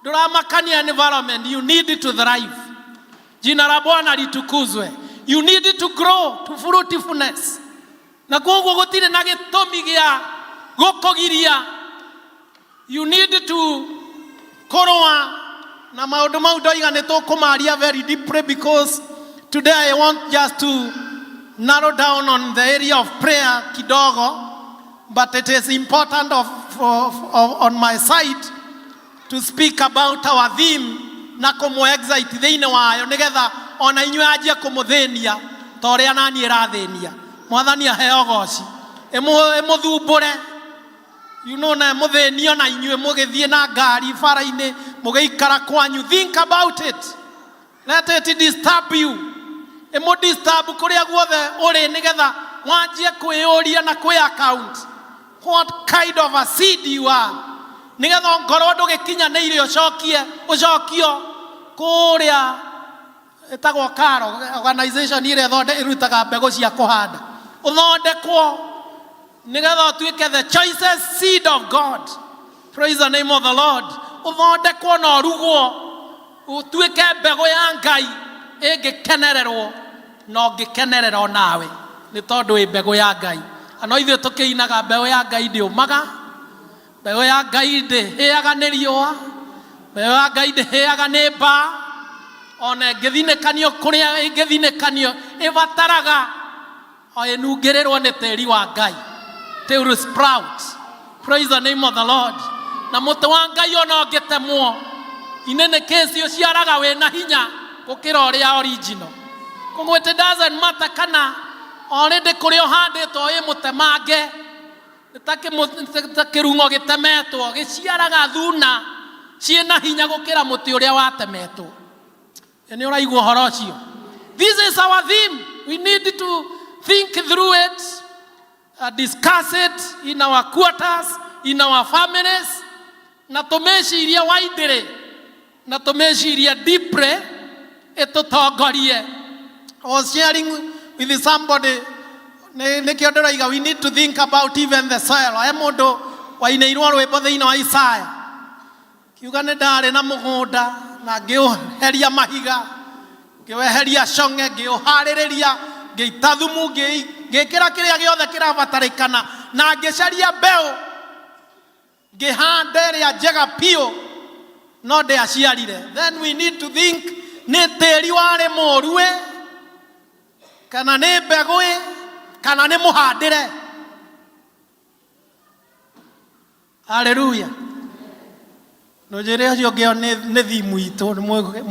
ndũramakania environment. You need to thrive. Jina la Bwana litukuzwe. You need to grow to fruitfulness, na koguo gũtirĩ na gĩtũmi gĩa gũkũgiria. You need to kũrũa na maũndũ mau. Ndoiga nĩ tũkũmaria very deeply, because today I want just to narrow down on the area of prayer kidogo, but it is important on my side to speak about our theme na kũmũ excite thĩinĩ wayo, nĩgetha ona inyuĩ anjie kũmũthĩnia ta ũrĩa naniĩ ĩrathĩnia. Mwathani aheo goci. Ĩmũthumbũre na mũthĩnio na inyuĩ mũgĩthiĩ na ngari bara-inĩ, mũgĩikara kwanyu, think about it, let it disturb you, ĩmũ disturb kũrĩa guothe ũrĩ, nĩgetha wanjie kwĩyũria na kwĩ account what kind of a seed you are, nĩgetha ngorwo ndũgĩkinyanĩire ũcokie ũcokio kũrĩa ĩtagwo KALRO organization ĩrĩa ĩrutaga mbegũ cia kũhanda.
Ũthondekwo nĩgetha ũtuĩke the choicest seed of God. Praise the name of the Lord. Ũthondekwo na ũrugwo ũtuĩke mbegũ ya Ngai ĩngĩkenererwo na ũngĩkenerera onawe nĩ tondũ wĩ mbegũ ya Ngai. Na no ithuĩ tũkĩinaga mbeũ ya Ngai ndĩũmaga, mbeũ ya Ngai ndĩhĩaga nĩ riũa, mbeũ ya Ngai ndĩhĩaga nĩ mbaa, ona ĩngĩthinĩkanio kũrĩa ĩngĩthinĩkanio ĩbataraga o ĩnungĩrĩrwo nĩ tĩri wa Ngai till sprout. Praise the name of the Lord. Na mũtĩ wa Ngai ona ũngĩtemwo inene kĩci ũciaraga wĩna hinya gũkĩra ũrĩa original. Koguo it doesn't matter kana already kũrĩa ũhandĩtwo ĩ mũtemange nĩ ta ta kĩrung'o gĩtemetwo gĩciaraga thuna ciĩna hinya gũkĩra mũtĩ ũrĩa watemetwo. Nĩ ũraigua ũhoro ũcio? This is our theme. We need to think through it, discuss it in our quarters, in our families, na tũmĩcirie widely, na tũmĩcirie deeply, ĩtũtongorie. I was sharing with somebody, nĩkĩo ndĩroiga we need to think about even the soil. He mũndũ wainĩirwo rwĩmbo thĩinĩ wa Isaya kiuga nĩ ndarĩ na mũgũnda na ngĩũheria mahiga, ngĩweheria cong'e, ngĩũharĩrĩria, ngĩita thumu, ngĩkĩra kĩrĩa gĩothe kĩrabatarĩkana, na ngĩcaria mbeũ, ngĩhanda ĩrĩa njega biũ, no ndĩaciarire. Then we need to think, nĩ tĩri warĩ mũru ĩ, kana nĩ mbegũ ĩ, kana nĩ mũhandĩre? Haleluya. Nũnjĩre ũcio ũngĩ nĩ thimu itũ,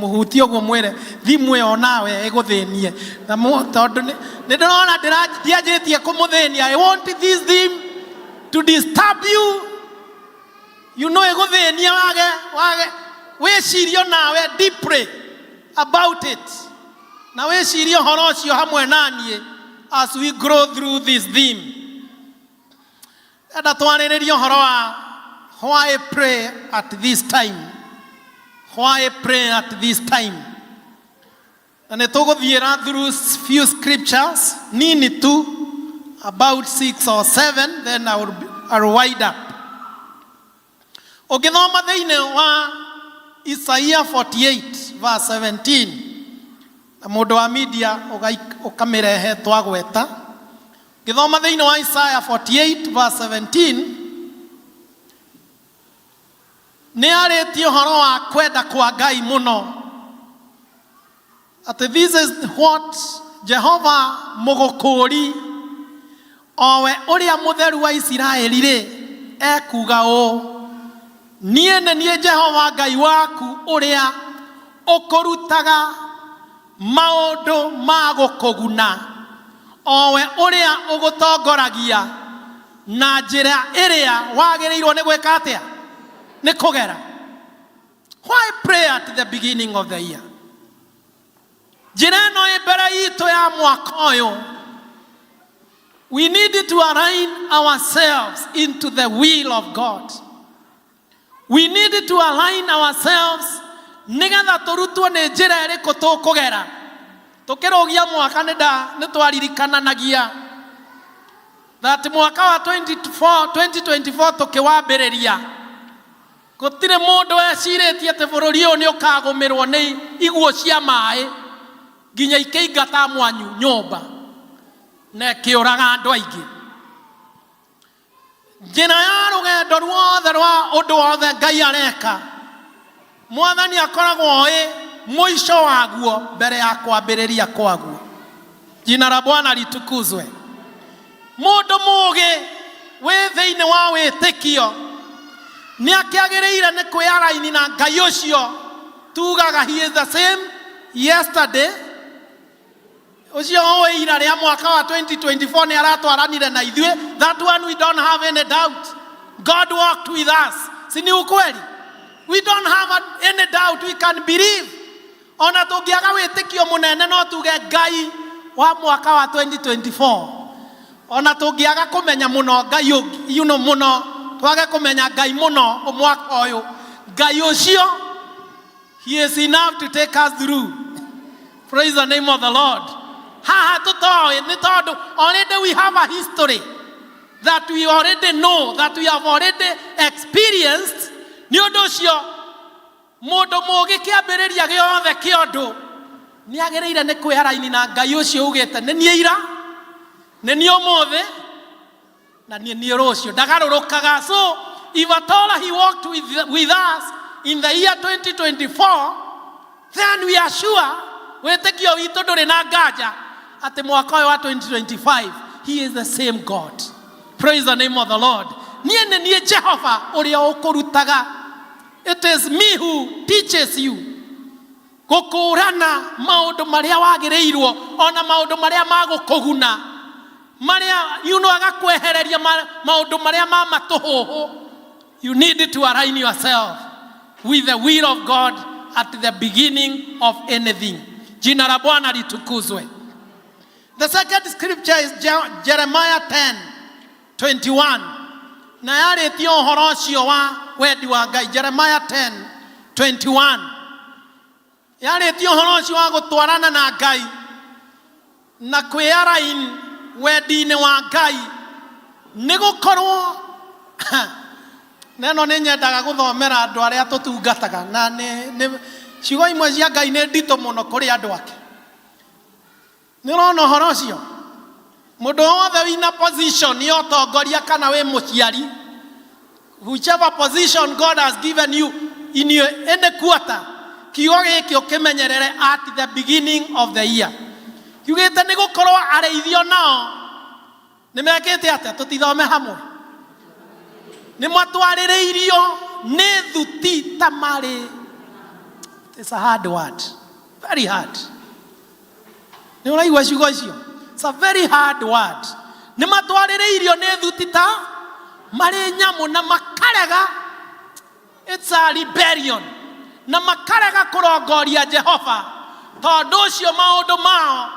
mũhutie ũguo mwĩre thimu ĩyo nawe ĩgũthĩnie. Na tondũ nĩ ndĩrona ndianjĩtie kũmũthĩnia. I want this theme to disturb you. You know ĩgũthĩnie wage wage wĩcirie nawe deeply about it. Na wĩcirie ũhoro ũcio hamwe na niĩ as we grow through this theme. Enda twarĩrĩrie ũhoro wa why pray at this time. Why pray at this time. Na nĩ tũgũthiĩra through few scriptures nini tu, about 6 or 7, then I will wind up. Ũngĩthoma thĩinĩ wa Isaiah 48 verse 17, na mũndũ wa media ũkamĩrehe twagweta. Ũngĩthoma thĩinĩ wa Isaiah 48 verse 17, nĩ arĩtie ũhoro wa kwenda kwa Ngai mũno, atĩ this is what Jehova mũgũkũũri, owe ũrĩa mũtheru wa Isiraeli rĩ, ekuga ũũ: niĩ nĩ niĩ Jehova Ngai waku ũrĩa ũkũrutaga maũndũ ma gũkũguna, owe ũrĩa ũgũtongoragia na njĩra ĩrĩa wagĩrĩirwo nĩ gwĩka atĩa, nĩ kũgera. Why pray at the beginning of the year? Njĩra ĩno ĩ mbere itũ ya mwaka ũyũ, we need to align ourselves into the will of God. We need to align ourselves nĩgetha tũrutwo nĩ njĩra ĩrĩkũ tũkũgera. Tũkĩrũgia mwaka nĩ twaririkananagia that mwaka wa 2024 tũkĩwambĩrĩria gũtirĩ mũndũ ecirĩtie atĩ bũrũri ũyũ nĩ ũkagũmĩrwo nĩ iguũ cia maĩ nginya ikĩingata mwanyu nyũmba na ĩkĩũraga andũ aingĩ. Njĩra ya rũgendo ruothe rwa ũndũ wothe Ngai areka, Mwathani akoragwo oĩ mũico waguo mbere ya kwambĩrĩria kwaguo. Jina la Bwana litukuzwe. Mũndũ mũũgĩ wĩ thĩinĩ wa wĩtĩkio nĩ akĩagĩrĩire nĩ kwĩaraini na Ngai ũcio tugaga he is the same yesterday. Ũcio ũĩ ira rĩa mwaka wa 2024 nĩ aratwaranire na ithuĩ. That one we don't have any doubt. God walked with us. Si ni ukweli? We don't have any doubt. We can believe. Ona tũngĩaga wĩtĩkio mũnene no tuge Ngai wa mwaka wa 2024. Ona tũngĩaga kũmenya mũno Ngai ũngĩ, mũno, twage kũmenya Ngai mũno mwaka ũyũ, Ngai ũcio, he is enough to take us through. Praise the name of the Lord. Haha tũtoĩ nĩ tondũ already we have a history that we already know, that we have already experienced. Nĩ ũndũ ũcio mũndũ mũũgĩ kĩambĩrĩria gĩothe kĩa ũndũ nĩ agĩrĩire nĩ kwĩharaini na Ngai ũcio ugĩte nĩ niĩ ira, nĩ niĩ ũmũthĩ na nĩ niĩ rũciũ, ndagarũrũkaga. So if at all he walked with us in the year 2024, then we are sure wĩtĩkio witũ ndũrĩ na nganja atĩ mwaka ũyũ wa 2025 he is the same God. Praise the name of the Lord. Niĩ nĩ niĩ Jehova ũrĩa ũkũrutaga. It is me who teaches you gũkũrana maũndũ marĩa wagĩrĩirwo ona maũndũ marĩa magũkũguna, marĩa agakwehereria maũndũ marĩa ma matũhũhũ. You need to align yourself with the will of God at the beginning of anything. Jina la Bwana litukuzwe. The second scripture is Jeremiah 10:21, na yarĩtie ũhoro ũcio wa wendi wa Ngai. Jeremiah 10:21 yarĩtie ũhoro ũcio wa gũtwarana na Ngai na kwĩarain wendi-inĩ wa Ngai, nĩ gũkorwo neno nĩ nyendaga gũthomera andũ arĩa tũtungataga, na nĩ ciugo imwe cia Ngai nĩ nditũ mũno kũrĩ andũ ake. Nĩ ũrona ũhoro ũcio, mũndũ wothe wĩna position ya ũtongoria kana wĩ mũciari, whichever position God has given you in your any quarter, kiugo gĩkĩ ũkĩmenyerere at the beginning of the year. Kiugĩte nĩ gũkorwo arĩithio nao nĩ mekĩte atĩa? Tũtithome hamwe. Nĩ matwarĩrĩirio nĩ thuti ta marĩ. It's a hard word, very hard. Nĩ ũraigua ciugo icio? It's a very hard word. Nĩ matwarĩrĩirio nĩ thuti ta marĩ nyamũ na makarega. It's a rebellion. Na makarega kũrongoria Jehova, tondũ ũcio maũndũ mao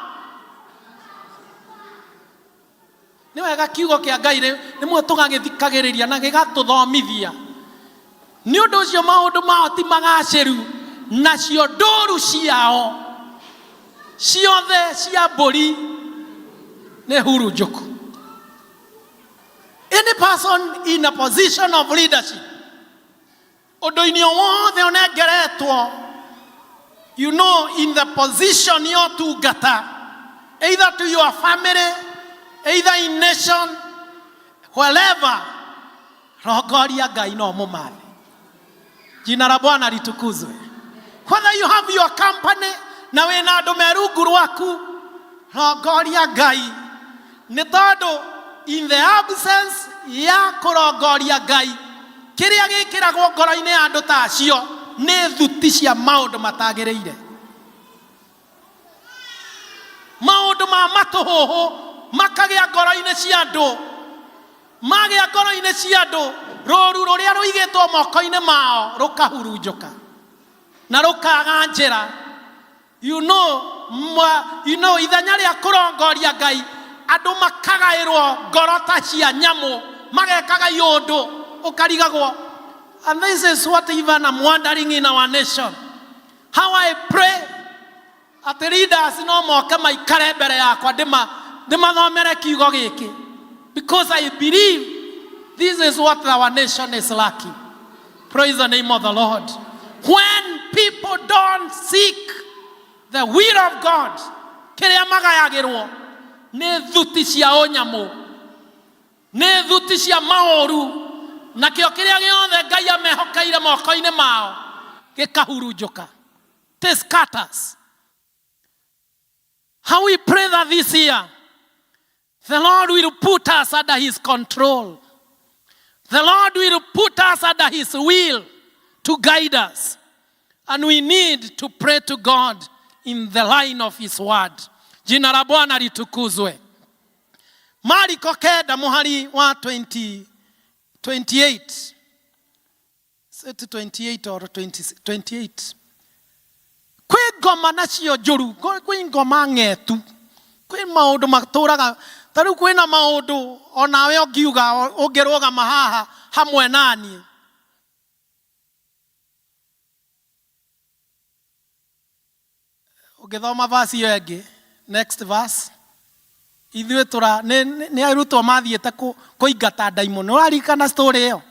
nĩ wega. Kiugo kĩa Ngai rĩmwe tũgagĩthikagĩrĩria na gĩgatũthomithia. Nĩ ũndũ ũcio maũndũ mao ti magacĩru, nacio ndũru ciao ciothe cia mbũri nĩ hurunjũku. Any person in a position of leadership, ũndũ-inĩ o wothe ũnengeretwo, in the position ya ũtungata, either to your family, either in nation, wherever, rongoria Ngai no mũmathe. Jina la Bwana litukuzwe. Whether you have your company na wĩna andũ me rungu rwaku, rongoria Ngai, nĩ tondũ in the absence ya kũrongoria Ngai, kĩrĩa gĩkĩragwo ngoro-inĩ ya andũ ta acio nĩ thuti cia maũndũ matagĩrĩire, maũndũ ma matũhũhũ makagĩa ngoro-inĩ cia andũ. Magĩa ngoro-inĩ cia andũ, rũru rũrĩa rũigĩtwo moko-inĩ mao rũkahurunjũka na rũkaga njĩra. Ithenya rĩa kũrongoria Ngai, andũ makagaĩrwo ngoro ta cia nyamũ, magekaga iũndũ ũkarigagwo. And this is what even I'm wondering in our nation. How I pray atĩ leaders no moke maikare mbere yakwa ndĩmathomere kiugo gĩkĩ, because I believe this is what our nation is lacking. Praise the name of the Lord. When people don't seek the will of God, kĩrĩa magayagĩrwo nĩ thuti cia ũnyamũ, nĩ thuti cia maũru, nakĩo kĩrĩa gĩothe Ngai amehokeire moko-inĩ mao gĩkahurunjũka. It scatters. How we pray that this year the Lord will put us under his control. The Lord will put us under his will to guide us. And we need to pray to God in the line of his word. Jina la Bwana litukuzwe. Mariko 9 muhari wa 20, 28. Is it 28 or 20, 28? Kwĩ ngoma nacio njũru, kwĩ ngoma ng'etu, kwĩ maũndũ matũraga ta rĩu, kwĩna maũndũ onawe ũngiuga ũngĩrũgama haha hamwe naniĩ. Ũngĩthoma vasi ĩyo ĩngĩ Next verse. Ithuĩ tũra nĩ nĩ arutwo mathiĩte kũ- kũingata ndaimono. Ũraririkana story ĩyo?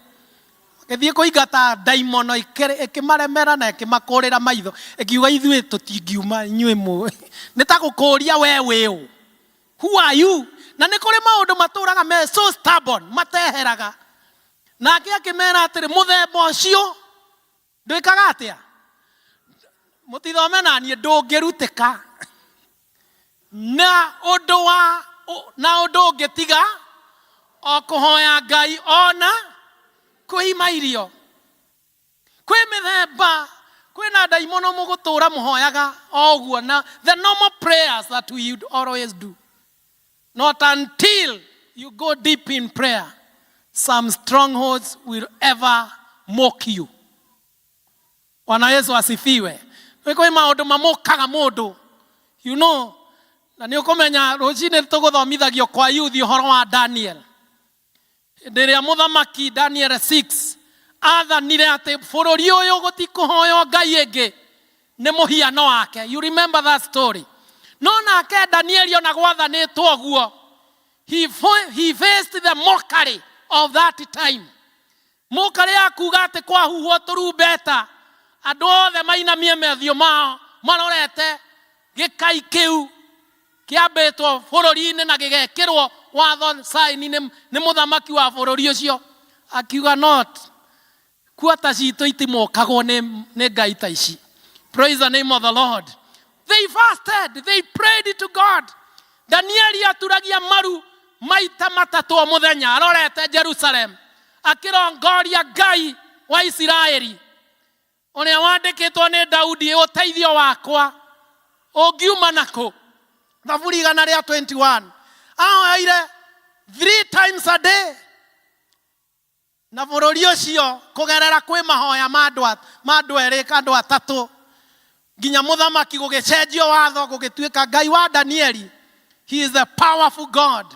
Magĩthiĩ kũingata ndaimono ĩkĩ- ĩkĩmaremera na ĩkĩmakũrĩra maitho. Ĩkiuga ithuĩ tũtingiuma inyuĩ mũ. Nĩ ta gũkũria we wĩ ũ. Who are you? Na nĩ kũrĩ maũndũ matũraga me so stubborn, mateheraga. Nake akĩmera atĩrĩ, mũthemba ũcio ndwĩkaga atĩa? Mũtithome na niĩ, ndũngĩrutĩka na ũndũ wa na ũndũ ũngĩ tiga o kũhoya Ngai ona kwĩima irio. Kwĩ mĩthemba, kwĩna ndaimono mũgũtũra mũhoyaga o ũguo na the normal prayers that we would always do. Not until you go deep in prayer, some strongholds will ever mock you. Bwana Yesu asifiwe. Nĩ kwĩ maũndũ mamokaga mũndũ. You know, na nĩ ũkũmenya rũcinĩ tũgũthomithagio kwa youth ũhoro wa Daniel. Hĩndĩ ĩrĩa mũthamaki Daniel 6 athanire atĩ bũrũri ũyũ gũtikũhoywo ngai ĩngĩ nĩ mũhiano wake. You remember that story. No nake Danieli ona gwathanĩtwo ũguo, he faced the mockery of that time. Mockery ya kuga atĩ kwahuhwo tũrumbeta andũ othe mainamie methiũ mao marorete gĩkai kĩu kĩambĩtwo bũrũri-inĩ na gĩgekĩrwo watho saini nĩ nĩ mũthamaki wa bũrũri ũcio akiuga not kuota citũ itimokagwo nĩ nĩ ngai ta ici. Praise the name of the Lord. They fasted, they prayed to God. Danieli aturagia maru maita matatũ o mũthenya arorete Jerusalem akĩrongoria Ngai wa Isiraeli ũrĩa wandĩkĩtwo nĩ Daudi, ũteithio wakwa ũngiuma nakũ. Thaburi igana rĩa 21 ahoeire 3 times a day na bũrũri ũcio kũgerera kwĩ mahoya ma andũ a- ma andũ erĩ andũ atatũ nginya mũthamaki gũgĩcenjio watho gũgĩtuĩka Ngai wa Danieli. He is a powerful God.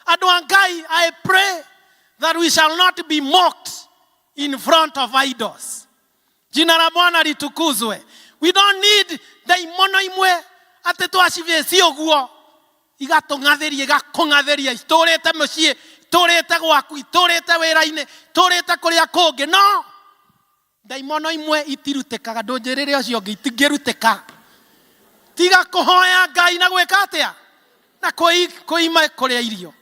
Andũ a Ngai, I pray that we shall not be mocked in front of idols. Jina la Bwana litukuzwe. We don't need ndaimono imwe atĩ twacibĩci ũguo igatũng'athĩria igakũng'athĩria itũrĩte mũciĩ itũrĩte gwaku itũrĩte wĩra-inĩ itũrĩte kũrĩa kũngĩ. No ndaimono imwe itirutĩkaga, ndũnjĩrĩre ũcio ũngĩ itingĩrutĩka tiga kũhoya Ngai na gwĩka atĩa na kwĩima kũrĩa irio.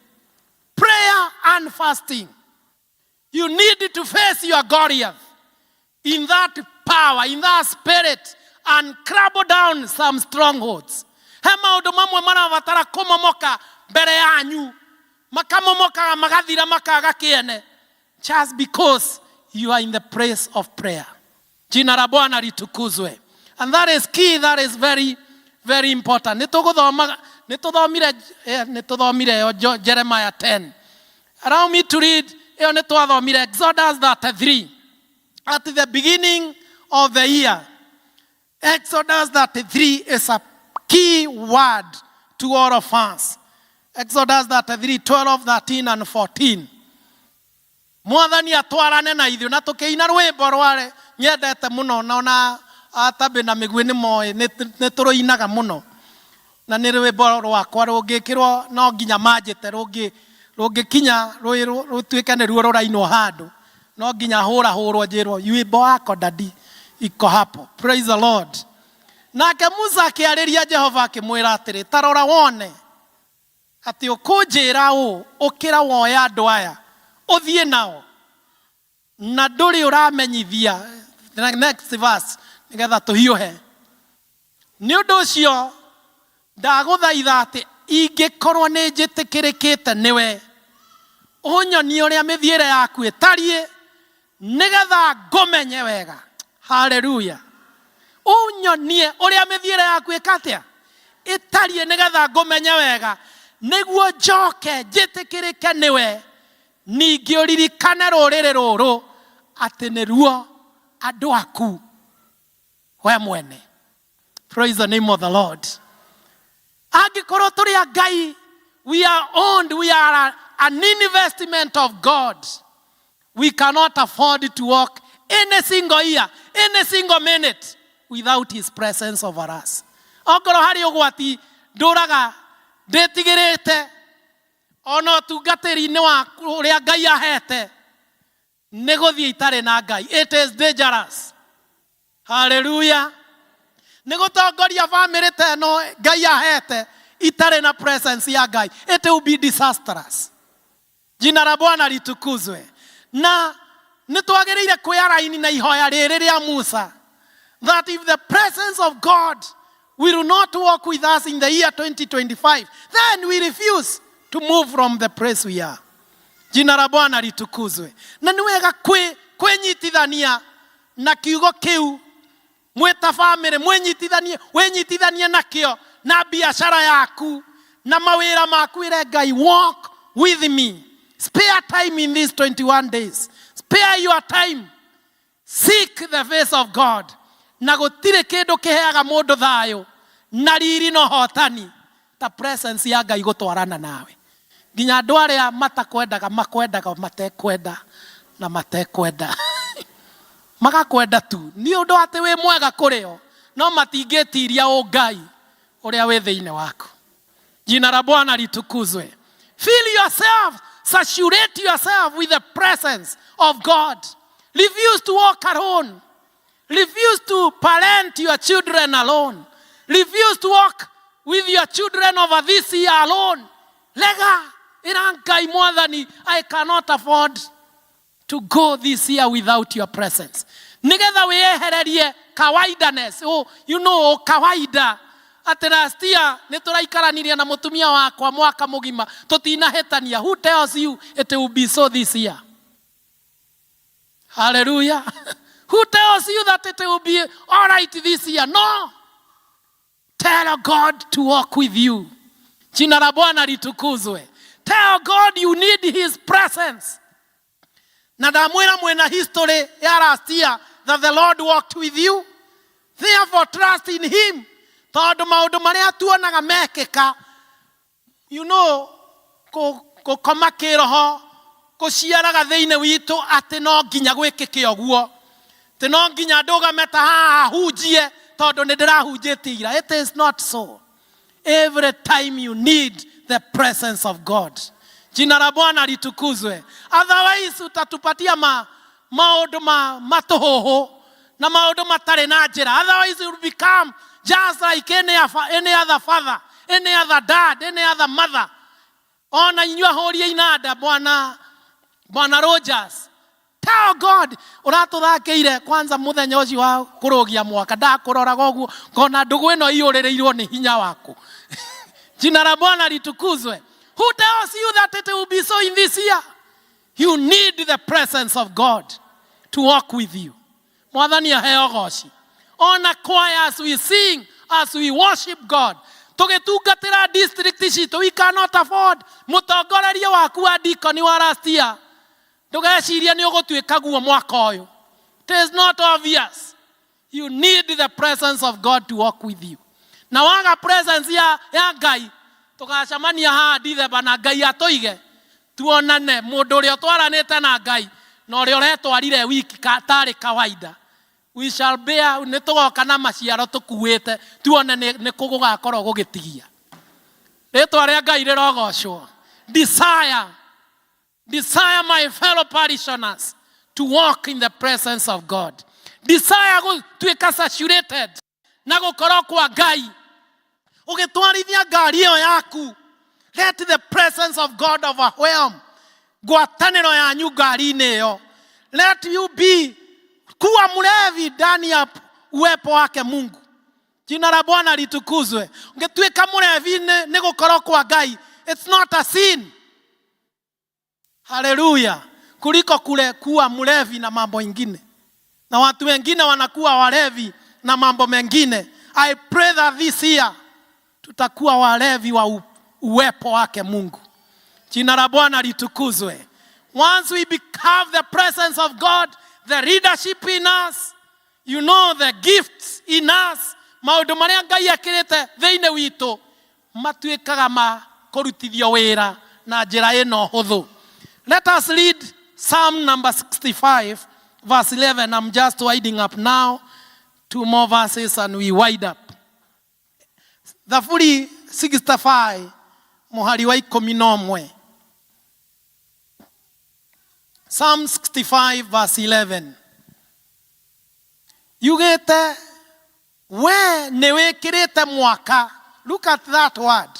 Prayer and fasting. You need to face your Goliath in that power, in that spirit, and crumble down some strongholds. He maũndũ mamwe marabatara kũmomoka mbere yanyu, makamomokaga magathira makaga kĩene, just because you are in the place of prayer. Jina la Bwana litukuzwe. And that is key, that is very, very important. Nĩ tũgũthoma, nĩ tũthomire, nĩ tũthomire ĩyo Jeremiah 10. Allow me to read, ĩyo nĩ twathomire Exodus 33. At the beginning of the year, Exodus 33 is a key word to all of us. Exodus 33, 12, 13, and 14. Mwathani atwarane na ithuĩ na tũkĩina rwĩmbo rware nyendete mũno na ona atabĩ na mĩguĩ nĩ moĩ nĩ tũrũinaga mũno na nĩ rwĩmbo rwakwa rũngĩkĩrwo no nginya manjĩte rũngĩkinya rũtuĩke nĩruo rũrainwo handũ no nginya hũra hũrwo njĩrwo wimbo wako dadi iko hapo. Praise the Lord. Nake Musa akĩarĩria Jehova akĩmwĩra atĩrĩ, ta rora wone atĩ ũkũnjĩra ũũ, ũkĩra woe andũ aya ũthiĩ nao na ndũrĩ ũramenyithia. Next verse nĩgetha tũhiũhe. Nĩ ũndũ ũcio ndagũthaitha atĩ ingĩkorwo nĩ njĩtĩkĩrĩkĩte nĩwe ũnyonie ũrĩa mĩthiĩre yaku ĩtariĩ nĩgetha ngũmenye wega. Haleluya. Ũnyonie ũrĩa mĩthiĩre yaku ĩka atĩa ĩtariĩ nĩgetha ngũmenye wega nĩguo njoke njĩtĩkĩrĩke nĩwe, ningĩ ũririkane rũrĩrĩ rũrũ atĩ nĩruo andũ aku we mwene. Praise the name of the Lord. Angĩkorwo tũrĩ a Ngai, we are owned, we are an investment of God. We cannot afford to walk any single year, any single minute without his presence over us. Ongorwo harĩ ũgwati Ndũraga ndĩtigĩrĩte ona ũtungatĩri-inĩ wa ũrĩa Ngai ahete nĩ gũthiĩ itarĩ na Ngai. It is dangerous. Haleluya. Nĩ gũtongoria bamĩrĩ ta ĩno Ngai ahete itarĩ na presence ya Ngai. It will be disastrous. Jina la Bwana litukuzwe. Na nĩ twagĩrĩire kwĩaraini na ihoya rĩrĩ rĩa Musa, that if the presence of God will not walk with us in the year 2025, then we refuse to move from the place we are. Jina la Bwana litukuzwe. Na nĩ wega kwĩnyitithania na kiugo kĩu mwĩ ta bamĩrĩ, mwĩnyitithanie, wĩnyitithanie nakĩo na biacara yaku na mawĩra maku. Ĩre Ngai, walk with me. Spare time in these 21 days. Spare your time. Seek the face of God. Na gũtirĩ kĩndũ kĩheaga mũndũ thayũ na riri na ũhotani ta presence ya Ngai gũtwarana nawe. Nginya andũ arĩa matakwendaga makwendaga matekwenda na matekwenda magakwenda tu nĩ ũndũ atĩ wĩ mwega kũrĩ o, no matingĩtiria ũngai ũrĩa wĩ thĩinĩ waku. Jina la Bwana litukuzwe. Fill yourself, saturate yourself with the presence of God. Refuse to walk alone. Refuse to parent your children alone. Refuse to walk with your children over this year alone. Lega, ĩra Ngai, Mwathani, I cannot afford to go this year without your presence. Nigetha wĩyehererie kawaidaness. Oh, kawaida. Atĩ last year nĩ tũraikaranirie na mũtumia wakwa mwaka mũgima tũtinahĩtania. Who tells you it will be so this year? Hallelujah. Who tells you that it will be all right this year? No. Tell God to walk with you. Jina la Bwana litukuzwe. Tell God you need his presence. Na ndamwĩra mwĩna history ya last year that the Lord walked with you. Therefore trust in him. Tondũ maũndũ marĩa tuonaga mekĩka, gũkoma kĩroho gũciaraga thĩinĩ witũ atĩ no nginya gwĩkĩke ũguo, atĩ no nginya ndũgame ta haha hunjie tondũ nĩ ndĩrahunjĩtie ira. It is not so. Every time you need the presence of God. Jina la Bwana litukuzwe. Otherwise utatupatia maũndũ ma matũhũhũ na maũndũ matarĩ na njĩra. Otherwise you will become just like any other father, any other dad, any other mother. Ona inyuĩ ahũri a inanda, bwana Rogers, tell God ũratũthakĩire kwanza mũthenya ũcio wa kũrũgia mwaka, ndakũroraga ũguo ngona ndũgũ ĩno iyũrĩrĩirwo nĩ hinya waku. Jina la Bwana litukuzwe. Who tells you that it will be so in this year? You need the presence of God to walk with you. Mwathani aheo goci. Ona choir, as we sing, as we worship God, tũgĩtungatĩra district citũ, we cannot afford. Mũtongoreria waku wa deacon wa last year, ndũgecirie nĩ ũgũtuĩka guo mwaka ũyũ. It is not obvious. You need the presence of God to walk with you. Na waga presence ya Ngai, tũgacemania haha Dithemba na Ngai atũige tuonane mũndũ ũrĩa ũtwaranĩte na Ngai na ũrĩa ũretwarire wiki tarĩ kawaida. We shall bear, nĩ tũgoka na maciaro tũkuĩte tuone nĩ kũ gũgakorwo gũgĩtigia. Rĩtwa rĩa Ngai rĩrogocwo. Desire, desire, my fellow parishioners, to walk in the presence of God. Desire gũtuĩka saturated na gũkorwo kwa Ngai. Ũgĩtwarithia ngari ĩyo yaku, let the presence of God overwhelm ngwatanĩro yanyu ngari-inĩ ĩyo. Let you be kuwa mlevi ndani ya uwepo wake Mungu. Jina la Bwana litukuzwe. Ũngĩtuĩka mũlevi nĩ gũkorwo kwa Ngai, it's not a sin. Haleluya. Kuliko kule kuwa mlevi na mambo ingine, na watu wengine wanakuwa walevi na mambo mengine. I pray that this year tutakuwa walevi wa uwepo wake Mungu. Jina la Bwana litukuzwe. Once we become the presence of God, the leadership in us, the gifts in us, maũndũ marĩa Ngai ekĩrĩte thĩinĩ witũ matuĩkaga ma kũrutithio wĩra na njĩra ĩno hũthũ. Let us read Psalm number 65 verse 11. I'm just winding up now. Two more verses and we wind up. Thaburi 65 mũhari wa 11. Psalm 65 verse 11 yugĩte, we nĩ wĩkĩrĩte mwaka. Look at that word.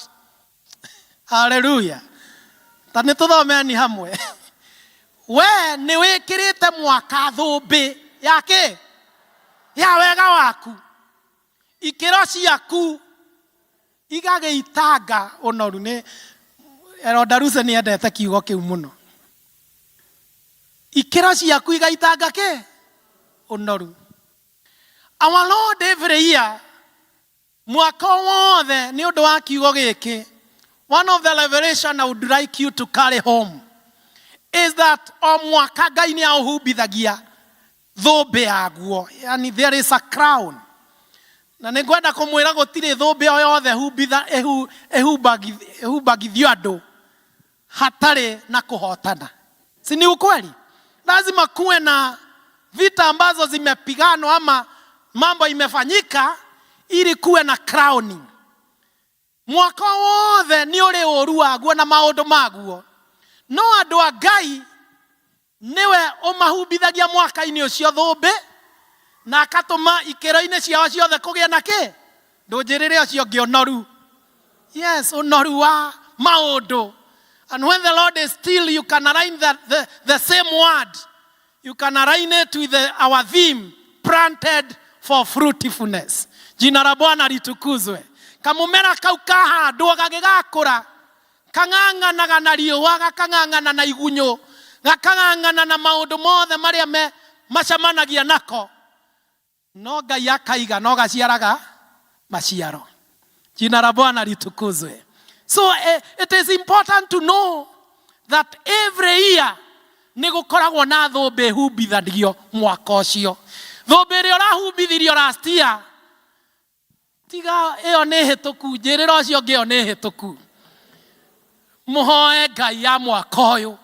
Haleluya. Ta nĩ tũthomeni hamwe. We nĩ wĩkĩrĩte mwaka thũmbĩ ya kĩ? Ya wega waku. Ikĩro ciaku igagĩitanga ũnoru. Nĩ Elder Ruse nĩ endete kiugo kĩu mũno. Ikĩro ciaku igaitanga kĩ? Ũnoru. Our Lord every year, mwaka wothe, nĩ ũndũ wa kiugo gĩkĩ, one of the revelation I would like you to carry home is that o mwaka Ngai nĩ aũhumbithagia thũmbĩ yaguo, yani there is a crown. Na nĩ ngwenda kũmwĩra gũtirĩ thũmbĩ o yothe ĩhumbagithio andũ hatarĩ na kũhotana. Si ni ukweli? Lazima kuwe na vita ambazo zimepiganwa ama mambo imefanyika ili kuwe na crowning. Mwaka wothe nĩ ũrĩ ũru waguo na maũndũ maguo, no andũ a Ngai nĩwe ũmahumbithagia mwaka-inĩ ũcio thũmbĩ na akatũma ikĩro-inĩ ciao ciothe kũgĩe na kĩ? Ndũnjĩrĩre ũcio ũngĩ, ũnoru. Yes, ũnoru wa maũndũ. And when the Lord is still, you can align the same word, you can align it with our theme, planted for fruitfulness. Jina la Bwana litukuzwe. Kamũmera kau kahandwo gagĩgakũra, kang'ang'anaga na riũa, gakang'ang'ana na igunyũ, gakang'ang'ana na maũndũ mothe marĩa me macemanagia nako, no Ngai akaiga no gaciaraga maciaro. Jina la Bwana litukuzwe. So it is important to know that every year nĩ gũkoragwo na thũmbĩ ĩhumbithagio mwaka ũcio. Thũmbĩ ĩrĩa ũrahumbithirio last year, tiga ĩyo nĩ hĩtũku. Njĩrĩra ũcio ũngĩ, ĩyo nĩ hĩtũku. Mũhoe Ngai ya mwaka ũyũ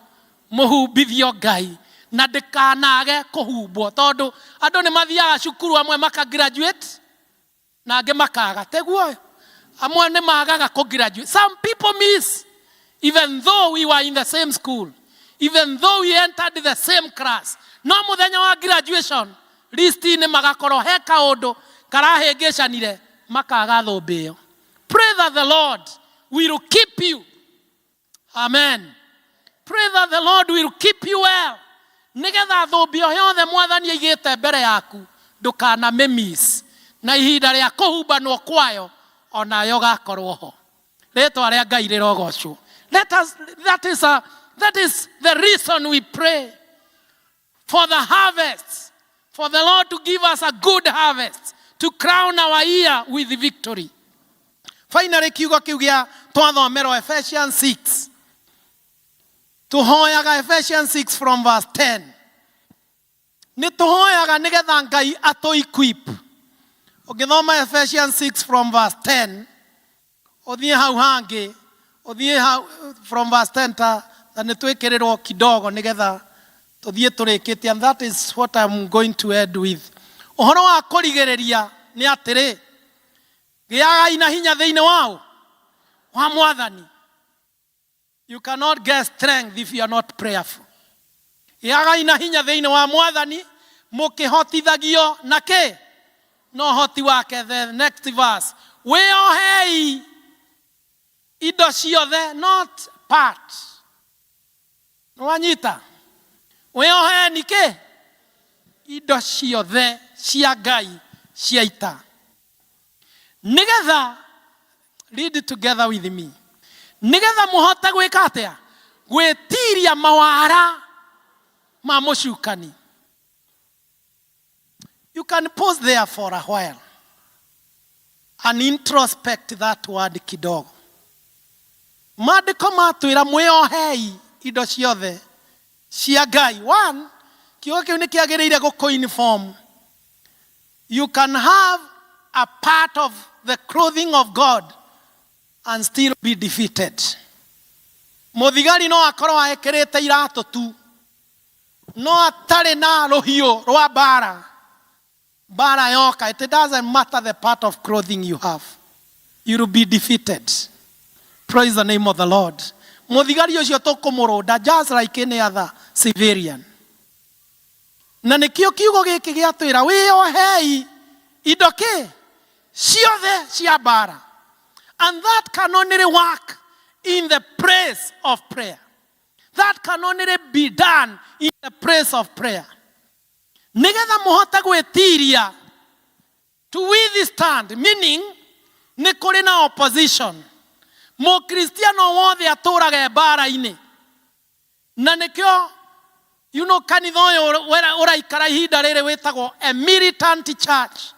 mũhumbithio Ngai na ndĩkanage kũhumbwo, tondũ andũ nĩ mathiaga cukuru, amwe maka graduate na angĩ makaga. Teguo amwe nĩ magaga kũ graduate. Some people miss, even though we were in the same school, even though we entered the same class, no mũthenya wa graduation list-inĩ magakorwo he kaũndũ karahĩngĩcanire, makaga thũmbĩ ĩyo. Pray that the Lord will keep you. Amen. Pray that the Lord will keep you well, nigetha thũmbĩ o yothe Mwathani aigĩte mbere yaku ndũkanamĩmiss, na ihinda rĩa kũhumbanwo kwayo onayo gakorwo ho. Rĩtwa rĩa Ngai rĩrogocwo. Let us, that is, a, that is the reason we pray for the harvest, for the Lord to give us a good harvest, to crown our year with victory. Finally, kiugo kiu gĩa twathomerwo Ephesians 6, tũhoyaga Ephesians 6 from verse 10. Nĩ tũhoyaga nĩgetha Ngai atũ equip. Ũngĩthoma Ephesians 6 from verse 10, ũthiĩ hau hangĩ, ũthiĩ hau from verse 10, ta nĩ twĩkĩrĩrwo kidogo nĩgetha tũthiĩ tũrĩkĩtie. And that is what I'm going to end with. Ũhoro wa kũrigĩrĩria nĩ atĩrĩ, gĩagai na hinya thĩinĩ wao wa Mwathani. You cannot get strength if you are not prayerful. Gĩagai na hinya thĩinĩ wa Mwathani mũkĩhotithagio na kĩ? Na ũhoti wake. The next verse, wĩohei indo ciothe, not part. Nĩwanyita? Wĩoheni kĩ? Indo ciothe cia Ngai cia ita, nĩgetha, read together with me, nĩgetha mũhote gwĩka atĩa? Gwĩtiria mawara ma mũcukani. You can pause there for a while and introspect that word kidogo. Maandĩko matwĩra mwĩohei indo ciothe cia Ngai. One, kiugo kĩu nĩ kĩagĩrĩire gũkũ. You can have a part of the clothing of God and still be defeated. Mũthigari no akorwo ekĩrĩte iratũ tu, no atarĩ na rũhiũ rwa mbara, mbara yoka. It doesn't matter the part of clothing you have. You will be defeated. Praise the name of the Lord. Mũthigari ũcio tũkũmũrũnda just like any other civilian. Na nĩkĩo kiugo gĩkĩ gĩatwĩra wĩyohei indo kĩ ciothe cia mbara. And that can only work in the place of prayer. That can only be done in the place of prayer. Nĩgetha mũhote gwĩtiria to withstand, meaning nĩ kũrĩ na opposition. Mũkristiano wothe atũraga mbara-inĩ. Na nĩkĩo kanitha ũyũ ũraikara ihinda rĩrĩ wĩtagwo a militant church.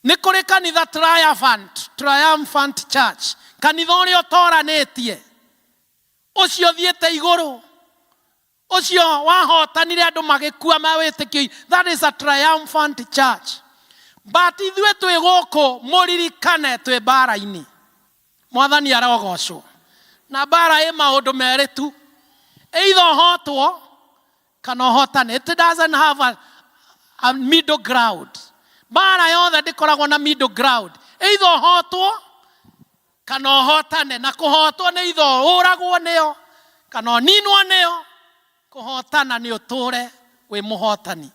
Nĩ kũrĩ kanitha triumphant, triumphant church. Kanitha ũrĩa ũtoranĩtie. Ũcio ũthiĩte igũrũ. Ũcio wahotanire andũ magĩkua mawĩtĩkio. That is a triumphant church. But ithuĩ twĩ gũkũ mũririkane twĩ mbara-inĩ. Mwathani arogocwo. Na mbara ĩ maũndũ merĩ tu. Either ũhotwo kana ũhotane. It doesn't have a middle ground. Mbara yothe ndĩkoragwo na middle ground. Either ũhotwo kana ũhotane. Na kũhotwo nĩ either ũragwo nĩyo kana ũninwo nĩyo. Kũhotana nĩ ũtũre wĩ mũhotani.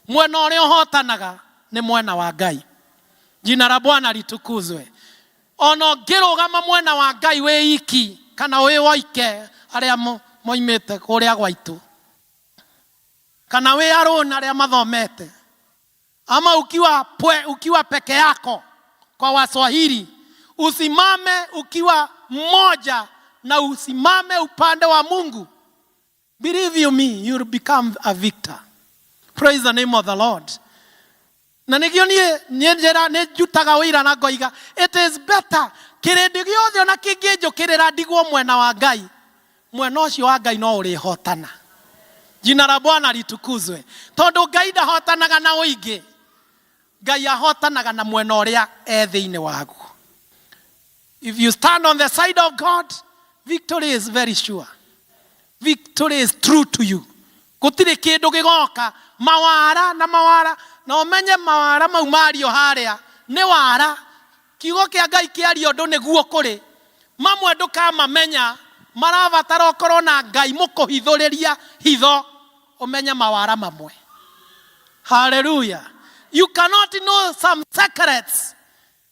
Mwena ũrĩa ũhotanaga nĩ mwena wa Ngai. Jina la Bwana litukuzwe. Ona ũngĩrũgama mwena wa Ngai wĩ iki kana wĩ woike arĩa moimĩte kũrĩa gwaitũ kana wĩ alone arĩa mathomete ama ukiwa pwe, ukiwa peke yako kwa Waswahili, usimame ukiwa mmoja na usimame upande wa Mungu. Believe you me, you'll become a victor. Praise the name of the Lord. Na nĩkĩo niĩ niĩ njĩra nĩ njutaga ũira na ngoiga it is better kĩrĩndĩ gĩothe ona kĩngĩnjũkĩrĩra ndigwo mwena wa Ngai, mwena ũcio wa Ngai no ũrĩhotana. Jina la Bwana litukuzwe. Tondũ Ngai ndahotanaga na ũingĩ, Ngai ahotanaga na mwena ũrĩa e thĩinĩ waguo. If you stand on the side of God, victory is very sure. Victory is true to you. Gũtirĩ kĩndũ gĩgoka mawara na mawara na ũmenye mawara mau mario harĩa nĩ wara. Kiugo kĩa Ngai kĩaria ũndũ nĩguo kũrĩ. Mamwe ndũkamamenya, marabatara ũkorwo na Ngai mũkũhithũrĩria hitho ũmenye mawara mamwe. Hallelujah. You cannot know some secrets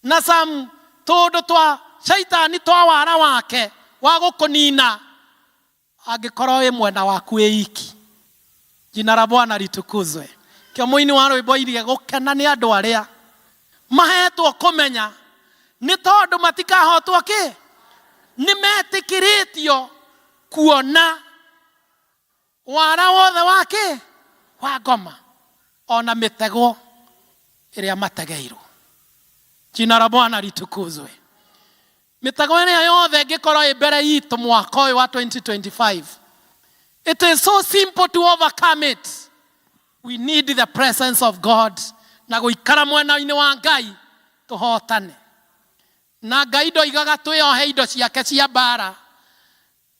na some tũndũ twa shaitani twa wara wake wa gũkũnina angĩkorwo wĩ mwena waku wĩ iki. Jina la Bwana litukuzwe. Kĩo mũini wa rwĩmbo oigire gũkena nĩ andũ arĩa mahetwo kũmenya nĩ tondũ matikahotwo kĩ, nĩ metĩkĩrĩtio kuona wara wothe wa kĩ wa ngoma ona mĩtego ĩrĩa mategeirwo. Jina la Bwana litukuzwe. Mĩtego ĩrĩa yothe ĩngĩkorwo ĩ mbere itũ mwaka ũyũ wa 2025, it is so simple to overcome it. We need the presence of God na gũikara mwena-inĩ wa Ngai tũhotane. Na Ngai ndoigaga twĩohe indo ciake cia mbara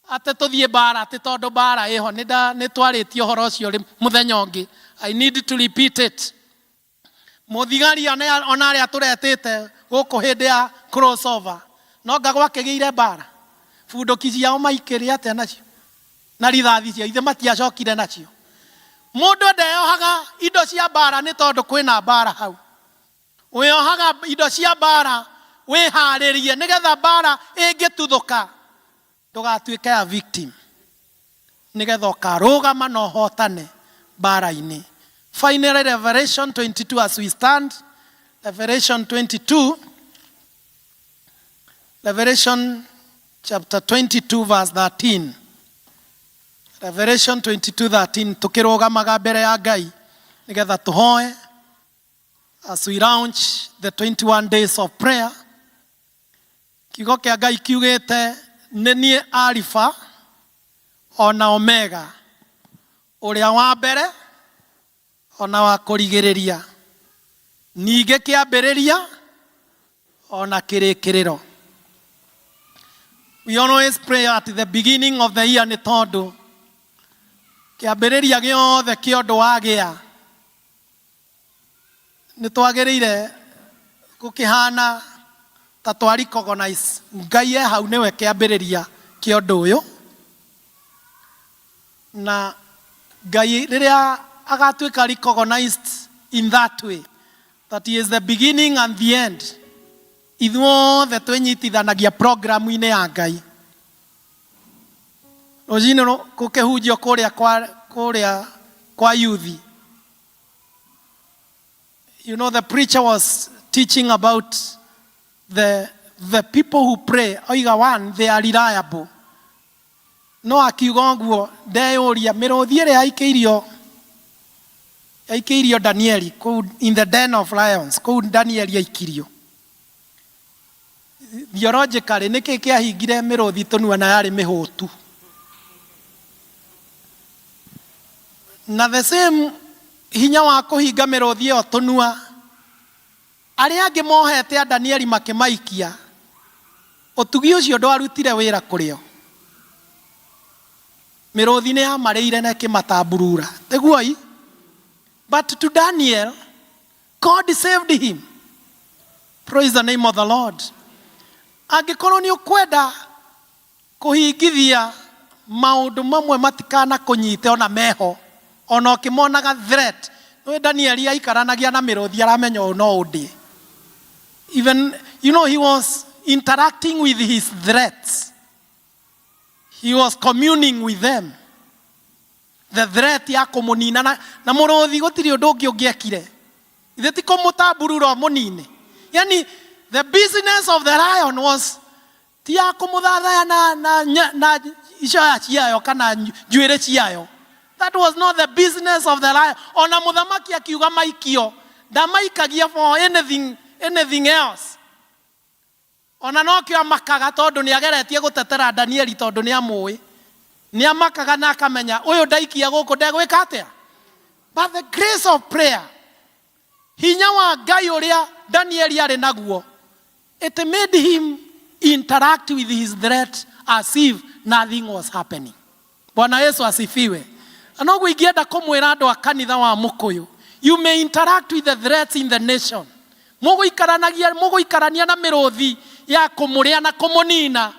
atĩ tũthiĩ mbara atĩ tondũ mbara ĩho. Nĩ twarĩtie ũhoro ũcio mũthenya ũngĩ. I need to repeat it. Mũthigari ona arĩa tũretĩte gũkũ hĩndĩ ya crossover no nga gwakĩgĩire mbara, bunduki ciao maikĩrĩ atĩa nacio na rithathi ciao ithe matiacokire nacio. Mũndũ ndeyohaga indo cia mbara nĩ tondũ kwĩna mbara hau. Wĩyohaga indo cia mbara wĩharĩrie nĩgetha mbara ĩngĩtuthũka ndũgatuĩke ya victim, nĩgetha ũkarũgama na ũhotane mbara-inĩ. Finally, Revelation 22, as we stand, Revelation 22, Revelation chapter 22 verse 13. Revelation 22:13, tukirugamaga mbere ya Ngai nigetha tuhoe as we launch the 21 days of prayer. Kiugo kĩa Ngai kiugĩte nĩ niĩ Alifa ona Omega, ũrĩa wa mbere ona wa kũrigĩrĩria, ningĩ kĩambĩrĩria ona kĩrĩkĩrĩro. We always pray at the beginning of the year nĩ tondũ kĩambĩrĩria gĩothe kĩa ũndũ wagĩa nĩ twagĩrĩire gũkĩhana
Ta twa recognize Ngai e hau nĩwe kĩambĩrĩria kĩa ũndũ ũyũ. Na Ngai rĩrĩa agatuĩka recognized in that way, that he is the beginning and the end, ithuothe twĩnyitithanagia programu-inĩ ya Ngai. Rũcinĩ gũkĩhunjio kũrĩa kwa, kũrĩa kwa youth. You know, the preacher was teaching about the people who pray. Oiga one, they are reliable. No akiuga ũguo ndeyũria mĩrũthi ĩrĩa yaikĩirio Danieli kũu in the den of lions, kũu Danieli aikirio, theologically nĩkĩ kĩahingire mĩrũthi tũnua na yarĩ mĩhũtu? Na the same hinya wa kũhinga mĩrũthi ĩyo tũnua, arĩa angĩ mohete a Danieli makĩmaikia, ũtugi ũcio ndwarutire wĩra kũrĩ o. Mĩrũthi nĩ yamarĩire na ĩkĩmatamburura tiguoi. But to Daniel, God saved him. Praise the name of the Lord. Angĩkorwo nĩ ũkwenda kũhingithia maũndũ mamwe matikana kũnyite ona meho, ona ũkĩmonaga threat, nĩ Danieli aikaranagia na mĩrũthi, aramenya ũyũ no ũndĩe. Even he was interacting with his threats, he was communing with them, the threat ya kũmũnina na mũrũthi gũtirĩ ũndũ ũngĩ ũngĩekire ithe ti kũmũtamburura mũnine. Yani the business of the lion was ti ya kũmũthathaya na icoya ciayo kana njuĩrĩ ciayo. That was not the business of the lion. Ona mũthamaki akiuga maikio, ndamaikagia for anything else. Ona nokĩo amakaga tondũ nĩ ageretie gũtetera Danieli, tondũ nĩ amũĩ, nĩ amakaga na akamenya ũyũ ndaikia gũkũ ndegwĩka atĩa. But the grace of prayer, hinya wa Ngai ũrĩa Danieli arĩ naguo, it made him interact with his threat as if nothing was happening. Bwana Yesu asifiwe. Na noguo ingĩenda kũmwĩra andũ a kanitha wa Mũkũyũ, you may interact with the threats in the nation, mũgũikaranagia, mũgũikarania na mĩrũthi ya kũmũrĩa na kũmũnina,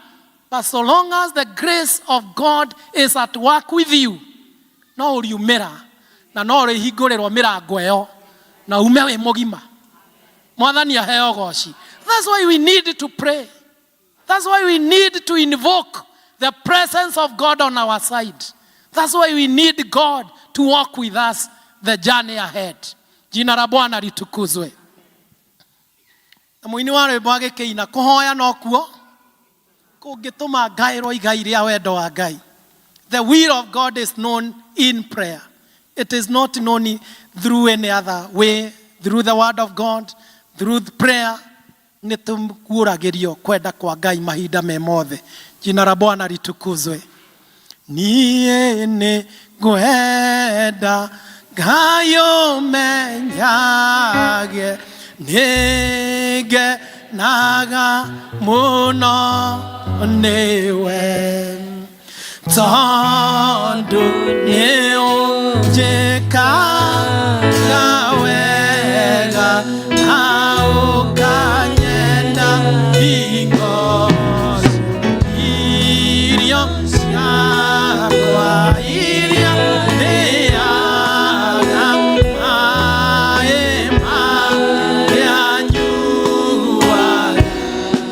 but so long as the grace of God is at work with you, no ũriumĩra na no ũrĩhingũrĩrwo mĩrango ĩyo na ume wĩ mũgima. Mwathani aheo goci. That's why we need to pray. That's why we need to invoke the presence of God on our side. That's why we need God to walk with us the journey ahead. Jina la Bwana litukuzwe. Na mũini wa rwĩmbo agĩkĩina, kũhoya nokuo kũngĩtũma ngaĩrwo igai rĩa wendo wa Ngai. The will of God is known in prayer. It is not known through any other way. Through the word of God, through the prayer, nĩ tũguũragĩrio kwenda kwa Ngai mahinda me mothe. Jina la Bwana litukuzwe. Niĩ nĩ ngwenda Ngai ũmenyage, nĩngenaga mũno nĩwe, tondũ nĩ ũnjĩkaga wega na ũkanyenda hingo irio ciakwa iria ndĩaga, maĩ marĩa nyuaga,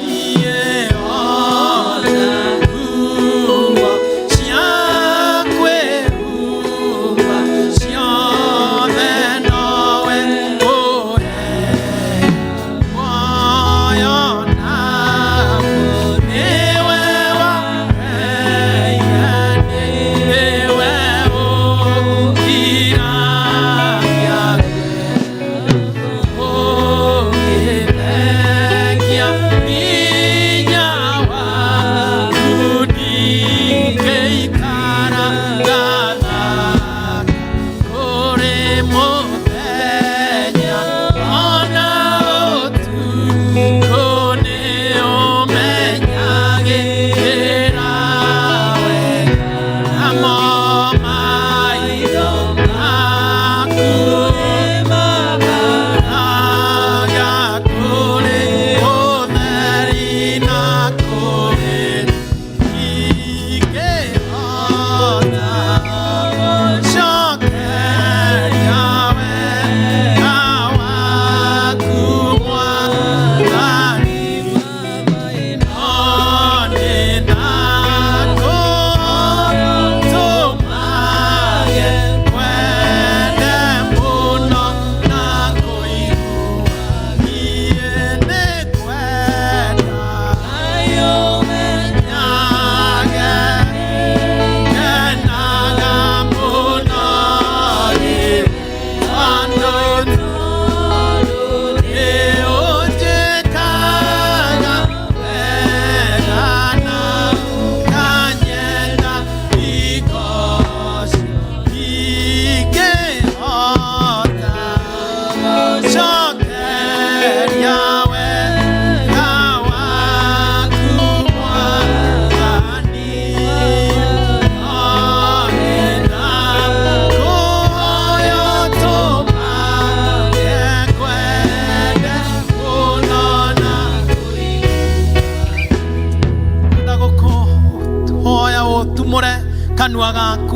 niĩ ona nguo cia kwĩhumba ciothe nowe ũhe muoyo naguo nĩwe waheire, nĩwe.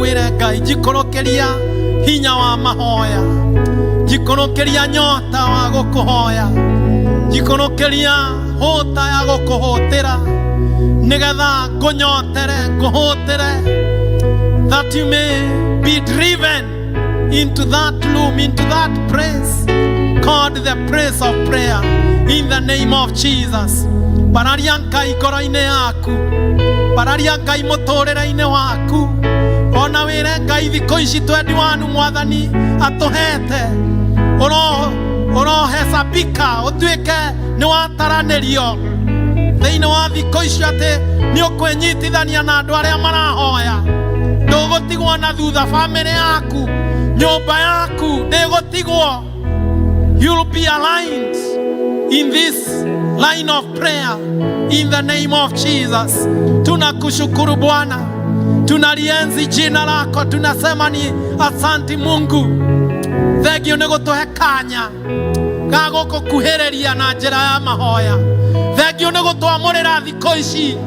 Wĩre Ngai njikũrũkĩria hinya wa mahoya, njikũrũkĩria nyota wa gũkũhoya, njikũrũkĩria hũta ya gũkũhũtĩra, nĩgetha ngũnyotere ngũhũtĩre, that you may be driven into that room, into that place called the place of prayer, in the name of Jesus. Bararia Ngai ngoro-inĩ yaku, bararia Ngai mũtũrĩre-inĩ waku, ona wĩre Ngai thikũ ici 21 mwathani atũhete ũrohecabika ũtuĩke nĩ wataranĩrio thĩinĩ wa thikũ icio, atĩ nĩ ũkwĩnyitithania na andũ arĩa marahoya, ndũgũtigwo na thutha, bamĩrĩ yaku, nyũmba yaku ndĩgũtigwo. You'll be aligned in this line of prayer in the name of Jesus. Tunakushukuru Bwana, tunalienzi jina lako, tunasema ni asanti Mungu. Thengio nĩ gũtũhe kanya ga gũkũkuhĩrĩria na njĩra ya mahoya. Thengio nĩ gũtwamũrĩra thikũ ici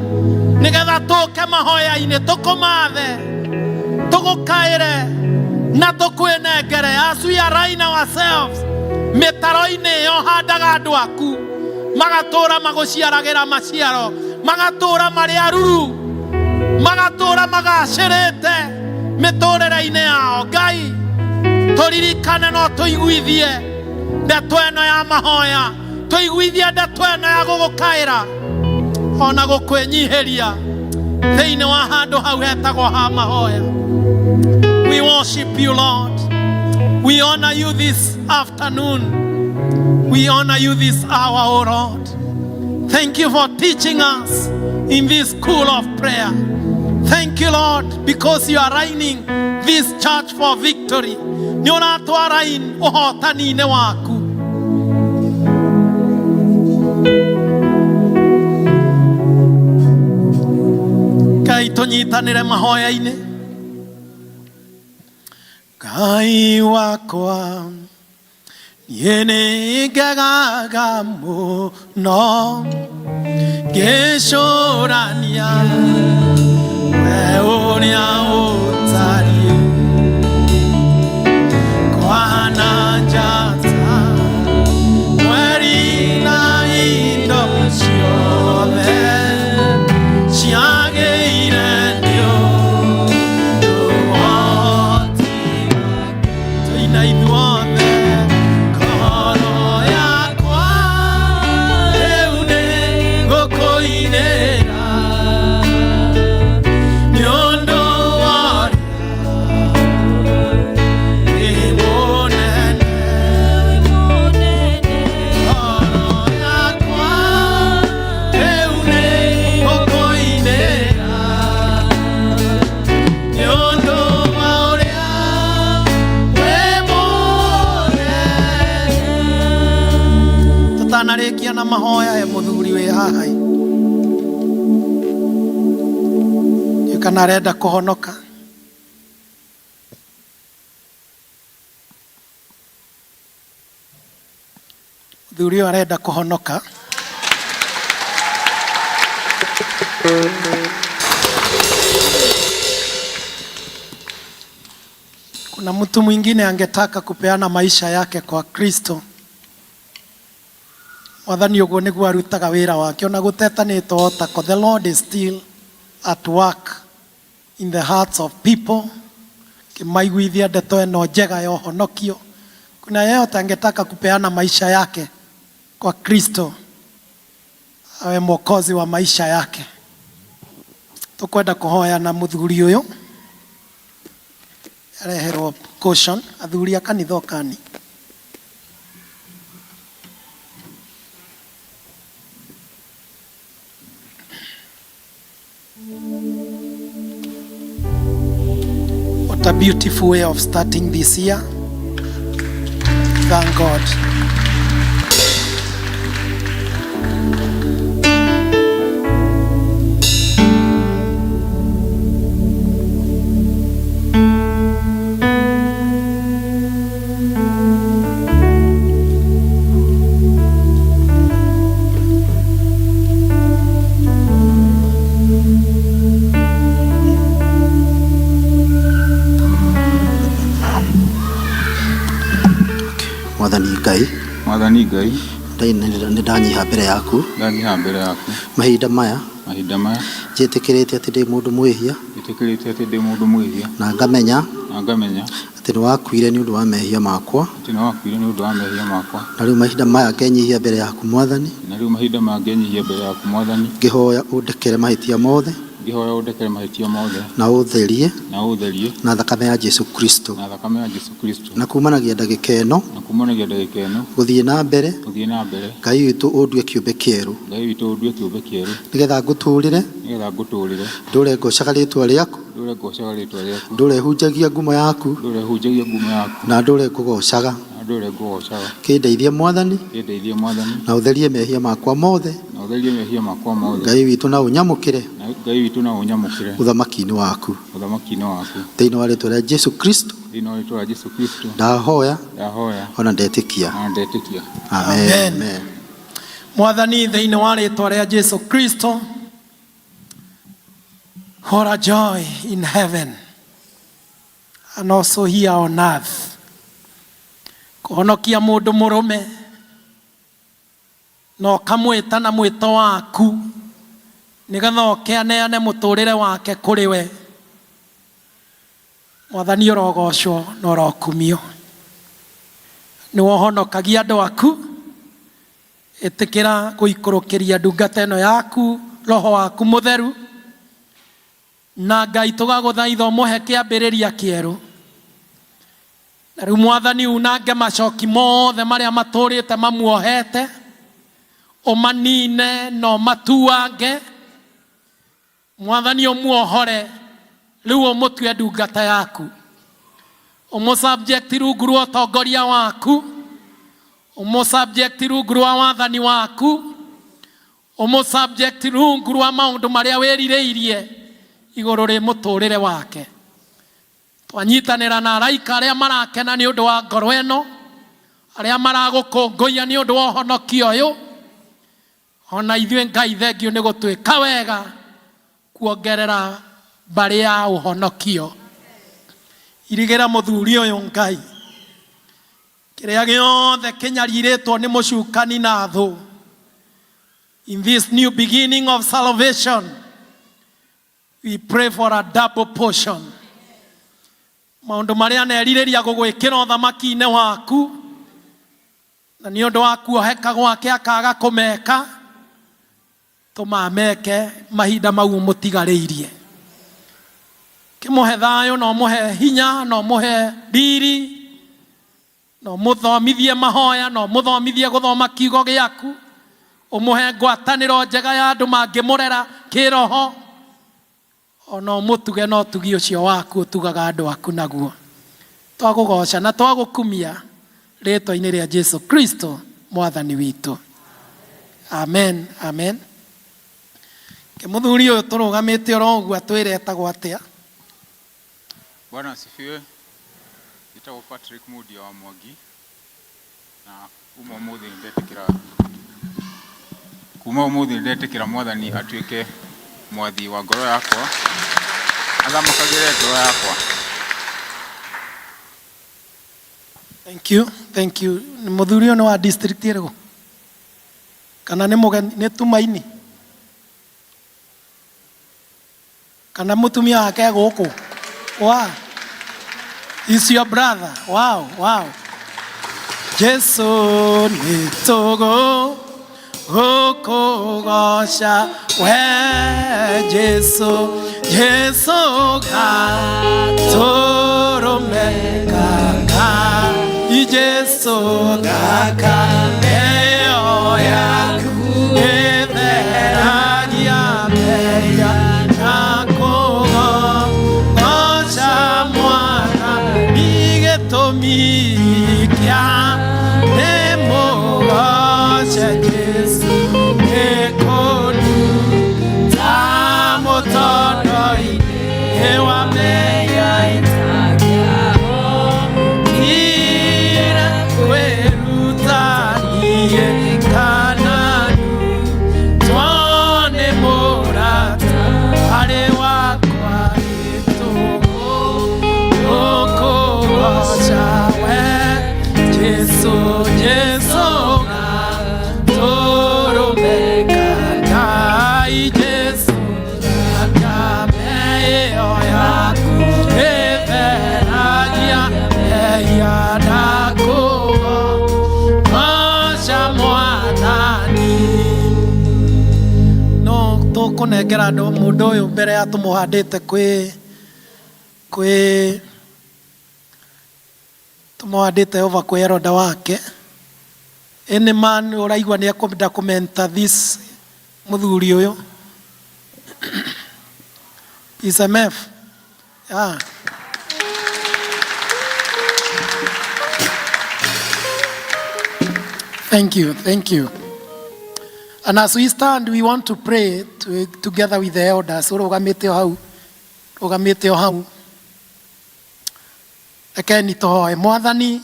nĩgetha tũke mahoya-inĩ, tũkũmathe, tũgũkaĩre na tũkwĩnengere. As we align ourselves mĩtaro-inĩ ĩyo handaga andũ aku, magatũra magũciaragĩra maciaro, magatũra marĩ aruru, magatũra magacĩrĩte mĩtũrĩre-inĩ yao. Ngai tũririkane no tũiguithie ndeto ĩno ya mahoya, tũiguithie ndeto ĩno ya gũgũkaĩra ona gũkwĩnyihĩria thĩinĩ wa handũ hau hetagwo ha mahoya. We worship you, Lord. We honor you this afternoon. We honor you this hour, O Lord. Thank you for teaching us in this school of prayer. Thank you, Lord, because you are aligning this church for victory. Nĩ ũratwara ũhotani-inĩ waku. Ngai tũnyitanĩre mahoya-inĩ. Ngai wakwa niĩ nĩ ngegaga mũno ngĩcũrania we ũrĩa ũtariĩ, kwana njata mweri na indo ciothe ciagĩire nĩ ũndũ woti tũina ithuothe. Ngoro yakwa rĩu nĩ ngũkũinĩra nĩ ũndũ wa ũrĩa wĩ mũnene. Ngoro yakwa rĩu nĩ ngũkũinĩra nĩ ũndũ wa ũrĩa wĩ mũnene. Tũtanarĩkia na mahoya, he mũthuri wĩ haha ĩ kana arenda kũhonoka. Mũthuri ũyũ arenda kũhonoka. Kuna mtu mwingine angetaka kupeana maisha yake kwa Kristo. Mwathani ũguo nĩguo arutaga wĩra wake ona gũtetanĩtwo otako. The Lord is still at work in the hearts of people, kĩmaiguithia ndeto ĩno njega ya ũhonokio. Kuna yeyote angetaka kupeana maisha yake kwa Kristo awe mwokozi wa maisha yake. Tukwenda kũhoya na mũthuri ũyũ areherwo caution, athuri a kanitha ũkani. What a beautiful way of starting this year. Thank God.
Mwathani Ngai,
Mwathani Ngai,
nĩ ndanyiha mbere yaku.
Ndanyiha mbere yaku.
Mahinda maya,
mahinda maya,
njĩtĩkĩrĩte atĩ ndĩ mũndũ mwĩhia,
njĩtĩkĩrĩte atĩ ndĩ mũndũ mwĩhia,
na ngamenya
na ngamenya
atĩ nĩ wakuire nĩ ũndũ wa mehia makwa,
atĩ nĩ wakuire nĩ ũndũ wa mehia makwa.
Na rĩu mahinda maya ngenyihia mbere yaku Mwathani,
na rĩu mahinda maya ngenyihia mbere yaku Mwathani,
ngĩhoya ũndekere mahĩtia mothe,
ngĩhoya ũndekere mahĩtia mothe,
na ũtherie
na ũtherie
na thakame ya Jesu Kristo.
Na thakame ya Jesu Kristo.
Na kumanagia ndagĩka ĩno,
na kumanagia ndagĩka ĩno,
gũthiĩ na mbere,
gũthiĩ na mbere,
Ngai witũ ũndue kĩũmbe kĩerũ,
Ngai witũ ũndue kĩũmbe kĩerũ,
nĩgetha ngũtũũrĩre,
nĩgetha ngũtũũrĩre,
ndũre ngocaga rĩtwa rĩaku,
ndũre ngocaga rĩtwa rĩaku,
ndũre hunjagia ngumo yaku,
ndũre hunjagia ngumo yaku,
na ndũre ngũgocaga.
Na ndũre ngũgocaga.
Kĩndeithie Mwathani,
kĩndeithie Mwathani,
na ũtherie mehia makwa mothe,
na ũtherie mehia makwa mothe,
Ngai witũ na ũnyamũkĩre,
na Ngai witũ na ũnyamũkĩre
ũthamaki-inĩ waku,
ũthamaki-inĩ waku,
thĩinĩ wa rĩtwa rĩa Jesu Kristo,
thĩinĩ wa rĩtwa rĩa Jesu Kristo,
ndahoya,
ndahoya,
ona ndetĩkia.
Na ndetĩkia.
Amen.
Amen. Mwathani, thĩinĩ wa rĩtwa rĩa Jesu Kristo, what a joy in heaven and also here on earth kũhonokia mũndũ mũrũme na ũkamwĩta na mwĩto waku nĩgetha oke aneane mũtũrĩre wake kũrĩ we. Mwathani, ũrogocwo na ũrokumio. Nĩwe ũhonokagia andũ aku. Ĩtĩkĩra gũikũrũkĩria ndungata ĩno yaku roho waku mũtheru, na Ngai tũgagũthaitha ũmũhe kĩambĩrĩria kĩerũ. Na rĩu Mwathani, unange macoki mothe marĩa matũrĩte mamuohete, ũmanine na ũmatuange. Mwathani, ũmuohore rĩu, ũmũtue ndungata yaku, ũmũ-subject rungu rwa ũtongoria waku, ũmũ-subject rungu rwa wathani waku, ũmũ-subject rungu rwa maũndũ marĩa wĩrirĩirie igũrũ rĩ mũtũrĩre wake. Twanyitanĩra na araika arĩa marakena nĩ ũndũ wa ngoro ĩno, arĩa maragũkũngũiya nĩ ũndũ wa ũhonokio ũyũ. Ona ithuĩ Ngai, thengiũ nĩ gũtwĩka wega kuongerera mbarĩ ya ũhonokio. Irigĩra mũthuri ũyũ Ngai, kĩrĩa gĩothe kĩnyarirĩtwo nĩ mũcukani na thũ. In this new beginning of salvation, we pray for a double portion. Maũndũ marĩa anerirĩria gũgwĩkĩra ũthamaki-inĩ waku, na nĩ ũndũ wa kuoheka gwake akaga kũmeka, tũmameke mahinda mau mũtigarĩirie. Kĩmũhe thayũ, na ũmũhe hinya, na ũmũhe riri, na ũmũthomithie mahoya, na ũmũthomithie gũthoma kiugo gĩaku, ũmũhe ngwatanĩro njega ya andũ mangĩmũrera kĩroho, ona ũmũtuge na ũtugi ũcio waku ũtugaga andũ aku naguo. Twagũgoca na twagũkumia rĩtwa-inĩ rĩa Jesu Kristo Mwathani witũ. Amen, amen. Kĩmũthuri ũyũ tũrũgamĩte oro ũguo atwĩre etagwo atĩa.
Bwana asifiwe. Njĩtagwo Patrick Mundia wa Mwangi, na kuma ũmũthĩ ndetĩkĩra, kuma ũmũthĩ ndetĩkĩra Mwathani atuĩke mwathi wa ngoro yakwa, athamakagĩre ngoro yakwa.
Thank you, thank you. Nĩ mũthuri ũyũ nĩ wa district ĩrĩkũ, kana nĩ mũgeni, nĩ Tumaini, kana mũtumia wake e gũkũ? Wow. Is your brother. Wow. Jesu nĩ tũgũ gũkũgoca we Jesu, Jesu gatũrũme kaka i Jesu, thakame ĩyo yaku ĩtheragia mehia, na kũgoca Mwana gĩtũmi kĩa ndĩmũgoce Jesu nĩkũnduta mũtondo-inĩ wa mehia itangĩahotire kwĩruta niĩ, kana ndutwo nĩ mũrata harĩ wakwa gĩtũgũ gũkũgoca we Jesu. Jesu, Jesu gatũrũme ka Ngai, Jesu thakame ĩyo yaku ĩtheragia mehia ndakũgoca Mwathani.
No tũkũnengera andũ mũndũ ũyũ mbere ya tũmũhandĩte kwĩ kwĩ tũmũhandĩte over kwĩ eroda wake. Any man ũraigua nĩ ekwenda kũmenta this mũthuri ũyũ is MF, yeah. Thank you, thank you. And as we stand, we want to pray together with the elders. Ũrũgamĩte o hau, rũgamĩte o hau. Rekeni tũhoe. Mwathani,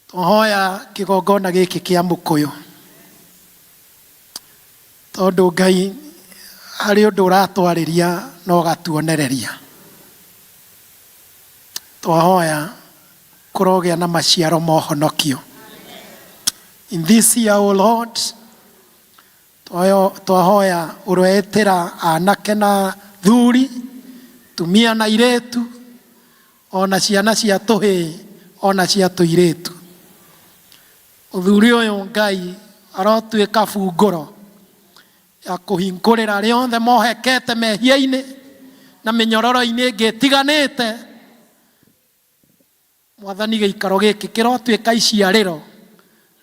tũhoya kĩgongona gĩkĩ kĩa mũkũyũ. Tondũ Ngai harĩ ũndũ ũratwarĩria na ũgatuonereria. Twahoya kũrogĩa na maciaro ma ũhonokio. In this year, O Lord, twahoya ũroetĩra anake na thuri, tumia na irĩtu, ona ciana cia tũhĩĩ, ona cia tũirĩtu. Mũthuri ũyũ Ngai arotuĩka bungũro ya kũhingũrĩra arĩa othe mohekete mehia-inĩ na mĩnyororo-inĩ ĩngĩ ĩtiganĩte. Mwathani, gĩikaro gĩkĩ kĩrotuĩka iciarĩro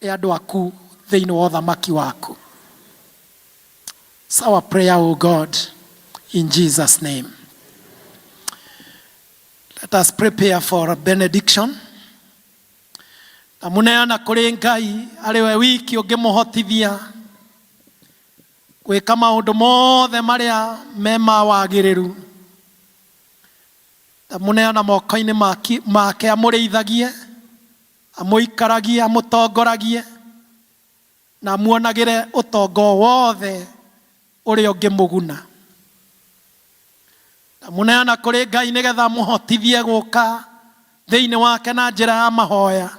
rĩa andũ aku thĩinĩ wa ũthamaki waku. It's our prayer, O God, in Jesus' name. Let us prepare for a benediction. Na mũneana kũrĩ Ngai arĩ we wiki ũngĩmũhotithia gwĩka maũndũ mothe marĩa me ma wagĩrĩru. Ndamũneana moko-inĩ make amũrĩithagie, amũikaragie, amũtongoragie na amuonagĩre ũtonga o wothe ũrĩa ũngĩmũguna. Ndamũneana kũrĩ Ngai nĩgetha amũhotithie gũka thĩinĩ wake na njĩra ya mahoya.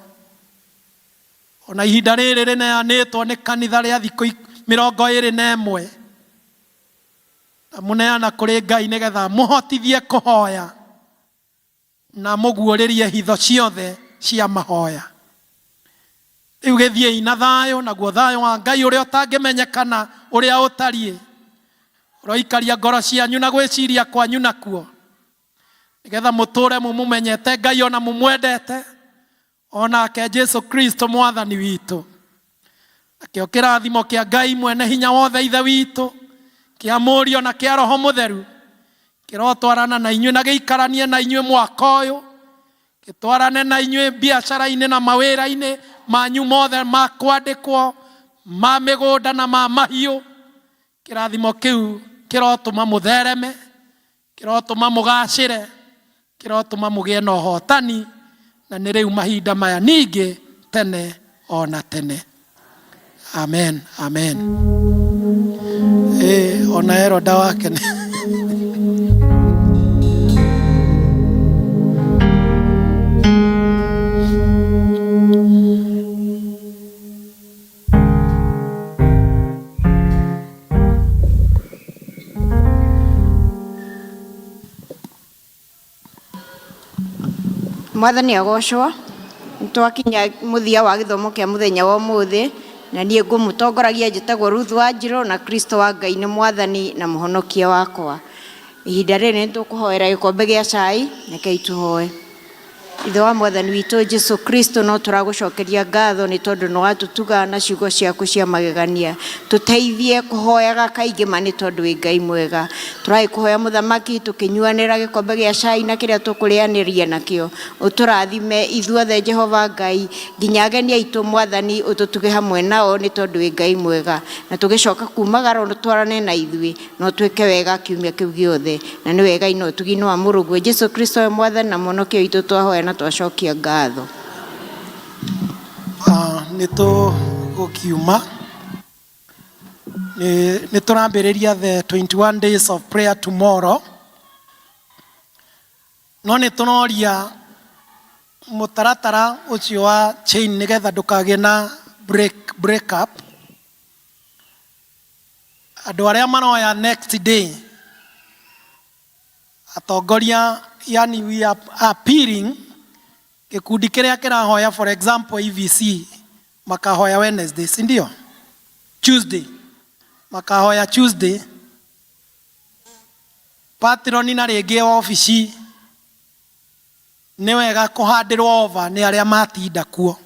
Ona ihinda rĩrĩ rĩneanĩtwo nĩ kanitha rĩa thikũ 21. Ndamũneana kũrĩ Ngai nĩgetha amũhotithie kũhoya na amũguũrĩrie hitho ciothe cia mahoya. Rĩu gĩthiĩi na thayũ, naguo thayũ wa Ngai ũrĩa ũtangĩmenyekana ũrĩa ũtariĩ ũroikaria ngoro cianyu na gwĩciria kwanyu nakuo, nĩgetha mũtũre mũmũmenyete Ngai ona mũmwendete, onake Jesu Kristo Mwathani witũ. Nakĩo kĩrathimo kĩa Ngai mwene hinya wothe Ithe witũ, kĩa Mũriũ na kĩa Roho Mũtheru kĩrotwarana na inyuĩ na gĩikaranie na inyuĩ mwaka ũyũ, gĩtwarane na inyuĩ biacara-inĩ na mawĩra-inĩ manyu mothe ma kwandĩkwo, ma mĩgũnda na ma mahiũ. Kĩrathimo kĩu kĩrotũma mũthereme, kĩrotũma mũgacĩre, kĩrotũma mũgĩe na ũhotani, na nĩ rĩu mahinda maya ningĩ tene ona tene. Amen, amen. Ona eroda wake nĩ
Mwathani agocwo. Nĩtwakinya mũthia wa gĩthomo kĩa mũthenya wa ũmũthĩ, na niĩ ngũmũtongoragia njĩtagwo Ruth Wanjirũ, na Kristo wa Ngai nĩ Mwathani na Mũhonokia wakwa. Ihinda rĩrĩ nĩ tũkũhoera gĩkombe gĩa cai, rekei tũhoe. Ithe wa Mwathani witũ Jesu Kristo, no tũragũcokeria ngatho nĩ tondũ nĩ watũtuga na ciugo ciaku cia magegania. Tũteithie kũhoyaga kaingĩ ma nĩ tondũ wĩ Ngai mwega. Tũragĩkũhoya Mũthamaki, tũkĩnyuanĩra gĩkombe gĩa cai na kĩrĩa tũkũrĩanĩria nakĩo. Ũtũrathime ithuothe Jehova Ngai, nginya ageni aitũ Mwathani ũtũtuge hamwe nao nĩ tondũ wĩ Ngai mwega. Na tũgĩcoka kumagara ũtwarane na ithuĩ, na ũtwĩke wega kiumia kĩu gĩothe. Na nĩ wega ino ũtugi-inĩ wa Mũrũguo Jesu Kristo we Mwathani na Mũhonokia witũ twahoya na twacokia ngatho.
Nĩ tũgũkiuma. Nĩ tũrambĩrĩria the 21 days of prayer tomorrow. No nĩ tũroria Mũtaratara ũcio wa chain nĩgetha ndũkagĩe na break up. Andũ arĩa maroya next day, atongoria, yani we are appealing gĩkundi kĩrĩa kĩrahoya, for example EVC makahoya Wednesday, si ndio? Tuesday makahoya Tuesday, patron na rĩngĩ obici nĩ wega kũhandĩrwo over nĩ arĩa matinda kuo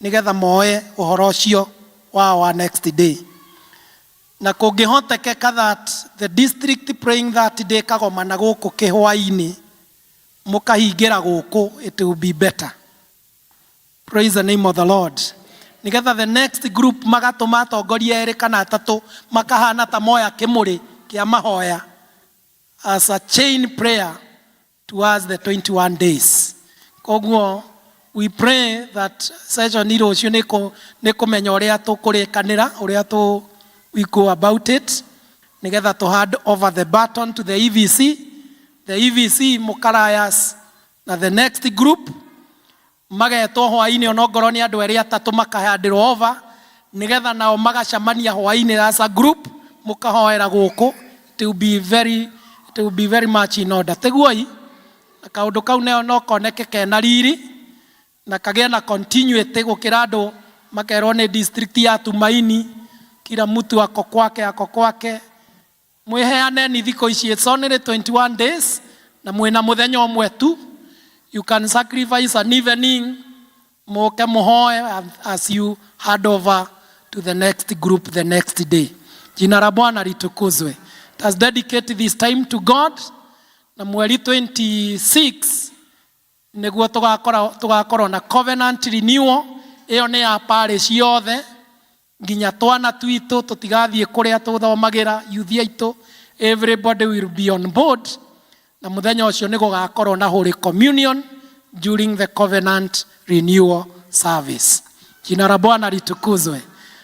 nĩgetha moe ũhoro ũcio wao wa next day. Na kũngĩhotekeka that the district praying that day kagomana gũkũ kĩhwainĩ, mũkahingĩra gũkũ, it will be better. Praise the name of the Lord. Nĩgetha the next group magatũma atongoria erĩ kana atatũ makahana ta moya kĩmũrĩ kĩa mahoya as a chain prayer towards the 21 days. Koguo we pray that session rũciũ nĩ kũmenya ũrĩa tũkũrĩkanĩra, ũrĩa tũ we go about it nĩgetha to hand over the baton to the EVC, the EVC mũkarayas na the next group magetwo hwainĩ, onongorwo nĩ andũ erĩ atatũ, makahandĩrwo over nĩgetha nao magacemania hwainĩ as a group, mũkahoera gũkũ. It will be very much in order. Teguoi na kaũndũ kau neo no koneke kena riri na kagĩe na continuity gũkĩra andũ makerwo nĩ district ya Tumaini, kila mtu ako kwake, ako kwake. Mwĩheaneni thikũ ici, it's only 21 days na mwĩna mũthenya ũmwe tu. You can sacrifice an evening mũke mũhoe as you hand over to the next group the next day. Jina la Bwana litukuzwe. Let us dedicate this time to God. Na mweri 26 nĩguo tũgakorwo na covenant renewal. Ĩyo nĩ ya parish yothe nginya twana twitũ tũtigathiĩ kũrĩa tũthomagĩra, youth aitũ, everybody will be on board. Na mũthenya ũcio nĩ gũgakorwo na Holy Communion during the covenant renewal service. Jina la Bwana litukuzwe.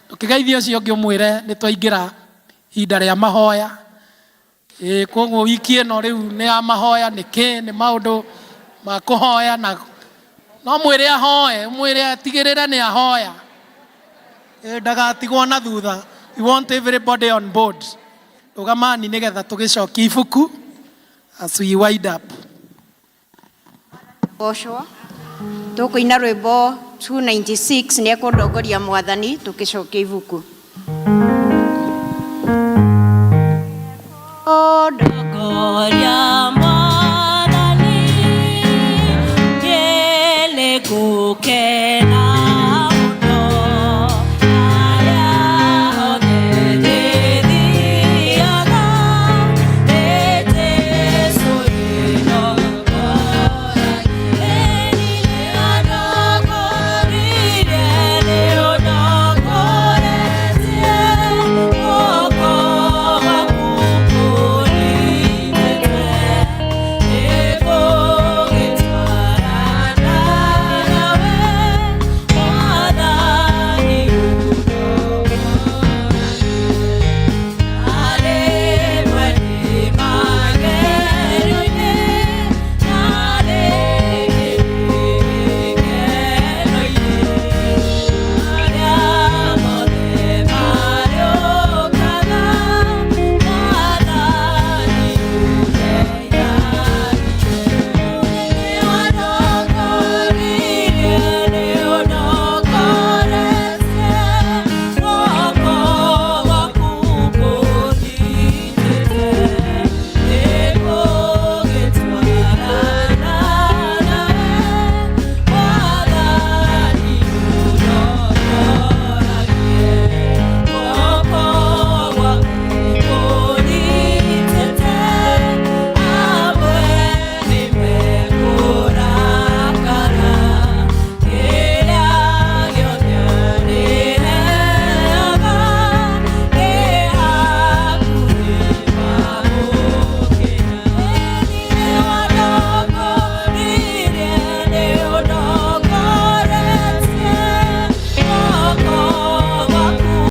Ndũkĩgeithie ũcio ũngĩ, ũmwĩre nĩ twaingĩra ihinda rĩa mahoya. Ĩĩ, koguo wiki ĩno rĩu nĩ ya mahoya. Nĩ kĩ nĩ maũndũ ma kũhoya, na no mwĩre ahoe, mwĩre atigĩrĩre nĩ ahoya. Ĩĩ, ndagatigwo na thutha. We want everybody on board. Rũgamani nĩgetha tũgĩcokie ibuku as we wind up.
Gocwo tũkũina rwĩmbo 296, nĩ ekũndongoria Mwathani, tũkĩcokia ibuku.